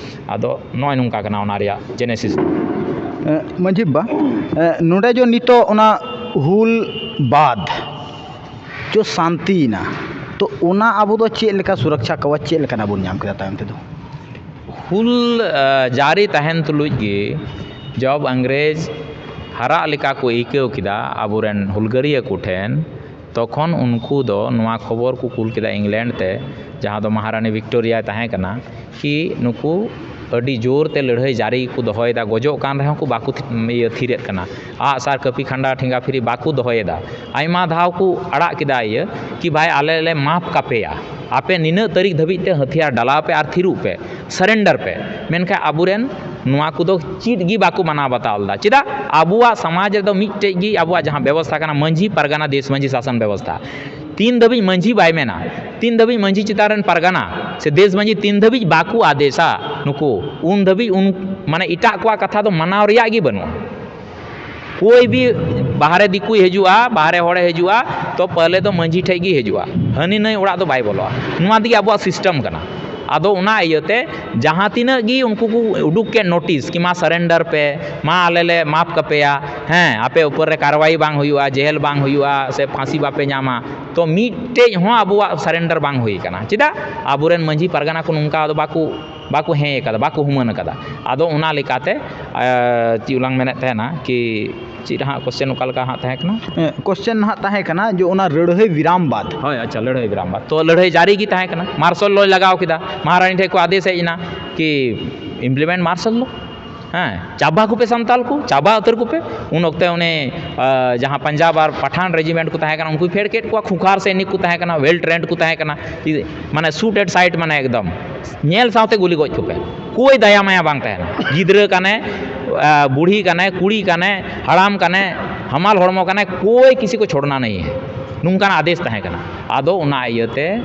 ᱟᱫᱚ ᱱᱚᱜᱼᱚᱭ ᱱᱚᱝᱠᱟ ᱠᱟᱱᱟ ᱚᱱᱟ ᱨᱮᱭᱟᱜ genesis ᱫᱚ᱾ ᱮ, ᱢᱟᱹᱡᱷᱤ ᱵᱟᱵᱟ, ᱮ, ᱱᱚᱰᱮ ᱡᱮ ᱱᱤᱛᱚᱜ ᱚᱱᱟ ᱦᱩᱞ ᱵᱟᱫ ᱡᱚ ᱥᱟᱱᱛᱤᱭᱮᱱᱟ, ᱛᱚ ᱚᱱᱟ ᱟᱵᱚ ᱫᱚ ᱪᱮᱫ ᱞᱮᱠᱟ ᱥᱩᱨᱚᱠᱪᱷᱟ ᱠᱟᱣᱟᱡᱽ ᱪᱮᱫ ᱞᱮᱠᱟᱱᱟᱜ ᱵᱚᱱ ᱧᱟᱢ ᱠᱮᱫᱟ ᱛᱟᱭᱚᱢ ᱛᱮᱫᱚ? ᱦᱩᱞ, ᱟ, ᱡᱟᱹᱨᱤ ᱛᱟᱦᱮᱱ ᱛᱩᱞᱩᱡ ᱜᱮ ᱡᱚᱵ ᱤᱝᱨᱮᱡᱽ ᱦᱟᱨᱟᱜ ᱞᱮᱠᱟ ᱠᱚ ᱟᱹᱭᱠᱟᱹᱣ ᱠᱮᱫᱟ ᱟᱵᱚᱨᱮᱱ ᱦᱩᱞᱜᱟᱹᱨᱤᱭᱟᱹ ᱠᱚᱴᱷᱮᱱ, ᱛᱚᱠᱷᱚᱱ ᱩᱱᱠᱩ ᱫᱚ ᱱᱚᱣᱟ ᱠᱷᱚᱵᱚᱨ ᱠᱚ ᱠᱩᱞ ᱠᱮᱫᱟ ᱤᱝᱞᱮᱱᱰ ᱛᱮ, ᱡᱟᱦᱟᱸ ᱫᱚ ᱢᱚᱦᱟᱨᱟᱱᱤ ᱵᱷᱤᱠᱴᱳᱨᱤᱭᱟᱭ ᱛᱟᱦᱮᱸ ᱠᱟᱱᱟ, ᱠᱤ ᱱᱩᱠᱩ ᱟᱹᱰᱤ ᱡᱳᱨ ᱛᱮ ᱞᱟᱹᱲᱦᱟᱹᱭ ᱡᱟᱹᱨᱤ ᱠᱚ ᱫᱚᱦᱚᱭᱮᱫᱟ, ᱜᱚᱡᱚᱜ ᱠᱟᱱ ᱨᱮᱦᱚᱸ ᱠᱚ ᱵᱟᱠᱚ ᱛᱷᱤ-, ᱤᱭᱟᱹ, ᱛᱷᱤᱨᱮᱫ ᱠᱟᱱᱟ, ᱟᱜᱼᱥᱟᱨ, ᱠᱟᱹᱯᱤ, ᱠᱷᱟᱱᱰᱟ, ᱴᱷᱮᱸᱜᱟ, ᱯᱷᱤᱨᱤ ᱵᱟᱠᱚ ᱫᱚᱦᱚᱭᱮᱫᱟ᱾ ᱟᱭᱢᱟ ᱫᱷᱟᱣ ᱠᱚ ᱟᱲᱟᱜ ᱠᱮᱫᱟ ᱤᱭᱟᱹ ᱠᱤ ᱵᱷᱟᱭ, ᱟᱞᱮ ᱞᱮ ᱢᱟᱯ ᱠᱟᱯᱮᱭᱟ, ᱟᱯᱮ ᱱᱤᱱᱟᱹᱜ ᱛᱟᱹᱨᱤᱠᱷ ᱫᱷᱟᱹᱵᱤᱡ ᱛᱮ ᱦᱟᱹᱛᱤᱭᱟᱨ ᱰᱟᱞᱟᱣ ᱯᱮ ᱟᱨ ᱛᱷᱤᱨᱚᱜ ᱯᱮ, surrender ᱯᱮ᱾ ᱢᱮᱱᱠᱷᱟᱱ ᱟᱵᱚᱨᱮᱱ ᱱᱚᱣᱟ ᱠᱚᱫᱚ ᱪᱮᱫ ᱜᱮ ᱵᱟᱠᱚ ᱢᱟᱱᱟᱣ ᱵᱟᱛᱟᱣ ᱞᱮᱫᱟ᱾ ᱪᱮᱫᱟᱜ? ᱟᱵᱚᱣᱟᱜ ᱥᱚᱢᱟᱡᱽ ᱨᱮᱫᱚ ᱢᱤᱫᱴᱮᱡ ᱜᱮ ᱟᱵᱚᱣᱟᱜ ᱡᱟᱦᱟᱸ ᱵᱮᱵᱚᱥᱛᱷᱟ ᱠᱟᱱᱟ, ᱢᱟᱹᱡᱷᱤ ᱯᱟᱨᱜᱟᱱᱟ ᱫᱮᱥ ᱢᱟᱹᱡᱷᱤ ᱥᱟᱥᱚᱱ ᱵᱮᱵᱚᱥᱛᱷᱟ, ᱛᱤᱱ ᱫᱷᱟᱹᱵᱤᱡ ᱢᱟᱹᱡᱷᱤ ᱵᱟᱭ ᱢᱮᱱᱟ, ᱛᱤᱱ ᱫᱷᱟᱹᱵᱤᱡ ᱢᱟᱹᱡᱷᱤ ᱪᱮᱛᱟᱱ ᱨᱮᱱ ᱯᱟᱨᱜᱟᱱᱟ ᱥᱮ ᱫᱮᱥ ᱢᱟᱹᱡᱷᱤ ᱛᱤᱱ ᱫᱷᱟᱹᱵᱤᱡ ᱵᱟᱠᱚ ᱟᱫᱮᱥᱟ ᱱᱩᱠᱩ, ᱩᱱ ᱫᱷᱟᱹᱵᱤᱡ ᱩᱱ, ᱢᱟᱱᱮ, ᱮᱴᱟᱜ ᱠᱚᱣᱟᱜ ᱠᱟᱛᱷᱟ ᱫᱚ ᱢᱟᱱᱟᱣ ᱨᱮᱭᱟᱜ ᱜᱮ ᱵᱟᱹᱱᱩᱜᱼᱟ᱾ ᱠᱳᱭ ᱵᱤ ᱵᱟᱦᱨᱮ ᱫᱤᱠᱩᱭ ᱦᱤᱡᱩᱜᱼᱟ, ᱵᱟᱦᱨᱮ ᱦᱚᱲᱮ ᱦᱤᱡᱩᱜᱼᱟ, ᱛᱚ ᱯᱟᱦᱞᱮ ᱫᱚ ᱢᱟᱹᱡᱷᱤ ᱴᱷᱮᱡ ᱜᱮ ᱦᱤᱡᱩᱜᱼᱟ, ᱦᱟᱹᱱᱤ ᱱᱟᱹᱭ ᱚᱲᱟᱜ ᱫᱚ ᱵᱟᱭ ᱵᱚᱞᱚᱜᱼᱟ᱾ ᱱᱚᱣᱟ ᱛᱮᱜᱮ ᱟᱵᱚᱣᱟᱜ system ᱠᱟᱱᱟ᱾ ᱟᱫᱚ ᱚᱱᱟ ᱤᱭᱟᱹᱛᱮ ᱡᱟᱦᱟᱸ ᱛᱤᱱᱟᱹᱜ ᱜᱮ ᱩᱱᱠᱩ ᱠᱚ ᱩᱰᱩᱠ ᱠᱮᱫ notice ᱠᱤ ᱢᱟ surrender ᱯᱮ, ᱢᱟ ᱟᱞᱮ ᱞᱮ ᱢᱟᱯ ᱠᱟᱯᱮᱭᱟ, ᱦᱮᱸ, ᱟᱯᱮ ᱩᱯᱚᱨ ᱨᱮ ᱠᱟᱨᱣᱟᱭ ᱵᱟᱝ ᱦᱩᱭᱩᱜᱼᱟ, ᱡᱮᱦᱮᱞ ᱵᱟᱝ ᱦᱩᱭᱩᱜᱼᱟ, ᱥᱮ ᱯᱷᱟᱸᱥᱤ ᱵᱟᱯᱮ ᱧᱟᱢᱟ, ᱛᱚ ᱢᱤᱫᱴᱮᱡ ᱦᱚᱸ ᱟᱵᱚᱣᱟᱜ surrender ᱵᱟᱝ ᱦᱩᱭ ᱠᱟᱱᱟ᱾ ᱪᱮᱫᱟᱜ? ᱟᱵᱚᱨᱮᱱ ᱢᱟᱹᱡᱷᱤ ᱯᱟᱨᱜᱟᱱᱟ ᱠᱚ ᱱᱚᱝᱠᱟ ᱫᱚ ᱵᱟᱠᱚ, ᱵᱟᱠᱚ ᱦᱮᱸ ᱠᱟᱫᱟ, ᱵᱟᱠᱚ ᱦᱩᱢᱟᱹᱱ ᱠᱟᱫᱟ᱾ ᱟᱫᱚ ᱚᱱᱟ ᱞᱮᱠᱟᱛᱮ, ᱟᱨ ᱪᱮᱫ ᱞᱟᱝ ᱢᱮᱱᱮᱫ ᱛᱟᱦᱮᱱᱟ ᱠᱤ ᱪᱮᱫ ᱦᱟᱸᱜ question ᱚᱠᱟ ᱞᱮᱠᱟ ᱦᱟᱸᱜ ᱛᱟᱦᱮᱸ ᱠᱟᱱᱟ? ᱮ, question ᱦᱟᱸᱜ ᱛᱟᱦᱮᱸ ᱠᱟᱱᱟ ᱡᱮ ᱚᱱᱟ ᱞᱟᱹᱲᱦᱟᱹᱭ ᱵᱤᱨᱟᱢ ᱵᱟᱫ᱾ ᱦᱳᱭ, ᱟᱪᱪᱷᱟ, ᱞᱟᱹᱲᱦᱟᱹᱭ ᱵᱤᱨᱟᱢ ᱵᱟᱫ᱾ ᱛᱚ ᱞᱟᱹᱲᱦᱟᱹᱭ ᱡᱟᱹᱨᱤ ᱜᱮ ᱛᱟᱦᱮᱸ ᱠᱟᱱᱟ, martial law ᱞᱟᱜᱟᱣ ᱠᱮᱫᱟ, ᱢᱚᱦᱟᱨᱟᱱᱤ ᱴᱷᱮᱱ ᱠᱚ ᱟᱫᱮᱥ ᱦᱮᱡ ᱮᱱᱟ ᱠᱤ implement martial law᱾ ᱦᱮᱸ, ᱪᱟᱵᱟ ᱠᱚᱯᱮ ᱥᱟᱱᱛᱟᱞ ᱠᱚ, ᱪᱟᱵᱟ ᱩᱛᱟᱹᱨ ᱠᱚᱯᱮ᱾ ᱩᱱ ᱚᱠᱛᱮ ᱩᱱᱤ, ᱟᱸ, ᱡᱟᱦᱟᱸ ᱯᱟᱧᱡᱟᱵᱽ ᱟᱨ ᱯᱟᱴᱷᱟᱱ ᱨᱮᱡᱤᱢᱮᱱᱴ ᱠᱚ ᱛᱟᱦᱮᱸ ᱠᱟᱱᱟ, ᱩᱱᱠᱩᱭ ᱯᱷᱮᱰ ᱠᱮᱫ ᱠᱚᱣᱟ, ᱠᱷᱩᱸᱠᱷᱟᱨ ᱥᱮ ᱮᱱᱤᱠ ᱠᱚ ᱛᱟᱦᱮᱸ ᱠᱟᱱᱟ, ᱳᱭᱮᱞ ᱴᱨᱮᱱᱰ ᱠᱚ ᱛᱟᱦᱮᱸ ᱠᱟᱱᱟ, ᱢᱟᱱᱮ ᱥᱩᱴ ᱮᱴ ᱥᱟᱭᱤᱴ, ᱢᱟᱱᱮ ᱮᱠᱫᱚᱢ ᱧᱮᱞ ᱥᱟᱶᱛᱮ ᱜᱩᱞᱤ ᱜᱚᱡ ᱠᱚᱯᱮ᱾ ᱠᱳᱭ ᱫᱟᱭᱟ ᱢᱟᱭᱟ ᱵᱟᱝ ᱛᱟᱦᱮᱱᱟ᱾ ᱜᱤᱫᱽᱨᱟᱹ ᱠᱟᱱᱮ, ᱟᱸ, ᱵᱩᱲᱦᱤ ᱠᱟᱱᱮ, ᱠᱩᱲᱤ ᱠᱟᱱᱮ, ᱦᱟᱲᱟᱢ ᱠᱟᱱᱮ, ᱦᱟᱢᱟᱞ ᱦᱚᱲᱢᱚ ᱠᱟᱱᱮ, ᱠᱳᱭ ᱠᱤᱥᱤ ᱠᱚ ᱪᱷᱳᱲᱱᱟ ᱱᱟᱦᱤ ᱦᱮ᱾ ᱱᱚᱝᱠᱟᱱᱟᱜ ᱟᱫᱮᱥ ᱛᱟᱦᱮᱸ ᱠᱟᱱᱟ᱾ ᱟᱫᱚ ᱚᱱᱟ ᱤᱭᱟᱹᱛᱮ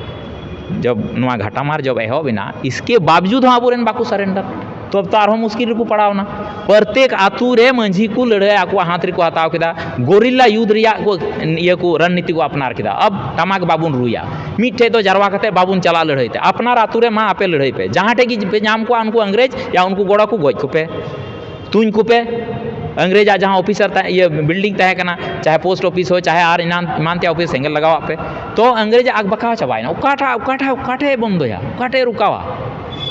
ᱡᱚᱵ ᱱᱚᱣᱟ ᱜᱷᱟᱴᱟᱢᱟᱨ ᱡᱚᱵ ᱮᱦᱚᱵ ᱮᱱᱟ, ᱤᱥᱠᱮ ᱵᱟᱵᱡᱩᱫ ᱦᱚᱸ ᱟᱵᱚᱨᱮᱱ ᱵᱟᱠᱚ ᱥᱟᱨᱮᱱᱰᱟᱨ, ᱛᱚᱵ ᱛᱚ ᱟᱨᱦᱚᱸ ᱢᱩᱥᱠᱤᱞ ᱨᱮᱠᱚ ᱯᱟᱲᱟᱣ ᱮᱱᱟ᱾ ᱯᱨᱚᱛᱮᱠ ᱟᱛᱳ ᱨᱮ ᱢᱟᱹᱡᱷᱤ ᱠᱚ ᱞᱟᱹᱲᱦᱟᱹᱭ ᱟᱠᱚᱣᱟᱜ ᱦᱟᱛ ᱨᱮᱠᱚ ᱦᱟᱛᱟᱣ ᱠᱮᱫᱟ, ᱜᱚᱨᱤᱞᱟ ᱭᱩᱫᱷ ᱨᱮᱭᱟᱜ ᱠᱚ ᱤᱭᱟᱹ ᱠᱚ ᱨᱚᱱᱱᱤᱛᱤ ᱠᱚ ᱟᱯᱱᱟᱨ ᱠᱮᱫᱟ᱾ ᱟᱵ ᱴᱟᱢᱟᱠ ᱵᱟᱵᱚᱱ ᱨᱩᱭᱟ, ᱢᱤᱫ ᱴᱷᱮᱡ ᱫᱚ ᱡᱟᱨᱣᱟ ᱠᱟᱛᱮ ᱵᱟᱵᱚᱱ ᱪᱟᱞᱟᱜ ᱞᱟᱹᱲᱦᱟᱹᱭ ᱛᱮ, ᱟᱯᱱᱟᱨ ᱟᱛᱳ ᱨᱮ ᱢᱟ ᱟᱯᱮ ᱞᱟᱹᱲᱦᱟᱹᱭ ᱯᱮ, ᱡᱟᱦᱟᱸ ᱴᱷᱮᱡ ᱜᱮ ᱯᱮ ᱧᱟᱢ ᱠᱚᱣᱟ ᱩᱱᱠᱩ ᱤᱝᱨᱮᱡᱽ ᱭᱟ ᱩᱱᱠᱩ ᱜᱚᱲᱚ ᱠᱚ ᱜᱚᱡ ᱠᱚᱯᱮ᱾ ᱛᱩᱧ ᱠᱚᱯᱮ᱾ ᱤᱝᱨᱮᱡᱟᱜ ᱡᱟᱦᱟᱸ ᱚᱯᱷᱤᱥᱟᱨ ᱛᱟᱦᱮᱸ, ᱤᱭᱟᱹ, ᱵᱤᱞᱰᱤᱝ ᱛᱟᱦᱮᱸ ᱠᱟᱱᱟ, ᱪᱟᱦᱮ ᱯᱳᱥᱴ ᱚᱯᱷᱤᱥ ᱦᱳ, ᱪᱟᱦᱮ ᱟᱨ ᱮᱢᱟᱱ, ᱮᱢᱟᱱ ᱛᱮᱭᱟᱜ ᱚᱯᱷᱤᱥ, ᱥᱮᱸᱜᱮᱞ ᱞᱟᱜᱟᱣᱟᱜ ᱯᱮ᱾ ᱛᱚ ᱤᱝᱨᱮᱡᱟᱜ ᱟᱠᱵᱟᱠᱟᱣ ᱪᱟᱵᱟᱭᱮᱱᱟ᱾ ᱚᱠᱟᱴᱟᱜ, ᱚᱠᱟᱴᱟᱜ, ᱚᱠᱟᱴᱷᱮᱡ ᱮ ᱵᱚᱱᱫᱚᱭᱟ? ᱚᱠᱟᱴᱷᱮᱡ ᱮ ᱨᱩᱠᱟᱣᱟ?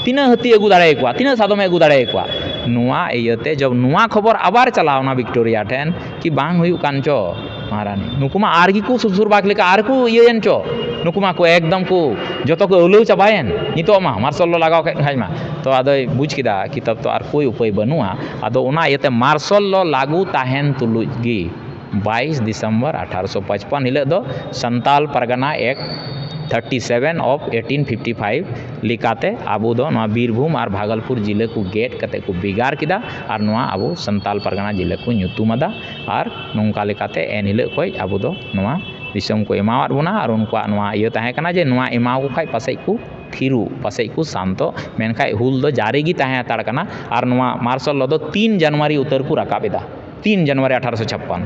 ᱛᱤᱱᱟᱹᱜ ᱦᱟᱹᱛᱤ ᱟᱹᱜᱩ ᱫᱟᱲᱮᱭᱟᱠᱚᱣᱟ? ᱛᱤᱱᱟᱹᱜ ᱥᱟᱫᱚᱢᱮ ᱟᱹᱜᱩ ᱫᱟᱲᱮᱭᱟᱠᱚᱣᱟ? ᱱᱚᱣᱟ ᱤᱭᱟᱹᱛᱮ ᱡᱚᱵ ᱱᱚᱣᱟ ᱠᱷᱚᱵᱚᱨ ᱟᱵᱟᱨ ᱪᱟᱞᱟᱣᱱᱟ ᱵᱷᱤᱠᱴᱳᱨᱤᱭᱟ ᱴᱷᱮᱱ, ᱠᱤ ᱵᱟᱝ ᱦᱩᱭᱩᱜ ᱠᱟᱱ ᱪᱚ ᱢᱚᱦᱟᱨᱟᱱᱤ? ᱱᱩᱠᱩ ᱢᱟ ᱟᱨ ᱜᱮᱠᱚ ᱥᱩᱨ ᱥᱩᱨ ᱵᱟᱜᱽ ᱞᱮᱠᱟ ᱟᱨ ᱠᱚ ᱤᱭᱟᱹᱭᱮᱱ ᱪᱚ? ᱱᱩᱠᱩ ᱢᱟ ᱠᱚ ᱮᱠᱫᱚᱢ ᱠᱚ ᱡᱚᱛᱚ ᱠᱚ ᱟᱹᱣᱞᱟᱹᱣ ᱪᱟᱵᱟᱭᱮᱱ᱾ ᱱᱤᱛᱚᱜ ᱢᱟ ᱢᱟᱨᱥᱟᱞ ᱞᱚ ᱞᱟᱜᱟᱣ ᱠᱮᱫ ᱠᱷᱟᱡ ᱢᱟ, ᱛᱚ ᱟᱫᱚᱭ ᱵᱩᱡᱽ ᱠᱮᱫᱟ ᱠᱤ ᱛᱚᱵ ᱛᱚ ᱟᱨ ᱠᱳᱭ ᱩᱯᱟᱹᱭ ᱵᱟᱹᱱᱩᱜᱼᱟ᱾ ᱟᱫᱚ ᱚᱱᱟ ᱤᱭᱟᱹᱛᱮ ᱢᱟᱨᱥᱟᱞ ᱞᱚ ᱞᱟᱹᱜᱩ ᱛᱟᱦᱮᱱ ᱛᱩᱞᱩᱡ ᱜᱮ ᱵᱟᱭᱤᱥ ᱰᱤᱥᱮᱢᱵᱚᱨ ᱟᱴᱷᱟᱨᱚᱥᱚ ᱯᱟᱸᱪᱯᱟᱱ ᱦᱤᱞᱳᱜ ᱫᱚ Santal Pargana act thirty seven of eighteen fifty five ᱞᱮᱠᱟᱛᱮ ᱟᱵᱚ ᱫᱚ ᱱᱚᱣᱟ ᱵᱤᱨᱵᱷᱩᱢ ᱟᱨ ᱵᱷᱟᱜᱚᱞᱯᱩᱨ ᱡᱤᱞᱟᱹ ᱠᱚ ᱜᱮᱫ ᱠᱟᱛᱮ ᱠᱚ ᱵᱷᱮᱜᱟᱨ ᱠᱮᱫᱟ ᱟᱨ ᱱᱚᱣᱟ ᱟᱵᱚ ᱥᱟᱱᱛᱟᱞ ᱯᱟᱨᱜᱟᱱᱟ ᱡᱤᱞᱟᱹ ᱠᱚ ᱧᱩᱛᱩᱢ ᱟᱫᱟ᱾ ᱟᱨ ᱱᱚᱝᱠᱟ ᱞᱮᱠᱟᱛᱮ ᱮᱱ ᱦᱤᱞᱳᱜ ᱠᱷᱚᱱ ᱟᱵᱚ ᱫᱚ ᱱᱚᱣᱟ ᱫᱤᱥᱚᱢ ᱠᱚ ᱮᱢᱟᱣᱟᱫ ᱵᱚᱱᱟ ᱟᱨ ᱩᱱᱠᱩᱣᱟᱜ ᱱᱚᱣᱟ ᱤᱭᱟᱹ ᱛᱟᱦᱮᱸ ᱠᱟᱱᱟ ᱡᱮ ᱱᱚᱣᱟ ᱮᱢᱟᱣᱟᱠᱚ ᱠᱷᱟᱡ ᱯᱟᱥᱮᱡ ᱠᱚ ᱛᱷᱤᱨᱚᱜ, ᱯᱟᱥᱮᱡ ᱠᱚ ᱥᱟᱱᱛᱚᱜ, ᱢᱮᱱᱠᱷᱟᱡ ᱦᱩᱞ ᱫᱚ ᱡᱟᱹᱨᱤ ᱜᱮ ᱛᱟᱦᱮᱸ ᱦᱟᱛᱟᱲ ᱠᱟᱱᱟ᱾ ᱟᱨ ᱱᱚᱣᱟ ᱢᱟᱨᱥᱟᱞ ᱞᱚ ᱫᱚ ᱛᱤᱱ ᱡᱟᱱᱩᱣᱟᱨᱤ ᱩᱛᱟᱹᱨ ᱠᱚ ᱨᱟᱠᱟᱵ ᱮᱫᱟ, ᱛᱤᱱ ᱡᱟᱱᱩᱣᱟᱨᱤ ᱟᱴᱷᱟᱨᱚᱥᱚ ᱪᱷᱟᱯᱯᱟᱱ,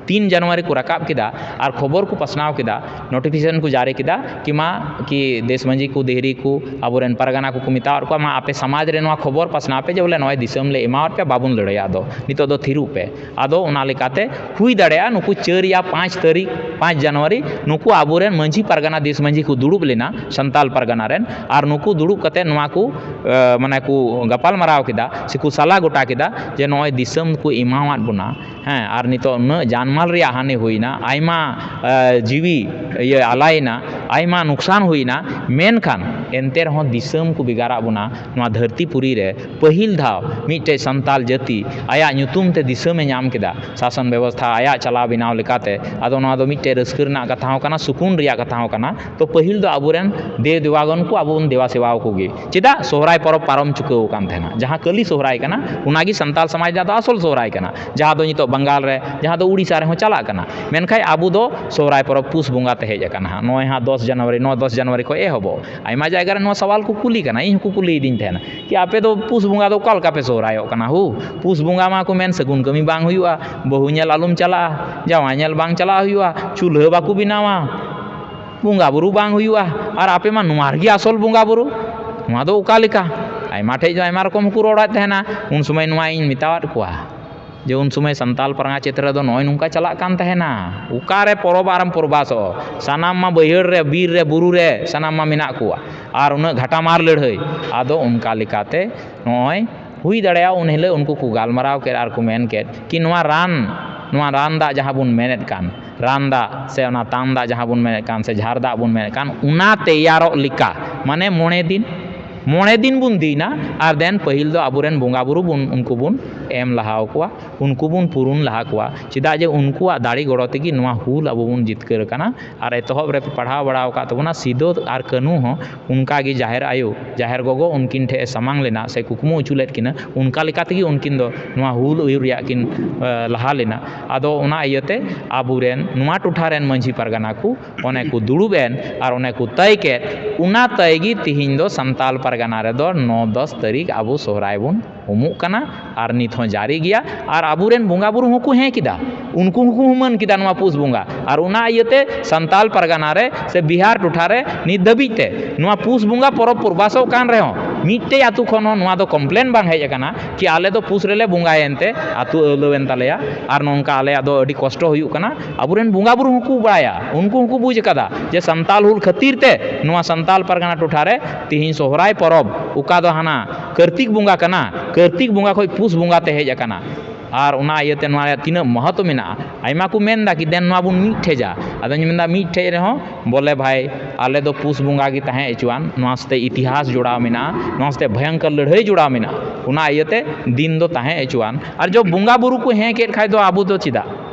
ᱛᱤᱱ ᱡᱟᱱᱩᱣᱟᱨᱤ ᱠᱚ ᱨᱟᱠᱟᱵ ᱠᱮᱫᱟ ᱟᱨ ᱠᱷᱚᱵᱚᱨ ᱠᱚ ᱯᱟᱥᱱᱟᱣ ᱠᱮᱫᱟ, ᱱᱳᱴᱤᱯᱷᱤᱠᱮᱥᱚᱱ ᱠᱚ ᱡᱟᱹᱨᱤ ᱠᱮᱫᱟ ᱠᱤ ᱢᱟ ᱠᱤ ᱫᱮᱥ ᱢᱟᱹᱡᱷᱤ ᱠᱚ, ᱫᱮᱦᱨᱤ ᱠᱚ, ᱟᱵᱚᱨᱮᱱ ᱯᱟᱨᱜᱟᱱᱟ ᱠᱚᱠᱚ ᱢᱮᱛᱟᱣᱟᱫ ᱠᱚᱣᱟ, ᱢᱟ ᱟᱯᱮ ᱥᱚᱢᱟᱡᱽ ᱨᱮ ᱱᱚᱣᱟ ᱠᱷᱚᱵᱚᱨ ᱯᱟᱥᱱᱟᱣ ᱯᱮ ᱡᱮ ᱵᱚᱞᱮ ᱱᱚᱜᱼᱚᱭ ᱫᱤᱥᱚᱢ ᱞᱮ ᱮᱢᱟᱣᱟᱫ ᱯᱮᱭᱟ, ᱵᱟᱵᱚᱱ ᱞᱟᱹᱲᱦᱟᱹᱭᱟ, ᱟᱫᱚ ᱱᱤᱛᱚᱜ ᱫᱚ ᱛᱷᱤᱨᱚᱜ ᱯᱮ᱾ ᱟᱫᱚ ᱚᱱᱟ ᱞᱮᱠᱟᱛᱮ ᱦᱩᱭ ᱫᱟᱲᱮᱭᱟᱜᱼᱟ ᱱᱩᱠᱩ ᱪᱟᱹᱨ ᱭᱟ ᱯᱟᱸᱪ ᱛᱟᱹᱨᱤᱠᱷ, ᱯᱟᱸᱪ ᱡᱟᱱᱩᱣᱟᱨᱤ, ᱱᱩᱠᱩ ᱟᱵᱚᱨᱮᱱ ᱢᱟᱹᱡᱷᱤ ᱯᱟᱨᱜᱟᱱᱟ, ᱫᱮᱥ ᱢᱟᱹᱡᱷᱤ ᱠᱚ ᱫᱩᱲᱩᱵ ᱞᱮᱱᱟ ᱥᱟᱱᱛᱟᱞ ᱯᱟᱨᱜᱟᱱᱟ ᱨᱮᱱ, ᱟᱨ ᱱᱩᱠᱩ ᱫᱩᱲᱩᱵ ᱠᱟᱛᱮ ᱱᱚᱣᱟ ᱠᱚ, ᱮ, ᱢᱟᱱᱮ ᱠᱚ ᱜᱟᱯᱟᱞ ᱢᱟᱨᱟᱣ ᱠᱮᱫᱟ ᱥᱮ ᱠᱚ ᱥᱟᱞᱟ ᱜᱚᱴᱟ ᱠᱮᱫᱟ ᱡᱮ ᱱᱚᱜᱼᱚᱭ ᱫᱤᱥᱚᱢ ᱠᱚ ᱮᱢᱟᱣᱟᱫ ᱵᱚᱱᱟ, ᱦᱮᱸ, ᱟᱨ ᱱᱤᱛᱚᱜ ᱩᱱᱟᱹᱜ ᱡᱟᱱᱢᱟᱞ ᱨᱮᱭᱟᱜ ᱦᱟᱹᱱᱤ ᱦᱩᱭᱱᱟ, ᱟᱭᱢᱟ, ᱮ, ᱡᱤᱣᱤ ᱤᱭᱟᱹ ᱟᱞᱟᱭᱮᱱᱟ, ᱟᱭᱢᱟ ᱱᱩᱠᱥᱟᱱ ᱦᱩᱭᱱᱟ, ᱢᱮᱱᱠᱷᱟᱱ ᱮᱱᱛᱮ ᱨᱮᱦᱚᱸ ᱫᱤᱥᱚᱢ ᱠᱚ ᱵᱷᱮᱜᱟᱨᱟᱜ ᱵᱚᱱᱟ᱾ ᱱᱚᱣᱟ ᱫᱷᱟᱹᱨᱛᱤ ᱯᱩᱨᱤ ᱨᱮ ᱯᱟᱹᱦᱤᱞ ᱫᱷᱟᱣ ᱢᱤᱫᱴᱮᱡ ᱥᱟᱱᱛᱟᱞ ᱡᱟᱹᱛᱤ ᱟᱭᱟᱜ ᱧᱩᱛᱩᱢ ᱛᱮ ᱫᱤᱥᱚᱢᱮ ᱧᱟᱢ ᱠᱮᱫᱟ, ᱥᱟᱥᱚᱱ ᱵᱮᱵᱚᱥᱛᱷᱟ ᱟᱭᱟᱜ ᱪᱟᱞᱟᱣ ᱵᱮᱱᱟᱣ ᱞᱮᱠᱟᱛᱮ᱾ ᱟᱫᱚ ᱱᱚᱣᱟ ᱫᱚ ᱢᱤᱫᱴᱮᱡ ᱨᱟᱹᱥᱠᱟᱹ ᱨᱮᱱᱟᱜ ᱠᱟᱛᱷᱟ ᱦᱚᱸ ᱠᱟᱱᱟ, ᱥᱩᱠᱩᱱ ᱨᱮᱭᱟᱜ ᱠᱟᱛᱷᱟ ᱦᱚᱸ ᱠᱟᱱᱟ᱾ ᱛᱚ ᱯᱟᱹᱦᱤᱞ ᱫᱚ ᱟᱵᱚᱨᱮᱱ ᱫᱮᱣ ᱫᱮᱣᱟᱜᱚᱱ ᱠᱚ ᱟᱵᱚ ᱵᱚᱱ ᱫᱮᱣᱟ ᱥᱮᱵᱟ ᱟᱠᱚ ᱜᱮ᱾ ᱪᱮᱫᱟᱜ? ᱥᱚᱦᱨᱟᱭ ᱯᱚᱨᱚᱵᱽ ᱯᱟᱨᱚᱢ ᱪᱩᱠᱟᱹᱣ ᱟᱠᱟᱱ ᱛᱟᱦᱮᱱᱟ, ᱡᱟᱦᱟᱸ ᱠᱟᱹᱞᱤ ᱥᱚᱦᱨᱟᱭ ᱠᱟᱱᱟ, ᱚᱱᱟᱜᱮ ᱥᱟᱱᱛᱟᱞ ᱥᱚᱢᱟᱡᱽ ᱨᱮᱱᱟᱜ ᱫᱚ ᱟᱥᱚᱞ ᱥᱚᱦᱨᱟᱭ ᱠᱟᱱᱟ, ᱡᱟᱦᱟᱸ ᱫᱚ ᱱᱤᱛᱚᱜ ᱵᱟᱝᱜᱟᱞ ᱨᱮ, ᱡᱟᱦᱟᱸ ᱫᱚ ᱩᱲᱤᱥᱥᱟ ᱨᱮᱦᱚᱸ ᱪᱟᱞᱟᱜ ᱠᱟᱱᱟ᱾ ᱢᱮᱱᱠᱷᱟᱱ ᱟᱵᱚ ᱫᱚ ᱥᱚᱦᱨᱟᱭ ᱯᱚᱨᱚᱵᱽ ᱯᱩᱥ ᱵᱚᱸᱜᱟ ᱛᱮ ᱦᱮᱡ ᱟᱠᱟᱱᱟ ᱦᱟᱸᱜ, ᱱᱚᱜᱼᱚᱭ ᱦᱟᱸᱜ ᱫᱚᱥ ᱡᱟᱱᱩᱣᱟᱨᱤ, ᱱᱚᱣᱟ ᱫᱚᱥ ᱡᱟᱱᱩᱣᱟᱨᱤ ᱠᱷᱚᱱ ᱮᱦᱚᱵᱚᱜ᱾ ᱟᱭᱢᱟ ᱡᱟᱭᱜᱟ ᱨᱮ ᱱᱚᱣᱟ ᱥᱟᱣᱟᱞ ᱠᱚ ᱠᱩᱞᱤ ᱠᱟᱱᱟ, ᱤᱧ ᱦᱚᱸᱠᱚ ᱠᱩᱞᱤᱭᱤᱫᱤᱧ ᱛᱟᱦᱮᱱᱟ, ᱠᱤ ᱟᱯᱮ ᱫᱚ ᱯᱩᱥ ᱵᱚᱸᱜᱟ ᱫᱚ ᱚᱠᱟ ᱞᱮᱠᱟ ᱯᱮ ᱥᱚᱦᱨᱟᱭᱚᱜ ᱠᱟᱱᱟ? ᱦᱩ, ᱯᱩᱥ ᱵᱚᱸᱜᱟ ᱢᱟ ᱠᱚ ᱢᱮᱱ ᱥᱟᱹᱜᱩᱱ ᱠᱟᱹᱢᱤ ᱵᱟᱝ ᱦᱩᱭᱩᱜᱼᱟ, ᱵᱟᱹᱦᱩ ᱧᱮᱞ ᱟᱞᱚᱢ ᱪᱟᱞᱟᱜᱼᱟ, ᱡᱟᱶᱟᱭ ᱧᱮᱞ ᱵᱟᱝ ᱪᱟᱞᱟᱜ ᱦᱩᱭᱩᱜᱼᱟ, ᱪᱩᱞᱦᱟᱹ ᱵᱟᱠᱚ ᱵᱮᱱᱟᱣᱟ, ᱵᱚᱸᱜᱟ ᱵᱩᱨᱩ ᱵᱟᱝ ᱦᱩᱭᱩᱜᱼᱟ, ᱟᱨ ᱟᱯᱮ ᱢᱟ ᱱᱚᱣᱟ ᱨᱮᱜᱮ ᱟᱥᱚᱞ ᱵᱚᱸᱜᱟ ᱵᱩᱨᱩ᱾ ᱱᱚᱣᱟ ᱫᱚ ᱚᱠᱟ ᱞᱮᱠᱟ? ᱟᱭᱢᱟ ᱴᱷᱮᱡ ᱫᱚ ᱟᱭᱢᱟ ᱨᱚᱠᱚᱢ ᱦᱚᱸᱠᱚ ᱨᱚᱲᱮᱫ ᱛᱟᱦᱮᱱᱟ᱾ ᱩᱱ ᱥᱚᱢᱚᱭ ᱱᱚᱣᱟ ᱤᱧ ᱢᱮᱛᱟᱣᱟᱫ ᱠᱚᱣᱟ ᱡᱮ ᱩᱱ ᱥᱚᱢᱚᱭ ᱥᱟᱱᱛᱟᱞ ᱯᱟᱨᱜᱟᱱᱟ ᱪᱮᱛᱟᱱ ᱨᱮᱫᱚ ᱱᱚᱜᱼᱚᱭ ᱱᱚᱝᱠᱟ ᱪᱟᱞᱟᱜ ᱠᱟᱱ ᱛᱟᱦᱮᱱᱟ᱾ ᱚᱠᱟᱨᱮ ᱯᱚᱨᱚᱵᱽ ᱟᱨᱮᱢ ᱯᱚᱨᱵᱟᱥᱚᱜ? ᱥᱟᱱᱟᱢ ᱢᱟ ᱵᱟᱹᱭᱦᱟᱹᱲ ᱨᱮ, ᱵᱤᱨ ᱨᱮ, ᱵᱩᱨᱩ ᱨᱮ ᱥᱟᱱᱟᱢ ᱢᱟ ᱢᱮᱱᱟᱜ ᱠᱚᱣᱟ᱾ ᱟᱨ ᱩᱱᱟᱹᱜ ᱜᱷᱟᱴᱟᱢᱟᱨ ᱞᱟᱹᱲᱦᱟᱹᱭ᱾ ᱟᱫᱚ ᱚᱱᱠᱟ ᱞᱮᱠᱟᱛᱮ ᱱᱚᱜᱼᱚᱭ ᱦᱩᱭ ᱫᱟᱲᱮᱭᱟᱜᱼᱟ ᱩᱱ ᱦᱤᱞᱳᱜ ᱩᱱᱠᱩ ᱠᱚ ᱜᱟᱞᱢᱟᱨᱟᱣ ᱠᱮᱫ ᱟᱨ ᱠᱚ ᱢᱮᱱ ᱠᱮᱫ ᱠᱤ ᱱᱚᱣᱟ ᱨᱟᱱ, ᱱᱚᱣᱟ ᱨᱟᱱ ᱫᱟᱜ ᱡᱟᱦᱟᱸ ᱵᱚᱱ ᱢᱮᱱᱮᱫ ᱠᱟᱱ, ᱨᱟᱱ ᱫᱟᱜ ᱥᱮ ᱚᱱᱟ ᱛᱟᱝ ᱫᱟᱜ ᱡᱟᱦᱟᱸ ᱵᱚᱱ ᱢᱮᱱᱮᱫ ᱠᱟᱱ ᱥᱮ ᱡᱷᱟᱨ ᱫᱟᱜ ᱵᱚᱱ ᱢᱮᱱᱮᱫ ᱠᱟᱱ, ᱚᱱᱟ ᱛᱮᱭᱟᱨᱚᱜ ᱞᱮᱠᱟ, ᱢᱟᱱᱮ ᱢᱚᱬᱮ ᱫᱤᱱ, ᱢᱚᱬᱮ ᱫᱤᱱ ᱵᱚᱱ ᱫᱤᱱᱟ᱾ ᱟᱨ then ᱯᱟᱹᱦᱤᱞ ᱫᱚ ᱟᱵᱚᱨᱮᱱ ᱵᱚᱸᱜᱟ ᱵᱩᱨᱩ ᱵᱚᱱ, ᱩᱱᱠᱩ ᱵᱚᱱ ᱮᱢ ᱞᱟᱦᱟ ᱟᱠᱚᱣᱟ, ᱩᱱᱠᱩ ᱵᱚᱱ ᱯᱩᱨᱩᱱ ᱞᱟᱦᱟ ᱠᱚᱣᱟ᱾ ᱪᱮᱫᱟᱜ ᱡᱮ ᱩᱱᱠᱩᱣᱟᱜ ᱫᱟᱲᱮ ᱜᱚᱲᱚ ᱛᱮᱜᱮ ᱱᱚᱣᱟ ᱦᱩᱞ ᱟᱵᱚ ᱵᱚᱱ ᱡᱤᱛᱠᱟᱹᱨ ᱟᱠᱟᱱᱟ᱾ ᱟᱨ ᱮᱛᱚᱦᱚᱵ ᱨᱮ ᱯᱮ ᱯᱟᱲᱦᱟᱣ ᱵᱟᱲᱟ ᱟᱠᱟᱫ ᱛᱟᱵᱚᱱᱟ, ᱥᱤᱫᱚ ᱟᱨ ᱠᱟᱹᱱᱦᱩ ᱦᱚᱸ ᱚᱱᱠᱟ ᱜᱮ ᱡᱟᱦᱮᱨ ᱟᱭᱳ, ᱡᱟᱦᱮᱨ ᱜᱚᱜᱚ ᱩᱱᱠᱤᱱ ᱴᱷᱮᱱ ᱮ ᱥᱟᱢᱟᱝ ᱞᱮᱱᱟ ᱥᱮ ᱠᱩᱠᱢᱩ ᱦᱚᱪᱚ ᱞᱮᱫ ᱠᱤᱱᱟ, ᱚᱱᱠᱟ ᱞᱮᱠᱟ ᱛᱮᱜᱮ ᱩᱱᱠᱤᱱ ᱫᱚ ᱱᱚᱣᱟ ᱦᱩᱞ ᱟᱹᱭᱩᱨ ᱨᱮᱭᱟᱜ ᱠᱤᱱ, ᱮ, ᱞᱟᱦᱟ ᱞᱮᱱᱟ᱾ ᱟᱫᱚ ᱚᱱᱟ ᱤᱭᱟᱹᱛᱮ ᱟᱵᱚᱨᱮᱱ ᱱᱚᱣᱟ ᱴᱚᱴᱷᱟ ᱨᱮᱱ ᱢᱟᱹᱡᱷᱤ ᱯᱟᱨᱜᱟᱱᱟ ᱠᱚ ᱚᱱᱮ ᱠᱚ ᱫᱩᱲᱩᱵ ᱮᱱ ᱟᱨ ᱚᱱᱮ ᱠᱚ ᱛᱟᱹᱭ ᱠᱮᱫ, ᱚᱱᱟ ᱛᱟᱹᱭ ᱜᱮ ᱛᱤᱦᱤᱧ ᱫᱚ ᱥᱟᱱᱛᱟᱞ ᱯᱟᱨᱜᱟᱱᱟ ᱨᱮᱫᱚ ᱱᱚ ᱫᱚᱥ ᱛᱟᱹᱨᱤᱠᱷ ᱟᱵᱚ ᱥᱚᱦᱨᱟᱭ ᱵᱚᱱ ᱩᱢᱩᱜ ᱠᱟᱱᱟ᱾ ᱟᱨ ᱱᱤᱛ ᱦᱚᱸ ᱡᱟᱹᱨᱤ ᱜᱮᱭᱟ᱾ ᱟᱨ ᱟᱵᱚᱨᱮᱱ ᱵᱚᱸᱜᱟ ᱵᱩᱨᱩ ᱦᱚᱸᱠᱚ ᱦᱮᱸ ᱠᱮᱫᱟ, ᱩᱱᱠᱩ ᱦᱚᱸᱠᱚ ᱦᱩᱢᱟᱹᱱ ᱠᱮᱫᱟ ᱱᱚᱣᱟ ᱯᱩᱥ ᱵᱚᱸᱜᱟ᱾ ᱟᱨ ᱚᱱᱟ ᱤᱭᱟᱹᱛᱮ ᱥᱟᱱᱛᱟᱞ ᱯᱟᱨᱜᱟᱱᱟ ᱨᱮ ᱥᱮ ᱵᱤᱦᱟᱨ ᱴᱚᱴᱷᱟ ᱨᱮ ᱱᱤᱛ ᱫᱷᱟᱹᱵᱤᱡ ᱛᱮ ᱱᱚᱣᱟ ᱯᱩᱥ ᱵᱚᱸᱜᱟ ᱯᱚᱨᱚᱵᱽ ᱯᱚᱨᱵᱟᱥᱚᱜ ᱠᱟᱱ ᱨᱮᱦᱚᱸ ᱢᱤᱫᱴᱮᱡ ᱟᱹᱛᱩ ᱠᱷᱚᱱ ᱦᱚᱸ ᱱᱚᱣᱟ ᱫᱚ complain ᱵᱟᱝ ᱦᱮᱡ ᱟᱠᱟᱱᱟ ᱠᱤ ᱟᱞᱮ ᱫᱚ ᱯᱩᱥ ᱨᱮᱞᱮ ᱵᱚᱸᱜᱟᱭᱮᱱ ᱛᱮ ᱟᱹᱛᱩ ᱟᱹᱣᱞᱟᱹᱣᱮᱱ ᱛᱟᱞᱮᱭᱟ ᱟᱨ ᱱᱚᱝᱠᱟ ᱟᱞᱮᱭᱟᱜ ᱫᱚ ᱟᱹᱰᱤ ᱠᱚᱥᱴᱚ ᱦᱩᱭᱩᱜ ᱠᱟᱱᱟ᱾ ᱟᱵᱚᱨᱮᱱ ᱵᱚᱸᱜᱟ ᱵᱩᱨᱩ ᱦᱚᱸᱠᱚ ᱵᱟᱲᱟᱭᱟ, ᱩᱱᱠᱩ ᱦᱚᱸᱠᱚ ᱵᱩᱡᱽ ᱟᱠᱟᱫᱟ ᱡᱮ ᱥᱟᱱᱛᱟᱞ ᱦᱩᱞ ᱠᱷᱟᱹᱛᱤᱨ ᱛᱮ ᱱᱚᱣᱟ ᱥᱟᱱᱛᱟᱞ ᱯᱟᱨᱜᱟᱱᱟ ᱴᱚᱴᱷᱟ ᱨᱮ ᱛᱤᱦᱤᱧ ᱥᱚᱦᱨᱟᱭ ᱯᱚᱨᱚᱵᱽ, ᱚᱠᱟ ᱫᱚ ᱦᱟᱱᱟ ᱠᱟᱹᱨᱛᱤᱠ ᱵᱚᱸᱜᱟ ᱠᱟᱱᱟ, ᱠᱟᱹᱨᱛᱤᱠ ᱵᱚᱸᱜᱟ ᱠᱷᱚᱱ ᱯᱩᱥ ᱵᱚᱸᱜᱟ ᱛᱮ ᱦᱮᱡ ᱟᱠᱟᱱᱟ᱾ ᱟᱨ ᱚᱱᱟ ᱤᱭᱟᱹᱛᱮ ᱱᱚᱣᱟ ᱨᱮᱭᱟᱜ ᱛᱤᱱᱟᱹᱜ ᱢᱚᱦᱚᱛᱚ ᱢᱮᱱᱟᱜᱼᱟ᱾ ᱟᱭᱢᱟ ᱠᱚ ᱢᱮᱱ ᱮᱫᱟ ᱠᱤ ᱫᱮᱱ ᱱᱚᱣᱟ ᱵᱚᱱ ᱢᱤᱫ ᱴᱷᱮᱡᱟ᱾ ᱟᱫᱚᱧ ᱢᱮᱱᱫᱟ ᱢᱤᱫ ᱴᱷᱮᱡ ᱨᱮᱦᱚᱸ ᱵᱚᱞᱮ ᱵᱷᱟᱭ, ᱟᱞᱮ ᱫᱚ ᱯᱩᱥ ᱵᱚᱸᱜᱟ ᱜᱮ ᱛᱟᱦᱮᱸ ᱦᱚᱪᱚᱣᱟᱱ, ᱱᱚᱣᱟ ᱥᱟᱛᱮ ᱤᱛᱤᱦᱟᱥ ᱡᱚᱲᱟᱣ ᱢᱮᱱᱟᱜᱼᱟ, ᱱᱚᱣᱟ ᱥᱟᱛᱮ ᱵᱷᱚᱭᱚᱝᱠᱚᱨ ᱞᱟᱹᱲᱦᱟᱹᱭ ᱡᱚᱲᱟᱣ ᱢᱮᱱᱟᱜᱼᱟ, ᱚᱱᱟ ᱤᱭᱟᱹᱛᱮ ᱫᱤᱱ ᱫᱚ ᱛᱟᱦᱮᱸ ᱦᱚᱪᱚᱣᱟᱱ᱾ ᱟᱨ ᱡᱚᱵ ᱵᱚᱸᱜᱟ ᱵᱩᱨᱩ ᱠᱚ ᱦᱮᱸ ᱠᱮᱫ ᱠᱷᱟᱡ ᱫᱚ ᱟᱵᱚ ᱫᱚ ᱪᱮᱫᱟᱜ?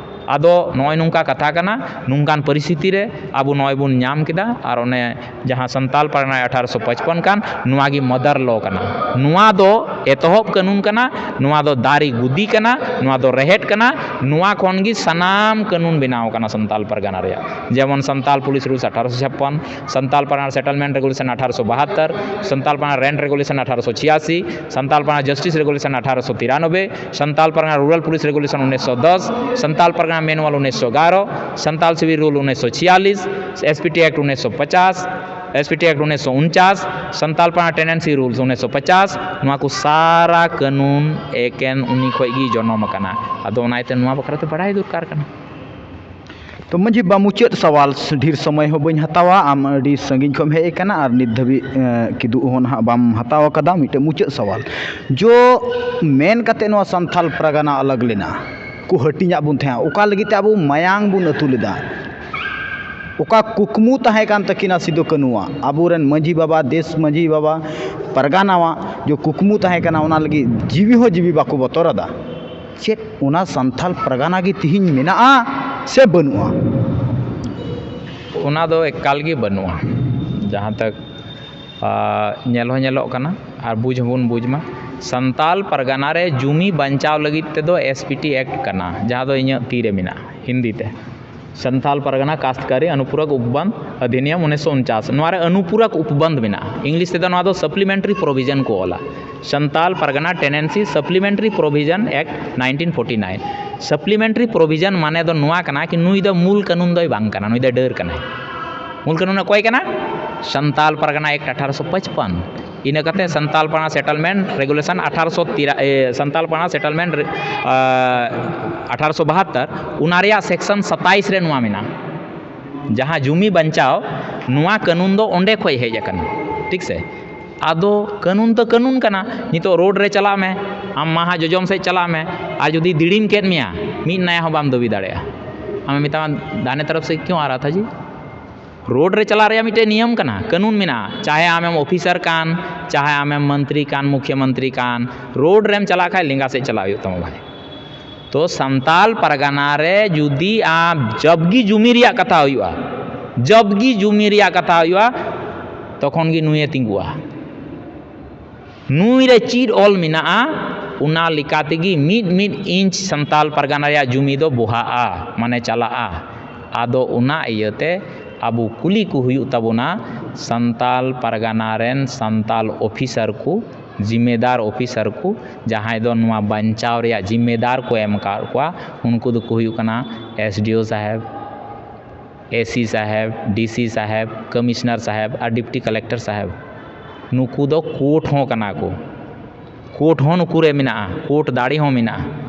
ᱟᱫᱚ ᱱᱚᱜᱼᱚᱭ ᱱᱚᱝᱠᱟ ᱠᱟᱛᱷᱟ ᱠᱟᱱᱟ, ᱱᱚᱝᱠᱟᱱ ᱯᱚᱨᱤᱥᱛᱷᱤᱛᱤ ᱨᱮ ᱟᱵᱚ ᱱᱚᱜᱼᱚᱭ ᱵᱚᱱ ᱧᱟᱢ ᱠᱮᱫᱟ᱾ ᱟᱨ ᱚᱱᱮ ᱡᱟᱦᱟᱸ ᱥᱟᱱᱛᱟᱞ ᱯᱟᱨᱜᱟᱱᱟ ᱟᱴᱷᱟᱨᱚᱥᱚ ᱯᱟᱸᱪᱯᱚᱱ ᱠᱟᱱ, ᱱᱚᱣᱟ ᱜᱮ ᱢᱟᱫᱟᱨ ᱞᱚ ᱠᱟᱱᱟ, ᱱᱚᱣᱟ ᱫᱚ ᱮᱛᱚᱦᱚᱵ ᱠᱟᱹᱱᱩᱱ ᱠᱟᱱᱟ, ᱱᱚᱣᱟ ᱫᱚ ᱫᱟᱨᱮ ᱜᱩᱫᱤ ᱠᱟᱱᱟ, ᱱᱚᱣᱟ ᱫᱚ ᱨᱮᱦᱮᱫ ᱠᱟᱱᱟ, ᱱᱚᱣᱟ ᱠᱷᱚᱱ ᱜᱮ ᱥᱟᱱᱟᱢ ᱠᱟᱹᱱᱩᱱ ᱵᱮᱱᱟᱣ ᱠᱟᱱᱟ ᱥᱟᱱᱛᱟᱞ ᱯᱟᱨᱜᱟᱱᱟ ᱨᱮᱭᱟᱜ, ᱡᱮᱢᱚᱱ ᱥᱟᱱᱛᱟᱞ ᱯᱩᱞᱤᱥ ᱨᱩᱞᱥ ᱟᱴᱷᱟᱨᱚᱥᱚ ᱪᱷᱟᱯᱯᱟᱱ, ᱥᱟᱱᱛᱟᱞ ᱯᱟᱨᱜᱟᱱᱟ ᱥᱮᱴᱮᱞᱢᱮᱱᱴ ᱨᱮᱜᱩᱞᱮᱥᱚᱱ ᱟᱴᱷᱟᱨᱚᱥᱚ ᱵᱟᱦᱟᱛᱛᱚᱨ, ᱥᱟᱱᱛᱟᱞ ᱯᱟᱨᱜᱟᱱᱟ ᱨᱮᱱᱴ ᱨᱮᱜᱩᱞᱮᱥᱚᱱ ᱟᱴᱷᱟᱨᱚᱥᱚ ᱪᱷᱤᱭᱟᱥᱤ, ᱥᱟᱱᱛᱟᱞ ᱯᱟᱨᱜᱟᱱᱟ ᱡᱟᱥᱴᱤᱥ ᱨᱮᱜᱩᱞᱮᱥᱚᱱ ᱟᱴᱷᱟᱨᱚᱥᱚ ᱛᱤᱨᱟᱱᱚᱵᱵᱳᱭ, ᱥᱟᱱᱛᱟᱞ ᱯᱟᱨᱜᱟᱱᱟ ᱨᱩᱨᱟᱞ ᱯᱩᱞᱤᱥ ᱨᱮᱜᱩᱞᱮᱥᱚᱱ ᱩᱱᱤᱥᱥᱚ ᱫᱚᱥ, ᱥᱟᱱᱛᱟᱞ ᱯᱟᱨᱜᱟᱱᱟ ᱢᱮᱱᱩᱣᱟᱞ ᱩᱱᱤᱥᱥᱚ ᱮᱜᱟᱨᱚ, ᱥᱟᱱᱛᱟᱞ ᱥᱤᱵᱤᱞ ᱨᱩᱞ ᱩᱱᱤᱥᱥᱚ ᱪᱷᱤᱭᱟᱞᱤᱥ, ᱮᱥᱯᱤᱴᱤ ᱮᱠᱴ ᱩᱱᱤᱥᱥᱚ ᱯᱚᱪᱟᱥ, ᱮᱥᱯᱤᱴᱤ ᱮᱠᱴ ᱩᱱᱤᱥᱥᱚ ᱩᱱᱪᱟᱥ, ᱥᱟᱱᱛᱟᱞ ᱯᱟᱨᱜᱟᱱᱟ ᱴᱮᱱᱮᱱᱥᱤ ᱨᱩᱞᱥ ᱩᱱᱤᱥᱥᱚ ᱯᱚᱪᱟᱥ, ᱱᱚᱣᱟ ᱠᱚ ᱥᱟᱨᱟ ᱠᱟᱹᱱᱩᱱ ᱮᱠᱮᱱ ᱩᱱᱤ ᱠᱷᱚᱡ ᱜᱮ ᱡᱚᱱᱚᱢ ᱟᱠᱟᱱᱟ᱾ ᱟᱫᱚ ᱚᱱᱟ ᱤᱭᱟᱹᱛᱮ ᱱᱚᱣᱟ ᱵᱟᱠᱷᱨᱟ ᱛᱮ ᱵᱟᱲᱟᱭ ᱫᱚᱨᱠᱟᱨ ᱠᱟᱱᱟ᱾ ᱛᱚ ᱢᱟᱹᱡᱷᱤ ᱵᱟ, ᱢᱩᱪᱟᱹᱫ ᱥᱟᱣᱟᱞ, ᱰᱷᱮᱨ ᱥᱚᱢᱚᱭ ᱦᱚᱸ ᱵᱟᱹᱧ ᱦᱟᱛᱟᱣᱟ, ᱟᱢ ᱟᱹᱰᱤ ᱥᱟᱺᱜᱤᱧ ᱠᱷᱚᱱ ᱮᱢ ᱦᱮᱡ ᱟᱠᱟᱱᱟ ᱟᱨ ᱱᱤᱛ ᱫᱷᱟᱹᱵᱤᱡ, ᱮᱸ, ᱠᱤᱫᱩᱵ ᱦᱚᱸ ᱱᱟᱦᱟᱜ ᱵᱟᱢ ᱦᱟᱛᱟᱣ ᱟᱠᱟᱫᱟ᱾ ᱢᱤᱫᱴᱮᱱ ᱢᱩᱪᱟᱹᱫ ᱥᱟᱣᱟᱞ, ᱡᱚ ᱢᱮᱱ ᱠᱟᱛᱮ ᱱᱚᱣᱟ ᱥᱟᱱᱛᱷᱟᱞ ᱯᱟᱨᱜᱟᱱᱟ ᱟᱞᱟᱜᱽ ᱞᱮᱱᱟ, ᱠᱚ ᱦᱟᱹᱴᱤᱧᱟᱜ ᱵᱚᱱ ᱛᱟᱦᱮᱸᱫ, ᱚᱠᱟ ᱞᱟᱹᱜᱤᱫ ᱛᱮ ᱟᱵᱚ ᱢᱟᱭᱟᱝ ᱵᱚᱱ ᱟᱹᱛᱩ ᱞᱮᱫᱟ? ᱚᱠᱟ ᱠᱩᱠᱢᱩ ᱛᱟᱦᱮᱸ ᱠᱟᱱ ᱛᱟᱹᱠᱤᱱᱟ ᱥᱤᱫᱩ ᱠᱟᱹᱱᱩᱣᱟᱜ, ᱟᱵᱚᱨᱮᱱ ᱢᱟᱹᱡᱷᱤ ᱵᱟᱵᱟ, ᱫᱮᱥ ᱢᱟᱹᱡᱷᱤ ᱵᱟᱵᱟ, ᱯᱟᱨᱜᱟᱱᱟᱣᱟᱜ ᱡᱚ ᱠᱩᱠᱢᱩ ᱛᱟᱦᱮᱸ ᱠᱟᱱᱟ, ᱚᱱᱟ ᱞᱟᱹᱜᱤᱫ ᱡᱤᱣᱤ ᱦᱚᱸ ᱡᱤᱣᱤ ᱵᱟᱠᱚ ᱵᱚᱛᱚᱨ ᱟᱫᱟ? ᱪᱮᱫ ᱚᱱᱟ ᱥᱟᱱᱛᱷᱟᱞ ᱯᱟᱨᱜᱟᱱᱟ ᱜᱮ ᱛᱤᱦᱤᱧ ᱢᱮᱱᱟᱜᱼᱟ ᱥᱮ ᱵᱟᱹᱱᱩᱜᱼᱟ? ᱚᱱᱟ ᱫᱚ ᱮᱠᱟᱞ ᱜᱮ ᱵᱟᱹᱱᱩᱜᱼᱟ᱾ ᱡᱟᱦᱟᱸ ᱛᱟᱠ, ᱟ, ᱧᱮᱞ ᱦᱚᱸ ᱧᱮᱞᱚᱜ ᱠᱟᱱᱟ ᱟᱨ ᱵᱩᱡᱽ ᱦᱚᱸᱵᱚᱱ ᱵᱩᱡᱽ ᱢᱟ, ᱥᱟᱱᱛᱟᱞ ᱯᱟᱨᱜᱟᱱᱟ ᱨᱮ ᱡᱩᱢᱤ ᱵᱟᱧᱪᱟᱣ ᱞᱟᱹᱜᱤᱫ ᱛᱮᱫᱚ ᱮᱥ ᱯᱤ ᱴᱤ ᱮᱠᱴ ᱠᱟᱱᱟ, ᱡᱟᱦᱟᱸ ᱫᱚ ᱤᱧᱟᱹᱜ ᱛᱤ ᱨᱮ ᱢᱮᱱᱟᱜᱼᱟ, ᱦᱤᱱᱫᱤ ᱛᱮ᱾ ᱥᱟᱱᱛᱟᱞ ᱯᱟᱨᱜᱟᱱᱟ ᱠᱟᱥᱛᱠᱟᱨᱤ ᱚᱱᱩᱯᱩᱨᱚᱠ ᱩᱯᱵᱟᱱᱫᱷ ᱚᱫᱷᱤᱱᱤᱭᱚᱢ ᱩᱱᱤᱥᱥᱚ ᱩᱱᱪᱟᱥ, ᱱᱚᱣᱟ ᱨᱮ ᱚᱱᱩᱯᱩᱨᱚᱠ ᱩᱯᱵᱟᱱᱫᱷ ᱢᱮᱱᱟᱜᱼᱟ, ᱤᱝᱞᱤᱥ ᱛᱮᱫᱚ ᱱᱚᱣᱟ ᱫᱚ ᱥᱟᱯᱞᱤᱢᱮᱱᱴᱟᱨᱤ ᱯᱨᱚᱵᱷᱤᱡᱚᱱ ᱠᱚ ᱚᱞᱟ, Santal Pargana tenancy supplementary provision act nineteen forty nine. Supplementary provision ᱢᱟᱱᱮ ᱫᱚ ᱱᱚᱣᱟ ᱠᱟᱱᱟ ᱠᱤ ᱱᱩᱭ ᱫᱚ ᱢᱩᱞ ᱠᱟᱹᱱᱩᱱ ᱫᱚᱭ ᱵᱟᱝ ᱠᱟᱱᱟ, ᱱᱩᱭ ᱫᱚ ᱰᱟᱹᱨ ᱠᱟᱱᱟᱭ᱾ ᱢᱩᱞ ᱠᱟᱹᱱᱩᱱ ᱚᱠᱚᱭ ᱠᱟᱱᱟ? ᱥᱟᱱᱛᱟᱞ ᱯᱟᱨᱜᱟᱱᱟ ᱮᱠᱴ ᱟᱴᱷᱟᱨᱚᱥᱚ ᱯᱟᱸᱪᱯᱟᱱᱱ᱾ ᱤᱱᱟᱹ ᱠᱟᱛᱮ ᱥᱟᱱᱛᱟᱞ ᱯᱟᱨᱜᱟᱱᱟ ᱥᱮᱴᱮᱞᱢᱮᱱᱴ ᱨᱮᱜᱩᱞᱮᱥᱚᱱ ᱟᱴᱷᱟᱨᱚᱥᱚ ᱛᱤᱨᱟ-, ᱮ, ᱥᱟᱱᱛᱟᱞ ᱯᱟᱨᱜᱟᱱᱟ ᱥᱮᱴᱮᱞᱢᱮᱱᱴ ᱨᱮ, ᱟ, ᱟᱴᱷᱟᱨᱚᱥᱚ ᱵᱟᱦᱟᱛᱛᱚᱨ, ᱚᱱᱟ ᱨᱮᱭᱟᱜ ᱥᱮᱠᱥᱚᱱ ᱥᱟᱛᱟᱭᱤᱥ ᱨᱮ ᱱᱚᱣᱟ ᱢᱮᱱᱟᱜᱼᱟ, ᱡᱟᱦᱟᱸ ᱡᱩᱢᱤ ᱵᱟᱧᱪᱟᱣ, ᱱᱚᱣᱟ ᱠᱟᱹᱱᱩᱱ ᱫᱚ ᱚᱸᱰᱮ ᱠᱷᱚᱡ ᱦᱮᱡ ᱟᱠᱟᱱᱟ, ᱴᱷᱤᱠ ᱥᱮ? ᱟᱫᱚ ᱠᱟᱹᱱᱩᱱ ᱛᱚ ᱠᱟᱹᱱᱩᱱ ᱠᱟᱱᱟ᱾ ᱱᱤᱛᱚᱜ ᱨᱳᱰ ᱨᱮ ᱪᱟᱞᱟᱜ ᱢᱮ, ᱟᱢ ᱢᱟᱦᱟ ᱡᱚᱡᱚᱢ ᱥᱮᱫ ᱪᱟᱞᱟᱜ ᱢᱮ, ᱟᱨ ᱡᱩᱫᱤ ᱫᱤᱲᱤᱢ ᱠᱮᱫ ᱢᱮᱭᱟ, ᱢᱤᱫ ᱱᱟᱭᱟ ᱦᱚᱸ ᱵᱟᱢ ᱫᱟᱹᱵᱤ ᱫᱟᱲᱮᱭᱟᱜᱼᱟ᱾ ᱟᱢᱮ ᱢᱮᱛᱟᱢᱟ, ᱫᱟᱦᱱᱮ ᱛᱚᱨᱚᱯ ᱥᱮ ᱠᱤᱭᱩᱸ ᱟ ᱨᱟᱦᱟ ᱛᱷᱟ ᱡᱤ? ᱨᱳᱰ ᱨᱮ ᱪᱟᱞᱟᱜ ᱨᱮᱭᱟᱜ ᱢᱤᱫᱴᱮᱱ ᱱᱤᱭᱚᱢ ᱠᱟᱱᱟ, ᱠᱟᱹᱱᱩᱱ ᱢᱮᱱᱟᱜᱼᱟ᱾ ᱪᱟᱦᱮ ᱟᱢᱮᱢ ᱚᱯᱷᱤᱥᱟᱨ ᱠᱟᱱ, ᱪᱟᱦᱮ ᱟᱢᱮᱢ ᱢᱚᱱᱛᱨᱤ ᱠᱟᱱ, ᱢᱩᱠᱷᱭᱚᱢᱚᱱᱛᱨᱤ ᱠᱟᱱ, ᱨᱳᱰ ᱨᱮᱢ ᱪᱟᱞᱟᱜ ᱠᱷᱟᱱ ᱞᱮᱸᱜᱟ ᱥᱮᱫ ᱪᱟᱞᱟᱜ ᱦᱩᱭᱩᱜ ᱛᱟᱢᱟ ᱵᱷᱟᱭ᱾ ᱛᱚ ᱥᱟᱱᱛᱟᱞ ᱯᱟᱨᱜᱟᱱᱟ ᱨᱮ ᱡᱩᱫᱤ ᱟᱢ ᱡᱚᱵ ᱜᱮ ᱡᱩᱢᱤ ᱨᱮᱭᱟᱜ ᱠᱟᱛᱷᱟ ᱦᱩᱭᱩᱜᱼᱟ, ᱡᱚᱵ ᱜᱮ ᱡᱩᱢᱤ ᱨᱮᱭᱟᱜ ᱠᱟᱛᱷᱟ ᱦᱩᱭᱩᱜᱼᱟ, ᱛᱚᱠᱷᱚᱱ ᱜᱮ ᱱᱩᱭᱮ ᱛᱤᱸᱜᱩᱜᱼᱟ᱾ ᱱᱩᱭ ᱨᱮ ᱪᱮᱫ ᱚᱞ ᱢᱮᱱᱟᱜᱼᱟ, ᱚᱱᱟ ᱞᱮᱠᱟ ᱛᱮᱜᱮ ᱢᱤᱫ ᱢᱤᱫ ᱤᱧᱪ ᱥᱟᱱᱛᱟᱞ ᱯᱟᱨᱜᱟᱱᱟ ᱨᱮᱭᱟᱜ ᱡᱩᱢᱤ ᱫᱚ ᱵᱚᱦᱟᱜᱼᱟ, ᱢᱟᱱᱮ ᱪᱟᱞᱟᱜᱼᱟ᱾ ᱟᱫᱚ ᱚᱱᱟ ᱤᱭᱟᱹᱛᱮ ᱟᱵᱚ ᱠᱩᱞᱤ ᱠᱚ ᱦᱩᱭᱩᱜ ᱛᱟᱵᱚᱱᱟ ᱥᱟᱱᱛᱟᱞ ᱯᱟᱨᱜᱟᱱᱟ ᱨᱮᱱ ᱥᱟᱱᱛᱟᱞ ᱚᱯᱷᱤᱥᱟᱨ ᱠᱚ, ᱡᱤᱢᱢᱮᱫᱟᱨ ᱚᱯᱷᱤᱥᱟᱨ ᱠᱚ, ᱡᱟᱦᱟᱸᱭ ᱫᱚ ᱱᱚᱣᱟ ᱵᱟᱧᱪᱟᱣ ᱨᱮᱭᱟᱜ ᱡᱤᱢᱢᱮᱫᱟᱨ ᱠᱚ ᱮᱢ ᱟᱠᱟᱫ ᱠᱚᱣᱟ, ᱩᱱᱠᱩ ᱫᱚᱠᱚ ᱦᱩᱭᱩᱜ ᱠᱟᱱᱟ ᱮᱥ ᱰᱤ ᱳ ᱥᱟᱦᱮᱵᱽ, ᱮ ᱥᱤ ᱥᱟᱦᱮᱵᱽ, ᱰᱤ ᱥᱤ ᱥᱟᱦᱮᱵᱽ, ᱠᱚᱢᱤᱥᱚᱱᱟᱨ ᱥᱟᱦᱮᱵᱽ ᱟᱨ ᱰᱤᱯᱴᱤ ᱠᱟᱞᱮᱠᱴᱚᱨ ᱥᱟᱦᱮᱵᱽ᱾ ᱱᱩᱠᱩ ᱫᱚ ᱠᱳᱨᱴ ᱦᱚᱸ ᱠᱟᱱᱟ ᱠᱚ, ᱠᱳᱨᱴ ᱦᱚᱸ ᱱᱩᱠᱩ ᱨᱮ ᱢᱮᱱᱟᱜᱼᱟ, ᱠᱳᱨᱴ ᱫᱟᱲᱮ ᱦᱚᱸ ᱢᱮᱱᱟᱜᱼᱟ᱾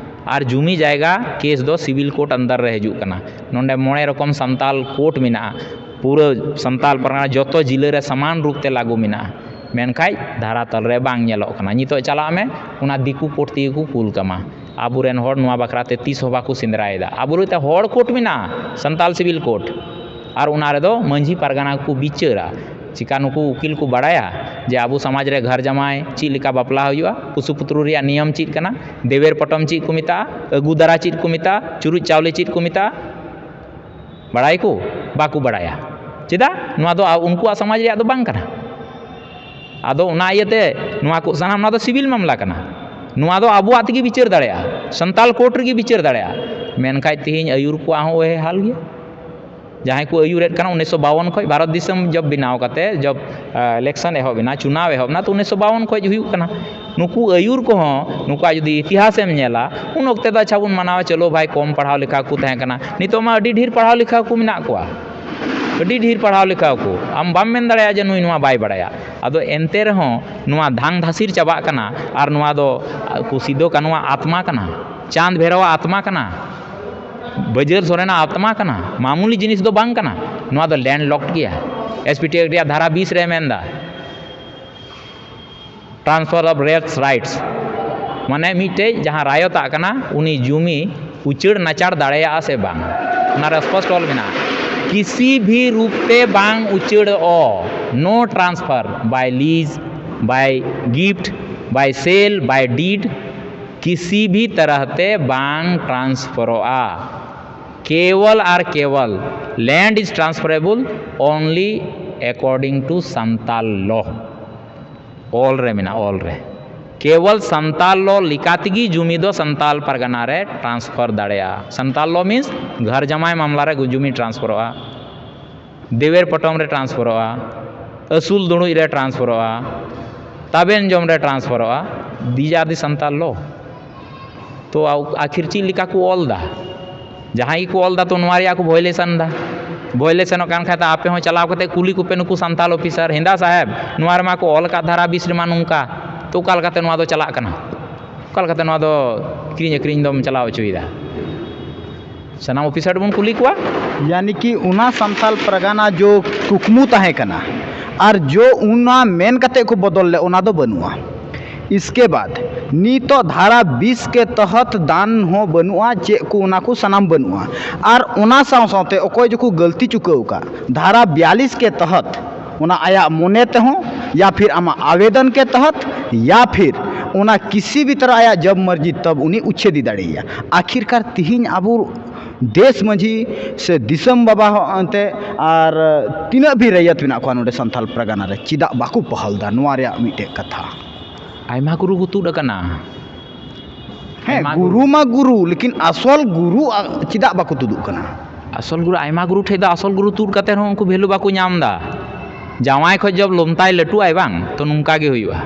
ᱟᱨ ᱡᱩᱢᱤ ᱡᱟᱭᱜᱟ ᱠᱮᱥ ᱫᱚ ᱥᱤᱵᱤᱞ ᱠᱳᱨᱴ ᱟᱱᱰᱟᱨ ᱨᱮ ᱦᱤᱡᱩᱜ ᱠᱟᱱᱟ᱾ ᱱᱚᱰᱮ ᱢᱚᱬᱮ ᱨᱚᱠᱚᱢ ᱥᱟᱱᱛᱟᱞ ᱠᱳᱨᱴ ᱢᱮᱱᱟᱜᱼᱟ, ᱯᱩᱨᱟᱹ ᱥᱟᱱᱛᱟᱞ ᱯᱟᱨᱜᱟᱱᱟ ᱡᱚᱛᱚ ᱡᱤᱞᱟᱹ ᱨᱮ ᱥᱚᱢᱟᱱ ᱨᱩᱯ ᱛᱮ ᱞᱟᱹᱜᱩ ᱢᱮᱱᱟᱜᱼᱟ, ᱢᱮᱱᱠᱷᱟᱱ ᱫᱷᱟᱨᱟ ᱛᱚᱞ ᱨᱮ ᱵᱟᱝ ᱧᱮᱞᱚᱜ ᱠᱟᱱᱟ᱾ ᱱᱤᱛᱚᱜ ᱪᱟᱞᱟᱜ ᱢᱮ, ᱚᱱᱟ ᱫᱤᱠᱩ ᱠᱳᱨᱴ ᱛᱮᱜᱮ ᱠᱚ ᱠᱩᱞ ᱠᱟᱢᱟ᱾ ᱟᱵᱚᱨᱮᱱ ᱦᱚᱲ ᱱᱚᱣᱟ ᱵᱟᱠᱷᱨᱟ ᱛᱮ ᱛᱤᱥ ᱦᱚᱸ ᱵᱟᱠᱚ ᱥᱮᱸᱫᱽᱨᱟᱭᱮᱫᱟ᱾ ᱟᱵᱚᱨᱮᱱ ᱛᱮ ᱦᱚᱲ ᱠᱳᱨᱴ ᱢᱮᱱᱟᱜᱼᱟ, ᱥᱟᱱᱛᱟᱞ ᱥᱤᱵᱤᱞ ᱠᱳᱨᱴ, ᱟᱨ ᱚᱱᱟ ᱨᱮᱫᱚ ᱢᱟᱹᱡᱷᱤ ᱯᱟᱨᱜᱟᱱᱟ ᱠᱚ ᱵᱤᱪᱟᱹᱨᱟ᱾ ᱪᱤᱠᱟ ᱱᱩᱠᱩ ᱩᱠᱤᱞ ᱠᱚ ᱵᱟᱲᱟᱭᱟ ᱡᱮ ᱟᱵᱚ ᱥᱚᱢᱟᱡᱽ ᱨᱮ ᱜᱷᱚᱨ ᱡᱟᱶᱟᱭ ᱪᱮᱫ ᱞᱮᱠᱟ ᱵᱟᱯᱞᱟ ᱦᱩᱭᱩᱜᱼᱟ, ᱠᱩᱥᱩ ᱯᱩᱛᱨᱩ ᱨᱮᱭᱟᱜ ᱱᱤᱭᱚᱢ ᱪᱮᱫ ᱠᱟᱱᱟ, ᱫᱮᱣᱮᱨ ᱯᱚᱴᱚᱢ ᱪᱮᱫ ᱠᱚ ᱢᱮᱛᱟᱜᱼᱟ, ᱟᱹᱜᱩ ᱫᱟᱨᱟ ᱪᱮᱫ ᱠᱚ ᱢᱮᱛᱟᱜᱼᱟ, ᱵᱟᱲᱟᱭ ᱠᱚ ᱵᱟᱠᱚ ᱵᱟᱲᱟᱭᱟ᱾ ᱪᱮᱫᱟᱜ? ᱱᱚᱣᱟ ᱫᱚ ᱟ-, ᱩᱱᱠᱩᱣᱟᱜ ᱥᱚᱢᱟᱡᱽ ᱨᱮᱭᱟᱜ ᱫᱚ ᱵᱟᱝ ᱠᱟᱱᱟ᱾ ᱟᱫᱚ ᱚᱱᱟ ᱤᱭᱟᱹᱛᱮ ᱱᱚᱣᱟ ᱠᱚ ᱥᱟᱱᱟᱢ, ᱱᱚᱣᱟ ᱫᱚ ᱥᱤᱵᱤᱞ ᱢᱟᱢᱞᱟ ᱠᱟᱱᱟ᱾ ᱱᱚᱣᱟ ᱫᱚ ᱟᱵᱚᱣᱟᱜ ᱛᱮᱜᱮ ᱵᱤᱪᱟᱹᱨ ᱫᱟᱲᱮᱭᱟᱜᱼᱟ, ᱥᱟᱱᱛᱟᱞ ᱠᱳᱨᱴ ᱨᱮᱜᱮ ᱵᱤᱪᱟᱹᱨ ᱫᱟᱲᱮᱭᱟᱜᱼᱟ᱾ ᱢᱮᱱᱠᱷᱟᱱ ᱛᱮᱦᱮᱧ ᱟᱹᱭᱩᱨ ᱠᱚᱣᱟᱜ ᱦᱚᱸ ᱚᱦᱮ ᱦᱟᱞ ᱜᱮᱭᱟ᱾ ᱡᱟᱦᱟᱸᱭ ᱠᱚ ᱟᱹᱭᱩᱨᱮᱫ ᱠᱟᱱᱟ ᱩᱱᱤᱥᱥᱚ ᱵᱟᱣᱚᱱ ᱠᱷᱚᱱ, ᱵᱷᱟᱨᱚᱛ ᱫᱤᱥᱚᱢ ᱡᱚᱵ ᱵᱮᱱᱟᱣ ᱠᱟᱛᱮ, ᱡᱚᱵ, ᱟ, ᱤᱞᱮᱠᱥᱚᱱ ᱮᱦᱚᱵ ᱮᱱᱟ, ᱪᱩᱱᱟᱣ ᱮᱦᱚᱵ ᱮᱱᱟ, ᱛᱚ ᱩᱱᱤᱥᱥᱚ ᱵᱟᱣᱚᱱ ᱠᱷᱚᱱ ᱦᱩᱭᱩᱜ ᱠᱟᱱᱟ᱾ ᱱᱩᱠᱩ ᱟᱹᱭᱩᱨ ᱠᱚᱦᱚᱸ, ᱱᱩᱠᱩᱣᱟᱜ ᱡᱩᱫᱤ ᱤᱛᱤᱦᱟᱥ ᱮᱢ ᱧᱮᱞᱟ, ᱩᱱ ᱚᱠᱛᱮ ᱫᱚ ᱟᱪᱪᱷᱟ ᱵᱚᱱ ᱢᱟᱱᱟᱣᱟ, ᱪᱚᱞᱚ ᱵᱷᱟᱭ, ᱠᱚᱢ ᱯᱟᱲᱦᱟᱣ ᱞᱮᱠᱷᱟ ᱠᱚ ᱛᱟᱦᱮᱸ ᱠᱟᱱᱟ᱾ ᱱᱤᱛᱚᱜ ᱢᱟ ᱟᱹᱰᱤ ᱰᱷᱮᱨ ᱯᱟᱲᱦᱟᱣ ᱞᱮᱠᱷᱟ ᱠᱚ ᱢᱮᱱᱟᱜ ᱠᱚᱣᱟ, ᱟᱹᱰᱤ ᱰᱷᱮᱨ ᱯᱟᱲᱦᱟᱣ ᱞᱮᱠᱷᱟ ᱠᱚ᱾ ᱟᱢ ᱵᱟᱢ ᱢᱮᱱ ᱫᱟᱲᱮᱭᱟᱜᱼᱟ ᱡᱮ ᱱᱩᱭ ᱱᱚᱣᱟ ᱵᱟᱭ ᱵᱟᱲᱟᱭᱟ᱾ ᱟᱫᱚ ᱮᱱᱛᱮ ᱨᱮᱦᱚᱸ ᱱᱚᱣᱟ ᱫᱷᱟᱝ ᱫᱷᱟᱹᱥᱤᱨ ᱪᱟᱵᱟᱜ ᱠᱟᱱᱟ, ᱟᱨ ᱱᱚᱣᱟ ᱫᱚ, ᱟ, ᱠᱚ ᱥᱤᱫᱚ ᱠᱟᱹᱱᱩᱣᱟᱜ ᱟᱛᱢᱟ ᱠᱟᱱᱟ, ᱪᱟᱸᱫᱽ ᱵᱷᱮᱨᱟᱣᱟᱜ ᱟᱛᱢᱟ ᱠᱟᱱᱟ, ᱵᱟᱹᱡᱟᱹᱞ ᱥᱚᱨᱮᱱᱟᱜ ᱟᱛᱢᱟ ᱠᱟᱱᱟ, ᱢᱟᱢᱩᱞᱤ ᱡᱤᱱᱤᱥ ᱫᱚ ᱵᱟᱝ ᱠᱟᱱᱟ᱾ ᱱᱚᱣᱟ ᱫᱚ ᱞᱮᱱᱰ ᱞᱚᱠᱰ ᱜᱮᱭᱟ᱾ ᱮᱥ ᱯᱤ ᱴᱤ ᱮᱠᱴ ᱨᱮᱭᱟᱜ ᱫᱷᱟᱨᱟ ᱵᱤᱥ ᱨᱮ ᱢᱮᱱᱫᱟ, transfer of rights, rights, ᱢᱟᱱᱮ ᱢᱤᱫᱴᱮᱡ ᱡᱟᱦᱟᱸ ᱨᱟᱭᱚᱛᱟᱜ ᱠᱟᱱᱟ, ᱩᱱᱤ ᱡᱩᱢᱤ ᱩᱪᱟᱹᱲ ᱱᱟᱪᱟᱲ ᱫᱟᱲᱮᱭᱟᱜᱼᱟ ᱥᱮ ᱵᱟᱝ, ᱚᱱᱟ ᱨᱮ ᱥᱯᱚᱥᱴ ᱚᱞ ᱢᱮᱱᱟᱜᱼᱟ, किसी भी रूप ᱛᱮ ᱵᱟᱝ ᱩᱪᱟᱹᱲᱚᱜ, no transfer by lease, by gift, by sale, by deed, किसी भी तरह ᱛᱮ ᱵᱟᱝ transferᱚᱜᱼᱟ᱾ ᱠᱮᱣᱚᱞ ᱟᱨ ᱠᱮᱣᱚᱞ, land is transferable only according to Santal law᱾ ᱚᱞ ᱨᱮ ᱢᱮᱱᱟᱜᱼᱟ, ᱚᱞ ᱨᱮ᱾ ᱠᱮᱣᱚᱞ ᱥᱟᱱᱛᱟᱞ law ᱞᱮᱠᱟ ᱛᱮᱜᱮ ᱡᱩᱢᱤ ᱫᱚ ᱥᱟᱱᱛᱟᱞ ᱯᱟᱨᱜᱟᱱᱟ ᱨᱮ transfer ᱫᱟᱲᱮᱭᱟᱜᱼᱟ᱾ ᱥᱟᱱᱛᱟᱞ law means ᱜᱷᱚᱨ ᱡᱟᱶᱟᱭ ᱢᱟᱢᱞᱟ ᱨᱮ ᱡᱩᱢᱤ transferᱚᱜᱼᱟ, ᱫᱮᱣᱮᱨ ᱯᱚᱴᱚᱢ ᱨᱮ transferᱚᱜᱼᱟ, ᱟᱹᱥᱩᱞ ᱫᱩᱲᱩᱡ ᱨᱮ transferᱚᱜᱼᱟ, ᱛᱟᱵᱮᱱ ᱡᱚᱢ ᱨᱮ transferᱚᱜᱼᱟ᱾ These are the Santal law᱾ ᱛᱚ ᱟᱣ-, ᱟᱹᱠᱷᱤᱨ ᱪᱮᱫ ᱞᱮᱠᱟ ᱠᱚ ᱚᱞ ᱮᱫᱟ? ᱡᱟᱦᱟᱸᱭ ᱜᱮᱠᱚ ᱚᱞ ᱮᱫᱟ, ᱛᱚ ᱱᱚᱣᱟ ᱨᱮᱭᱟᱜ ᱠᱚ violation ᱮᱫᱟ᱾ Violationᱚᱜ ᱠᱟᱱ ᱠᱷᱟᱡ ᱫᱚ ᱟᱯᱮ ᱦᱚᱸ ᱪᱟᱞᱟᱣ ᱠᱟᱛᱮ ᱠᱩᱞᱤ ᱠᱚᱯᱮ ᱱᱩᱠᱩ ᱥᱟᱱᱛᱟᱞ officer, "ᱦᱮᱸᱫᱟ ᱥᱟᱦᱮᱵᱽ, ᱱᱚᱣᱟ ᱨᱮᱢᱟ ᱠᱚ ᱚᱞ ᱟᱠᱟᱫ ᱫᱷᱟᱨᱟ ᱵᱤᱥ ᱨᱮᱢᱟ ᱱᱚᱝᱠᱟ, ᱛᱚ ᱚᱠᱟ ᱞᱮᱠᱟᱛᱮ ᱱᱚᱣᱟ ᱫᱚ ᱪᱟᱞᱟᱜ ᱠᱟᱱᱟ? ᱚᱠᱟ ᱞᱮᱠᱟᱛᱮ ᱱᱚᱣᱟ ᱫᱚ ᱠᱤᱨᱤᱧ ᱟᱹᱠᱷᱨᱤᱧ ᱫᱚᱢ ᱪᱟᱞᱟᱣ ᱦᱚᱪᱚᱭᱮᱫᱟ?" ᱥᱟᱱᱟᱢ officer ᱵᱚᱱ ᱠᱩᱞᱤ ᱠᱚᱣᱟ᱾ ᱭᱟᱱᱤ ᱠᱤ ᱚᱱᱟ ᱥᱟᱱᱛᱟᱞ ᱯᱟᱨᱜᱟᱱᱟ ᱡᱚ ᱠᱩᱠᱢᱩ ᱛᱟᱦᱮᱸ ᱠᱟᱱᱟ, ᱟᱨ ᱡᱚ ᱚᱱᱟ ᱢᱮᱱ ᱠᱟᱛᱮ ᱠᱚ ᱵᱚᱫᱚᱞ ᱞᱮᱫ, ᱚᱱᱟ ᱫᱚ ᱵᱟᱹᱱᱩᱜᱼᱟ᱾ ᱤᱥᱠᱮ ᱵᱟᱫ ᱱᱤᱛᱚᱜ ᱫᱷᱟᱨᱟ ᱵᱤᱥ ᱠᱮ ᱛᱚᱦᱚᱛ ᱫᱟᱱ ᱦᱚᱸ ᱵᱟᱹᱱᱩᱜᱼᱟ, ᱪᱮᱫ ᱠᱚ ᱚᱱᱟ ᱠᱚ ᱥᱟᱱᱟᱢ ᱵᱟᱹᱱᱩᱜᱼᱟ᱾ ᱟᱨ ᱚᱱᱟ ᱥᱟᱶ ᱥᱟᱶᱛᱮ ᱚᱠᱚᱭ ᱡᱮᱠᱚ ᱜᱟᱹᱞᱛᱤ ᱪᱩᱠᱟᱹᱣ ᱟᱠᱟᱫ, ᱫᱷᱟᱨᱟ ᱵᱤᱭᱟᱞᱤᱥ ᱠᱮ ᱛᱚᱦᱚᱛ, ᱚᱱᱟ ᱟᱭᱟᱜ ᱢᱚᱱᱮ ᱛᱮᱦᱚᱸ ᱭᱟ ᱯᱷᱤᱨ ᱟᱢᱟᱜ ᱟᱵᱮᱫᱚᱱ ᱠᱮ ᱛᱚᱦᱚᱛ ᱭᱟ ᱯᱷᱤᱨ ᱚᱱᱟ ᱠᱤᱥᱤ ᱵᱷᱤᱛᱨᱤ ᱟᱭᱟᱜ ᱡᱚᱵ ᱢᱟᱨᱡᱤ ᱛᱚᱵ ᱩᱱᱤ ᱩᱪᱷᱮᱫ ᱫᱟᱲᱮᱭᱟᱭᱟ᱾ ᱟᱠᱷᱤᱨᱠᱟᱨ ᱛᱤᱦᱤᱧ ᱟᱵᱚ ᱫᱮᱥ ᱢᱟᱹᱡᱷᱤ ᱥᱮ ᱫᱤᱥᱚᱢ ᱵᱟᱵᱟ ᱦᱚᱸ ᱮᱱᱛᱮ ᱟᱨ ᱛᱤᱱᱟᱹᱜ ᱵᱷᱤ ᱨᱮᱭᱟᱛ ᱢᱮᱱᱟᱜ ᱠᱚᱣᱟ ᱱᱚᱰᱮ ᱥᱟᱱᱛᱟᱞ ᱯᱟᱨᱜᱟᱱᱟ ᱨᱮ, ᱪᱮᱫᱟᱜ ᱵᱟᱠᱚ ᱯᱟᱦᱟᱞ ᱫᱟ? ᱱᱚᱣᱟ ᱨᱮᱭᱟᱜ ᱢᱤᱫᱴᱮᱡ ᱠᱟᱛᱷᱟ᱾ ᱟᱭᱢᱟ ᱜᱩᱨᱩ ᱠᱚ ᱛᱩᱫ ᱟᱠᱟᱱᱟ᱾ ᱦᱮᱸ, ᱟᱭᱢᱟ ᱜᱩᱨᱩ ᱜᱩᱨᱩ᱾ ᱢᱟ ᱜᱩᱨᱩ, ᱞᱮᱠᱤᱱ ᱟᱥᱚᱞ ᱜᱩᱨᱩ ᱟ-, ᱪᱮᱫᱟᱜ ᱵᱟᱠᱚ ᱛᱩᱫᱩᱜ ᱠᱟᱱᱟ? ᱟᱥᱚᱞ ᱜᱩᱨᱩ, ᱟᱭᱢᱟ ᱜᱩᱨᱩ ᱴᱷᱮᱡ ᱫᱚ ᱟᱥᱚᱞ ᱜᱩᱨᱩ ᱛᱩᱫ ᱠᱟᱛᱮ ᱨᱮᱦᱚᱸ ᱩᱱᱠᱩ value ᱵᱟᱠᱚ ᱧᱟᱢ ᱮᱫᱟ᱾ ᱡᱟᱶᱟᱭ ᱠᱷᱚᱡ ᱡᱚᱵ ᱞᱚᱢᱛᱟᱭ ᱞᱟᱹᱴᱩᱜ ᱟᱭ ᱵᱟᱝ, ᱛᱚ ᱱᱚᱝᱠᱟ ᱜᱮ ᱦᱩᱭᱩᱜᱼᱟ᱾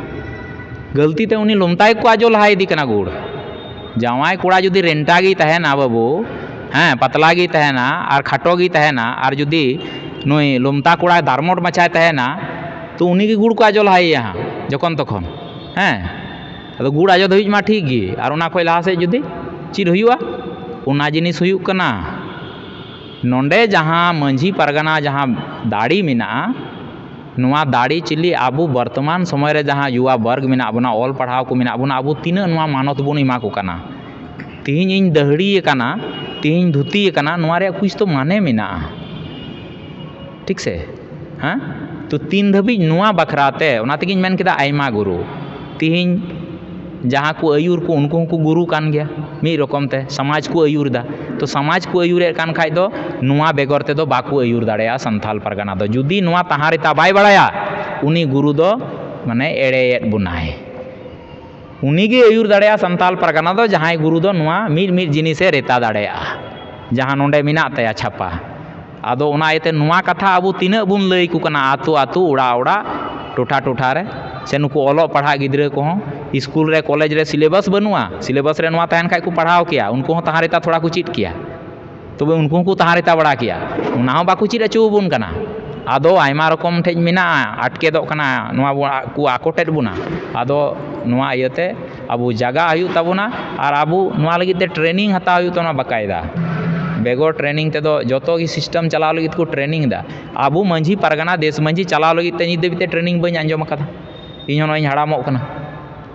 ᱜᱟᱹᱞᱛᱤ ᱛᱮ ᱩᱱᱤ ᱞᱚᱢᱛᱟᱭ ᱠᱚ ᱟᱡᱚ ᱞᱟᱦᱟ ᱤᱫᱤ ᱠᱟᱱᱟ ᱜᱩᱲ᱾ ᱡᱟᱶᱟᱭ ᱠᱚᱲᱟ ᱡᱩᱫᱤ ᱨᱮᱱᱴᱟ ᱜᱮᱭ ᱛᱟᱦᱮᱱᱟ ᱵᱟᱹᱵᱩ, ᱦᱮᱸ, ᱯᱟᱛᱞᱟ ᱜᱮᱭ ᱛᱟᱦᱮᱱᱟ ᱟᱨ ᱠᱷᱟᱴᱚ ᱜᱮᱭ ᱛᱟᱦᱮᱱᱟ, ᱟᱨ ᱡᱩᱫᱤ ᱱᱩᱭ ᱞᱚᱢᱛᱟ ᱠᱚᱲᱟᱭ ᱫᱟᱨᱢᱚᱴ ᱢᱟᱪᱷᱟᱭ ᱛᱟᱦᱮᱱᱟ, ᱛᱚ ᱩᱱᱤ ᱜᱮ ᱜᱩᱲ ᱠᱚ ᱟᱡᱚ ᱞᱟᱦᱟᱭᱮᱭᱟ ᱦᱟᱸᱜ, ᱡᱚᱠᱷᱚᱱ ᱛᱚᱠᱷᱚᱱ᱾ ᱦᱮᱸ, ᱟᱫᱚ ᱜᱩᱲ ᱟᱡᱚ ᱫᱷᱟᱹᱵᱤᱡ ᱢᱟ ᱴᱷᱤᱠ ᱜᱮ, ᱟᱨ ᱚᱱᱟ ᱠᱷᱚᱡ ᱞᱟᱦᱟ ᱥᱮᱫ ᱡᱩᱫᱤ ᱪᱮᱫ ᱦᱩᱭᱩᱜᱼᱟ? ᱚᱱᱟ ᱡᱤᱱᱤᱥ ᱦᱩᱭᱩᱜ ᱠᱟᱱᱟ᱾ ᱱᱚᱰᱮ ᱡᱟᱦᱟᱸ ᱢᱟᱹᱡᱷᱤ ᱯᱟᱨᱜᱟᱱᱟ ᱡᱟᱦᱟᱸ ᱫᱟᱲᱮ ᱢᱮᱱᱟᱜᱼᱟ, ᱱᱚᱣᱟ ᱫᱟᱲᱮ ᱪᱤᱞᱤ ᱟᱵᱚ ᱵᱚᱨᱛᱚᱢᱟᱱ ᱥᱚᱢᱚᱭ ᱨᱮ ᱡᱟᱦᱟᱸ ᱭᱩᱣᱟ ᱵᱚᱨᱜᱽ ᱢᱮᱱᱟᱜ ᱵᱚᱱᱟ, ᱚᱞ ᱯᱟᱲᱦᱟᱣ ᱠᱚ ᱢᱮᱱᱟᱜ ᱵᱚᱱᱟ, ᱟᱵᱚ ᱛᱤᱱᱟᱹᱜ ᱱᱚᱣᱟ ᱢᱟᱱᱚᱛ ᱵᱚᱱ ᱮᱢᱟ ᱠᱚ ᱠᱟᱱᱟ? ᱛᱤᱦᱤᱧ ᱤᱧ ᱫᱟᱹᱦᱲᱤ ᱟᱠᱟᱱᱟ, ᱛᱤᱦᱤᱧ ᱫᱷᱩᱛᱤ ᱟᱠᱟᱱᱟ, ᱱᱚᱣᱟ ᱨᱮᱭᱟᱜ ᱠᱩᱪ ᱛᱚ ᱢᱟᱱᱮ ᱢᱮᱱᱟᱜᱼᱟ, ᱴᱷᱤᱠ ᱥᱮ? ᱦᱮᱸ? ᱛᱚ ᱛᱤᱱ ᱫᱷᱟᱹᱵᱤᱡ ᱱᱚᱣᱟ ᱵᱟᱠᱷᱨᱟ ᱛᱮ, ᱚᱱᱟ ᱛᱮᱜᱤᱧ ᱢᱮᱱ ᱠᱮᱫᱟ ᱟᱭᱢᱟ ᱜᱩᱨᱩ᱾ ᱛᱤᱦᱤᱧ ᱡᱟᱦᱟᱸ ᱠᱚ ᱟᱹᱭᱩᱨ ᱠᱚ, ᱩᱱᱠᱩ ᱦᱚᱸᱠᱚ ᱜᱩᱨᱩ ᱠᱟᱱ ᱜᱮᱭᱟ ᱢᱤᱫ ᱨᱚᱠᱚᱢ ᱛᱮ, ᱥᱚᱢᱟᱡᱽ ᱠᱚ ᱟᱹᱭᱩᱨ ᱮᱫᱟ᱾ ᱛᱚ ᱥᱚᱢᱟᱡᱽ ᱠᱚ ᱟᱹᱭᱩᱨᱮᱫ ᱠᱟᱱ ᱠᱷᱟᱡ ᱫᱚ ᱱᱚᱣᱟ ᱵᱮᱜᱚᱨ ᱛᱮᱫᱚ ᱵᱟᱠᱚ ᱟᱹᱭᱩᱨ ᱫᱟᱲᱮᱭᱟᱜᱼᱟ ᱥᱟᱱᱛᱟᱞ ᱯᱟᱨᱜᱟᱱᱟ ᱫᱚ᱾ ᱡᱩᱫᱤ ᱱᱚᱣᱟ ᱛᱟᱦᱟᱸᱨᱤᱛᱟ ᱵᱟᱭ ᱵᱟᱲᱟᱭᱟ, ᱩᱱᱤ ᱜᱩᱨᱩ ᱫᱚ ᱢᱟᱱᱮ ᱮᱲᱮᱭᱮᱫ ᱵᱚᱱᱟᱭ᱾ ᱩᱱᱤ ᱜᱮ ᱟᱹᱭᱩᱨ ᱫᱟᱲᱮᱭᱟᱜᱼᱟ ᱥᱟᱱᱛᱟᱞ ᱯᱟᱨᱜᱟᱱᱟ ᱫᱚ, ᱡᱟᱦᱟᱸᱭ ᱜᱩᱨᱩ ᱫᱚ ᱱᱚᱣᱟ ᱢᱤᱫ ᱢᱤᱫ ᱡᱤᱱᱤᱥᱮ ᱨᱮᱛᱟ ᱫᱟᱲᱮᱭᱟᱜᱼᱟ, ᱡᱟᱦᱟᱸ ᱱᱚᱰᱮ ᱢᱮᱱᱟᱜ ᱛᱟᱭᱟ ᱪᱷᱟᱯᱟ᱾ ᱟᱫᱚ ᱚᱱᱟ ᱤᱭᱟᱹᱛᱮ ᱱᱚᱣᱟ ᱠᱟᱛᱷᱟ ᱟᱵᱚ ᱛᱤᱱᱟᱹᱜ ᱵᱚᱱ ᱞᱟᱹᱭ ᱟᱠᱚ ᱠᱟᱱᱟ, ᱟᱹᱛᱩ ᱟᱹᱛᱩ, ᱚᱲᱟᱜ ᱚᱲᱟᱜ, ᱴᱚᱴᱷᱟ ᱴᱚᱴᱷᱟ ᱨᱮ, ᱥᱮ ᱱᱩᱠᱩ ᱚᱞᱚᱜ ᱯᱟᱲᱦᱟᱜ ᱜᱤᱫᱽᱨᱟᱹ ᱠᱚᱦᱚᱸ ᱥᱠᱩᱞ ᱨᱮ, ᱠᱚᱞᱮᱡᱽ ᱨᱮ ᱥᱤᱞᱮᱵᱟᱥ ᱵᱟᱹᱱᱩᱜᱼᱟ, ᱥᱤᱞᱮᱵᱟᱥ ᱨᱮ ᱱᱚᱣᱟ ᱛᱟᱦᱮᱱ ᱠᱷᱟᱡ ᱠᱚ ᱯᱟᱲᱦᱟᱣ ᱠᱮᱭᱟ, ᱩᱱᱠᱩ ᱦᱚᱸ ᱛᱟᱦᱟᱸᱨᱤᱛᱟ ᱛᱷᱚᱲᱟ ᱠᱚ ᱪᱮᱫ ᱠᱮᱭᱟ᱾ ᱛᱚᱵᱮ ᱩᱱᱠᱩ ᱦᱚᱸᱠᱚ ᱛᱟᱦᱟᱸᱨᱤᱛᱟ ᱵᱟᱲᱟ ᱠᱮᱭᱟ, ᱚᱱᱟ ᱦᱚᱸ ᱵᱟᱠᱚ ᱪᱮᱫ ᱦᱚᱪᱚ ᱟᱵᱚᱱ ᱠᱟᱱᱟ᱾ ᱟᱫᱚ ᱟᱭᱢᱟ ᱨᱚᱠᱚᱢ ᱴᱷᱮᱡ ᱢᱮᱱᱟᱜᱼᱟ, ᱟᱴᱠᱮᱫᱚᱜ ᱠᱟᱱᱟ, ᱱᱚᱣᱟ ᱵᱚ-, ᱠᱚ ᱟᱠᱚᱴᱮᱫ ᱵᱚᱱᱟ᱾ ᱟᱫᱚ ᱱᱚᱣᱟ ᱤᱭᱟᱹᱛᱮ ᱟᱵᱚ ᱡᱟᱜᱟ ᱦᱩᱭᱩᱜ ᱛᱟᱵᱚᱱᱟ, ᱟᱨ ᱟᱵᱚ ᱱᱚᱣᱟ ᱞᱟᱹᱜᱤᱫ ᱛᱮ ᱴᱨᱮᱱᱤᱝ ᱦᱟᱛᱟᱣ ᱦᱩᱭᱩᱜ ᱛᱟᱵᱚᱱᱟ ᱵᱟᱠᱟᱭᱫᱟ᱾ ᱵᱮᱜᱚᱨ ᱴᱨᱮᱱᱤᱝ ᱛᱮᱫᱚ ᱡᱚᱛᱚ ᱜᱮ ᱥᱤᱥᱴᱮᱢ ᱪᱟᱞᱟᱣ ᱞᱟᱹᱜᱤᱫ ᱠᱚ ᱴᱨᱮᱱᱤᱝ ᱮᱫᱟ᱾ ᱟᱵᱚ ᱢᱟᱹᱡᱷᱤ ᱯᱟᱨᱜᱟᱱᱟ, ᱫᱮᱥ ᱢᱟᱹᱡᱷᱤ ᱪᱟᱞᱟᱣ ᱞᱟᱹᱜᱤᱫ ᱛᱮ ᱱᱤᱛ ᱫᱷᱟᱹᱵᱤᱡ ᱛᱮ ᱴᱨᱮᱱᱤᱝ ᱵᱟᱹᱧ ᱟᱸᱡᱚᱢ ᱟᱠᱟᱫᱟ᱾ ᱤᱧ ᱦᱚᱸ ᱱᱚᱜᱼᱚᱭ ᱤᱧ ᱦᱟᱲᱟᱢᱚᱜ ᱠᱟᱱᱟ᱾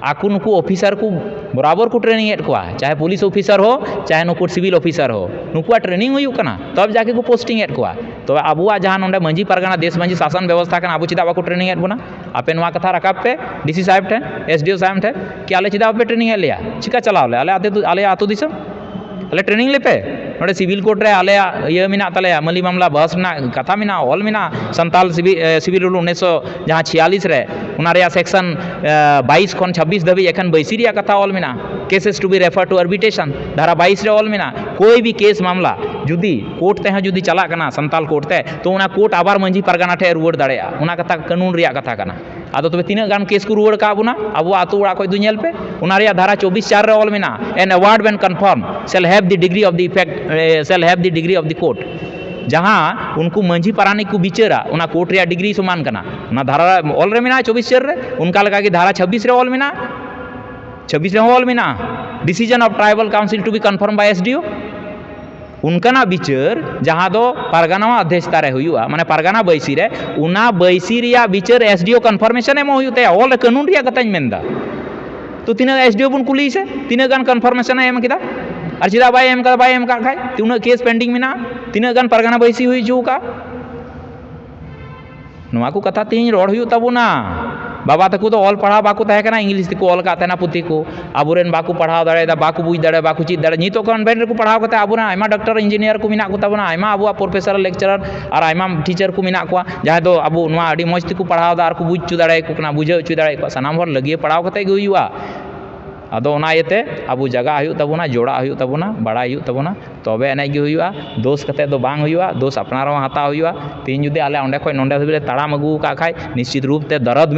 ᱟᱠᱚ ᱱᱩᱠᱩ ᱚᱯᱷᱤᱥᱟᱨ ᱠᱚ ᱵᱚᱨᱟᱵᱚᱨ ᱠᱚ ᱴᱨᱮᱱᱤᱝ ᱮᱫ ᱠᱚᱣᱟ, ᱪᱟᱦᱮ ᱯᱩᱞᱤᱥ ᱚᱯᱷᱤᱥᱟᱨ ᱦᱳ, ᱪᱟᱦᱮ ᱱᱩᱠᱩ ᱥᱤᱵᱤᱞ ᱚᱯᱷᱤᱥᱟᱨ ᱦᱳ, ᱱᱩᱠᱩᱣᱟᱜ ᱴᱨᱮᱱᱤᱝ ᱦᱩᱭᱩᱜ ᱠᱟᱱᱟ, ᱛᱚᱵᱮ ᱡᱟᱠᱮ ᱠᱚ ᱯᱳᱥᱴᱤᱝ ᱮᱫ ᱠᱚᱣᱟ᱾ ᱛᱚᱵᱮ ᱟᱵᱚᱣᱟᱜ ᱡᱟᱦᱟᱸ ᱱᱚᱰᱮ ᱢᱟᱹᱡᱷᱤ ᱯᱟᱨᱜᱟᱱᱟ, ᱫᱮᱥ ᱢᱟᱹᱡᱷᱤ ᱥᱟᱥᱚᱱ ᱵᱮᱵᱚᱥᱛᱷᱟ ᱠᱟᱱᱟ, ᱟᱵᱚ ᱪᱮᱫᱟᱜ ᱵᱟᱠᱚ ᱴᱨᱮᱱᱤᱝ ᱮᱫ ᱵᱚᱱᱟ? ᱟᱯᱮ ᱱᱚᱣᱟ ᱠᱟᱛᱷᱟ ᱨᱟᱠᱟᱵ ᱯᱮ ᱰᱤ ᱥᱤ ᱥᱟᱦᱮᱵᱽ ᱴᱷᱮᱱ, ᱮᱥ ᱰᱤ ᱳ ᱥᱟᱦᱮᱵᱽ ᱴᱷᱮᱱ, ᱠᱤ ᱟᱞᱮ ᱪᱮᱫᱟᱜ ᱵᱟᱯᱮ ᱴᱨᱮᱱᱤᱝ ᱮᱫ ᱞᱮᱭᱟ? ᱪᱤᱠᱟ ᱪᱟᱞᱟᱣ ᱞᱮ ᱟᱞᱮ ᱟᱹᱛᱩ, ᱟᱞᱮᱭᱟᱜ ᱟᱹᱛᱩ ᱫᱤᱥᱚᱢ? ᱟᱞᱮ ᱴᱨᱮᱱᱤᱝ ᱞᱮᱯᱮ᱾ ᱱᱚᱰᱮ ᱥᱤᱵᱤᱞ ᱠᱳᱨᱴ ᱨᱮ ᱟᱞᱮᱭᱟᱜ ᱤᱭᱟᱹ ᱢᱮᱱᱟᱜ ᱛᱟᱞᱮᱭᱟ, ᱢᱟᱹᱞᱤ ᱢᱟᱢᱞᱟ ᱵᱟᱦᱥ ᱨᱮᱱᱟᱜ ᱠᱟᱛᱷᱟ ᱢᱮᱱᱟᱜᱼᱟ, ᱚᱞ ᱢᱮᱱᱟᱜᱼᱟ, ᱥᱟᱱᱛᱟᱞ ᱥᱤᱵᱤ-, ᱮ, ᱥᱤᱵᱤᱞ ᱨᱩᱞ ᱩᱱᱤᱥᱥᱚ ᱡᱟᱦᱟᱸ ᱪᱷᱤᱭᱟᱞᱤᱥ ᱨᱮ, ᱚᱱᱟ ᱨᱮᱭᱟᱜ ᱥᱮᱠᱥᱚᱱ, ᱮ, ᱵᱟᱭᱤᱥ ᱠᱷᱚᱱ ᱪᱷᱟᱵᱵᱤᱥ ᱫᱷᱟᱹᱵᱤᱡ ᱮᱠᱷᱮᱱ ᱵᱟᱹᱭᱥᱤ ᱨᱮᱭᱟᱜ ᱠᱟᱛᱷᱟ ᱚᱞ ᱢᱮᱱᱟᱜᱼᱟ, cases to be referred to arbitration, ᱫᱷᱟᱨᱟ ᱵᱟᱭᱤᱥ ᱨᱮ ᱚᱞ ᱢᱮᱱᱟᱜᱼᱟ᱾ ᱠᱳᱭ ᱵᱷᱤ ᱠᱮᱥ ᱢᱟᱢᱞᱟ ᱡᱩᱫᱤ ᱠᱳᱨᱴ ᱛᱮᱦᱚᱸ ᱡᱩᱫᱤ ᱪᱟᱞᱟᱜ ᱠᱟᱱᱟ ᱥᱟᱱᱛᱟᱞ ᱠᱳᱨᱴ ᱛᱮ, ᱛᱚ ᱚᱱᱟ ᱠᱳᱨᱴ ᱟᱵᱟᱨ ᱢᱟᱹᱡᱷᱤ ᱯᱟᱨᱜᱟᱱᱟ ᱴᱷᱮᱱ ᱨᱩᱣᱟᱹᱲ ᱫᱟᱲᱮᱭᱟᱜᱼᱟ᱾ ᱚᱱᱟ ᱠᱟᱛᱷᱟ ᱠᱟᱹᱱᱩᱱ ᱨᱮᱭᱟᱜ ᱠᱟᱛᱷᱟ ᱠᱟᱱᱟ᱾ ᱟᱫᱚ ᱛᱚᱵᱮ ᱛᱤᱱᱟᱹᱜ ᱜᱟᱱ ᱠᱮᱥ ᱠᱚ ᱨᱩᱣᱟᱹᱲ ᱟᱠᱟᱫ ᱵᱚᱱᱟ ᱟᱵᱚᱣᱟᱜ ᱟᱹᱛᱩ ᱚᱲᱟᱜ ᱠᱷᱚᱱ ᱫᱚ? ᱧᱮᱞ ᱯᱮ, ᱚᱱᱟ ᱨᱮᱭᱟᱜ ᱫᱷᱟᱨᱟ ᱪᱚᱵᱵᱤᱥ ᱪᱟᱨ ᱨᱮ ᱚᱞ ᱢᱮᱱᱟᱜᱼᱟ, "An award when confirmed shall have the degree of the effect, eh, shall have the degree of the court", ᱡᱟᱦᱟᱸ ᱩᱱᱠᱩ ᱢᱟᱹᱡᱷᱤ ᱯᱟᱨᱟᱱᱤᱠ ᱠᱚ ᱵᱤᱪᱟᱹᱨᱟ, ᱚᱱᱟ ᱠᱳᱨᱴ ᱨᱮᱭᱟᱜ ᱰᱤᱜᱽᱨᱤ ᱥᱚᱢᱟᱱ ᱠᱟᱱᱟ᱾ ᱚᱱᱟ ᱫᱷᱟᱨᱟ ᱚᱞ ᱨᱮ ᱢᱮᱱᱟᱜᱼᱟ ᱪᱚᱵᱵᱤᱥ ᱪᱟᱨ ᱨᱮ, ᱚᱱᱠᱟ ᱞᱮᱠᱟ ᱜᱮ ᱫᱷᱟᱨᱟ ᱪᱷᱟᱵᱵᱤᱥ ᱨᱮ ᱚᱞ ᱢᱮᱱᱟᱜᱼᱟ, ᱪᱷᱟᱵᱵᱤᱥ ᱨᱮᱦᱚᱸ ᱚᱞ ᱢᱮᱱᱟᱜᱼᱟ, "Decision of tribal council to be confirmed by S D O". ᱚᱱᱠᱟᱱᱟᱜ ᱵᱤᱪᱟᱹᱨ ᱡᱟᱦᱟᱸ ᱫᱚ ᱯᱟᱨᱜᱟᱱᱟᱣᱟᱜ ᱚᱫᱽᱫᱷᱮᱥᱛᱟ ᱨᱮ ᱦᱩᱭᱩᱜᱼᱟ, ᱢᱟᱱᱮ ᱯᱟᱨᱜᱟᱱᱟ ᱵᱟᱹᱭᱥᱤ ᱨᱮ, ᱚᱱᱟ ᱵᱟᱹᱭᱥᱤ ᱨᱮᱭᱟᱜ ᱵᱤᱪᱟᱹᱨ ᱮᱥ ᱰᱤ ᱳ ᱠᱚᱱᱯᱷᱟᱨᱢᱮᱥᱚᱱ ᱮᱢᱚᱜ ᱦᱩᱭᱩᱜ ᱛᱟᱭᱟ, ᱚᱞ ᱨᱮ ᱠᱟᱹᱱᱩᱱ ᱨᱮᱭᱟᱜ ᱠᱟᱛᱷᱟᱧ ᱢᱮᱱᱫᱟ᱾ ᱛᱚ ᱛᱤᱱᱟᱹᱜ ᱮᱥ ᱰᱤ ᱳ ᱵᱚᱱ ᱠᱩᱞᱤᱭᱮ ᱥᱮ, ᱛᱤᱱᱟᱹᱜ ᱜᱟᱱ ᱠᱚᱱᱯᱷᱟᱨᱢᱮᱥᱚᱱ ᱮ ᱮᱢ ᱠᱮᱫᱟ? ᱟᱨ ᱪᱮᱫᱟᱜ ᱵᱟᱭ ᱮᱢ ᱠᱟᱫᱟ? ᱵᱟᱭ ᱮᱢ ᱠᱟᱜ ᱠᱷᱟᱡ ᱩᱱᱟᱹᱜ ᱠᱮᱥ ᱯᱮᱱᱰᱤᱝ ᱢᱮᱱᱟᱜᱼᱟ, ᱛᱤᱱᱟᱹᱜ ᱜᱟᱱ ᱯᱟᱨᱜᱟᱱᱟ ᱵᱟᱹᱭᱥᱤ ᱦᱩᱭ ᱦᱚᱪᱚ ᱟᱠᱟᱫ? ᱱᱚᱣᱟ ᱠᱚ ᱠᱟᱛᱷᱟ ᱛᱮᱦᱮᱧ ᱨᱚᱲ ᱦᱩᱭᱩᱜ ᱛᱟᱵᱚᱱᱟ᱾ ᱵᱟᱵᱟ ᱛᱟᱠᱚ ᱫᱚ ᱚᱞ ᱯᱟᱲᱦᱟᱣ ᱵᱟᱠᱚ ᱛᱟᱦᱮᱸ ᱠᱟᱱᱟ, ᱤᱝᱞᱤᱥ ᱛᱮᱠᱚ ᱚᱞ ᱠᱟᱜ ᱛᱟᱦᱮᱱᱟ ᱯᱩᱛᱷᱤ ᱠᱚ᱾ ᱟᱵᱚᱨᱮᱱ ᱵᱟᱠᱚ ᱯᱟᱲᱦᱟᱣ ᱫᱟᱲᱮᱭᱟᱫᱟ, ᱵᱟᱠᱚ ᱵᱩᱡᱽ ᱫᱟᱲᱮᱭᱟᱫᱟ, ᱵᱟᱠᱚ ᱪᱮᱫ ᱫᱟᱲᱮᱭᱟᱫᱟ᱾ ᱱᱤᱛᱚᱜ ᱠᱚᱱᱵᱷᱮᱱᱴ ᱨᱮᱠᱚ ᱯᱟᱲᱦᱟᱣ ᱠᱟᱛᱮ ᱟᱵᱚᱨᱮᱱ ᱟᱭᱢᱟ ᱰᱟᱠᱛᱟᱨ ᱤᱧᱡᱤᱱᱤᱭᱟᱨ ᱠᱚ ᱢᱮᱱᱟᱜ ᱠᱚ ᱛᱟᱵᱚᱱᱟ, ᱟᱭᱢᱟ ᱟᱵᱚᱣᱟᱜ ᱯᱨᱚᱯᱷᱮᱥᱚᱨ ᱞᱮᱠᱪᱟᱨᱟᱨ ᱟᱨ ᱟᱭᱢᱟ ᱴᱤᱪᱟᱨ ᱠᱚ ᱢᱮᱱᱟᱜ ᱠᱚᱣᱟ, ᱡᱟᱦᱟᱸᱭ ᱫᱚ ᱟᱵᱚ ᱱᱚᱣᱟ ᱟᱹᱰᱤ ᱢᱚᱡᱽ ᱛᱮᱠᱚ ᱯᱟᱲᱦᱟᱣ ᱮᱫᱟ ᱟᱨ ᱠᱚ ᱵᱩᱡᱽ ᱦᱚᱪᱚ ᱫᱟᱲᱮᱭᱟᱠᱚ ᱠᱟᱱᱟ, ᱵᱩᱡᱷᱟᱹᱣ ᱦᱚᱪᱚ ᱫᱟᱲᱮᱭᱟᱠᱚ ᱠᱟᱱᱟ᱾ ᱥᱟᱱᱟᱢ ᱦᱚᱲ ᱞᱟᱹᱜᱤᱭᱟᱹ ᱯᱟᱲᱦᱟᱣ ᱠᱟᱛᱮ ᱜᱮ ᱦᱩᱭᱩᱜᱼᱟ᱾ ᱟᱫᱚ ᱚᱱᱟ ᱤᱭᱟᱹᱛᱮ ᱟᱵᱚ ᱡᱟᱜᱟᱜ ᱦᱩᱭᱩᱜ ᱛᱟᱵᱚᱱᱟ, ᱡᱚᱲᱟᱜ ᱦᱩᱭᱩᱜ ᱛᱟᱵᱚᱱᱟ, ᱵᱟᱲᱟᱭ ᱦᱩᱭᱩᱜ ᱛᱟᱵᱚᱱᱟ, ᱛᱚᱵᱮ ᱮᱱᱮᱡ ᱜᱮ ᱦᱩᱭᱩᱜᱼᱟ᱾ ᱫᱳᱥ ᱠᱟᱛᱮ ᱫᱚ ᱵᱟᱝ ᱦᱩᱭᱩᱜᱼᱟ, ᱫᱳᱥ ᱟᱯᱱᱟᱨ ᱦᱚᱸ ᱦᱟᱛᱟᱣ ᱦᱩᱭᱩᱜᱼᱟ᱾ ᱛᱮᱦᱮᱧ ᱡᱩᱫᱤ ᱟᱞᱮ ᱚᱸᱰᱮ ᱠᱷᱚᱱ ᱱᱚᱸᱰᱮ ᱫᱷᱟᱹᱵᱤᱡ ᱞᱮ ᱛᱟᱲᱟᱢ ᱟᱹᱜᱩ ᱟᱠᱟᱫ ᱠᱷᱟᱡ, ᱱᱤᱥᱪᱤᱛ ᱨᱩᱯ ᱛᱮ ᱫᱚᱨᱚᱫ ᱢᱮᱱᱟᱜᱼᱟ᱾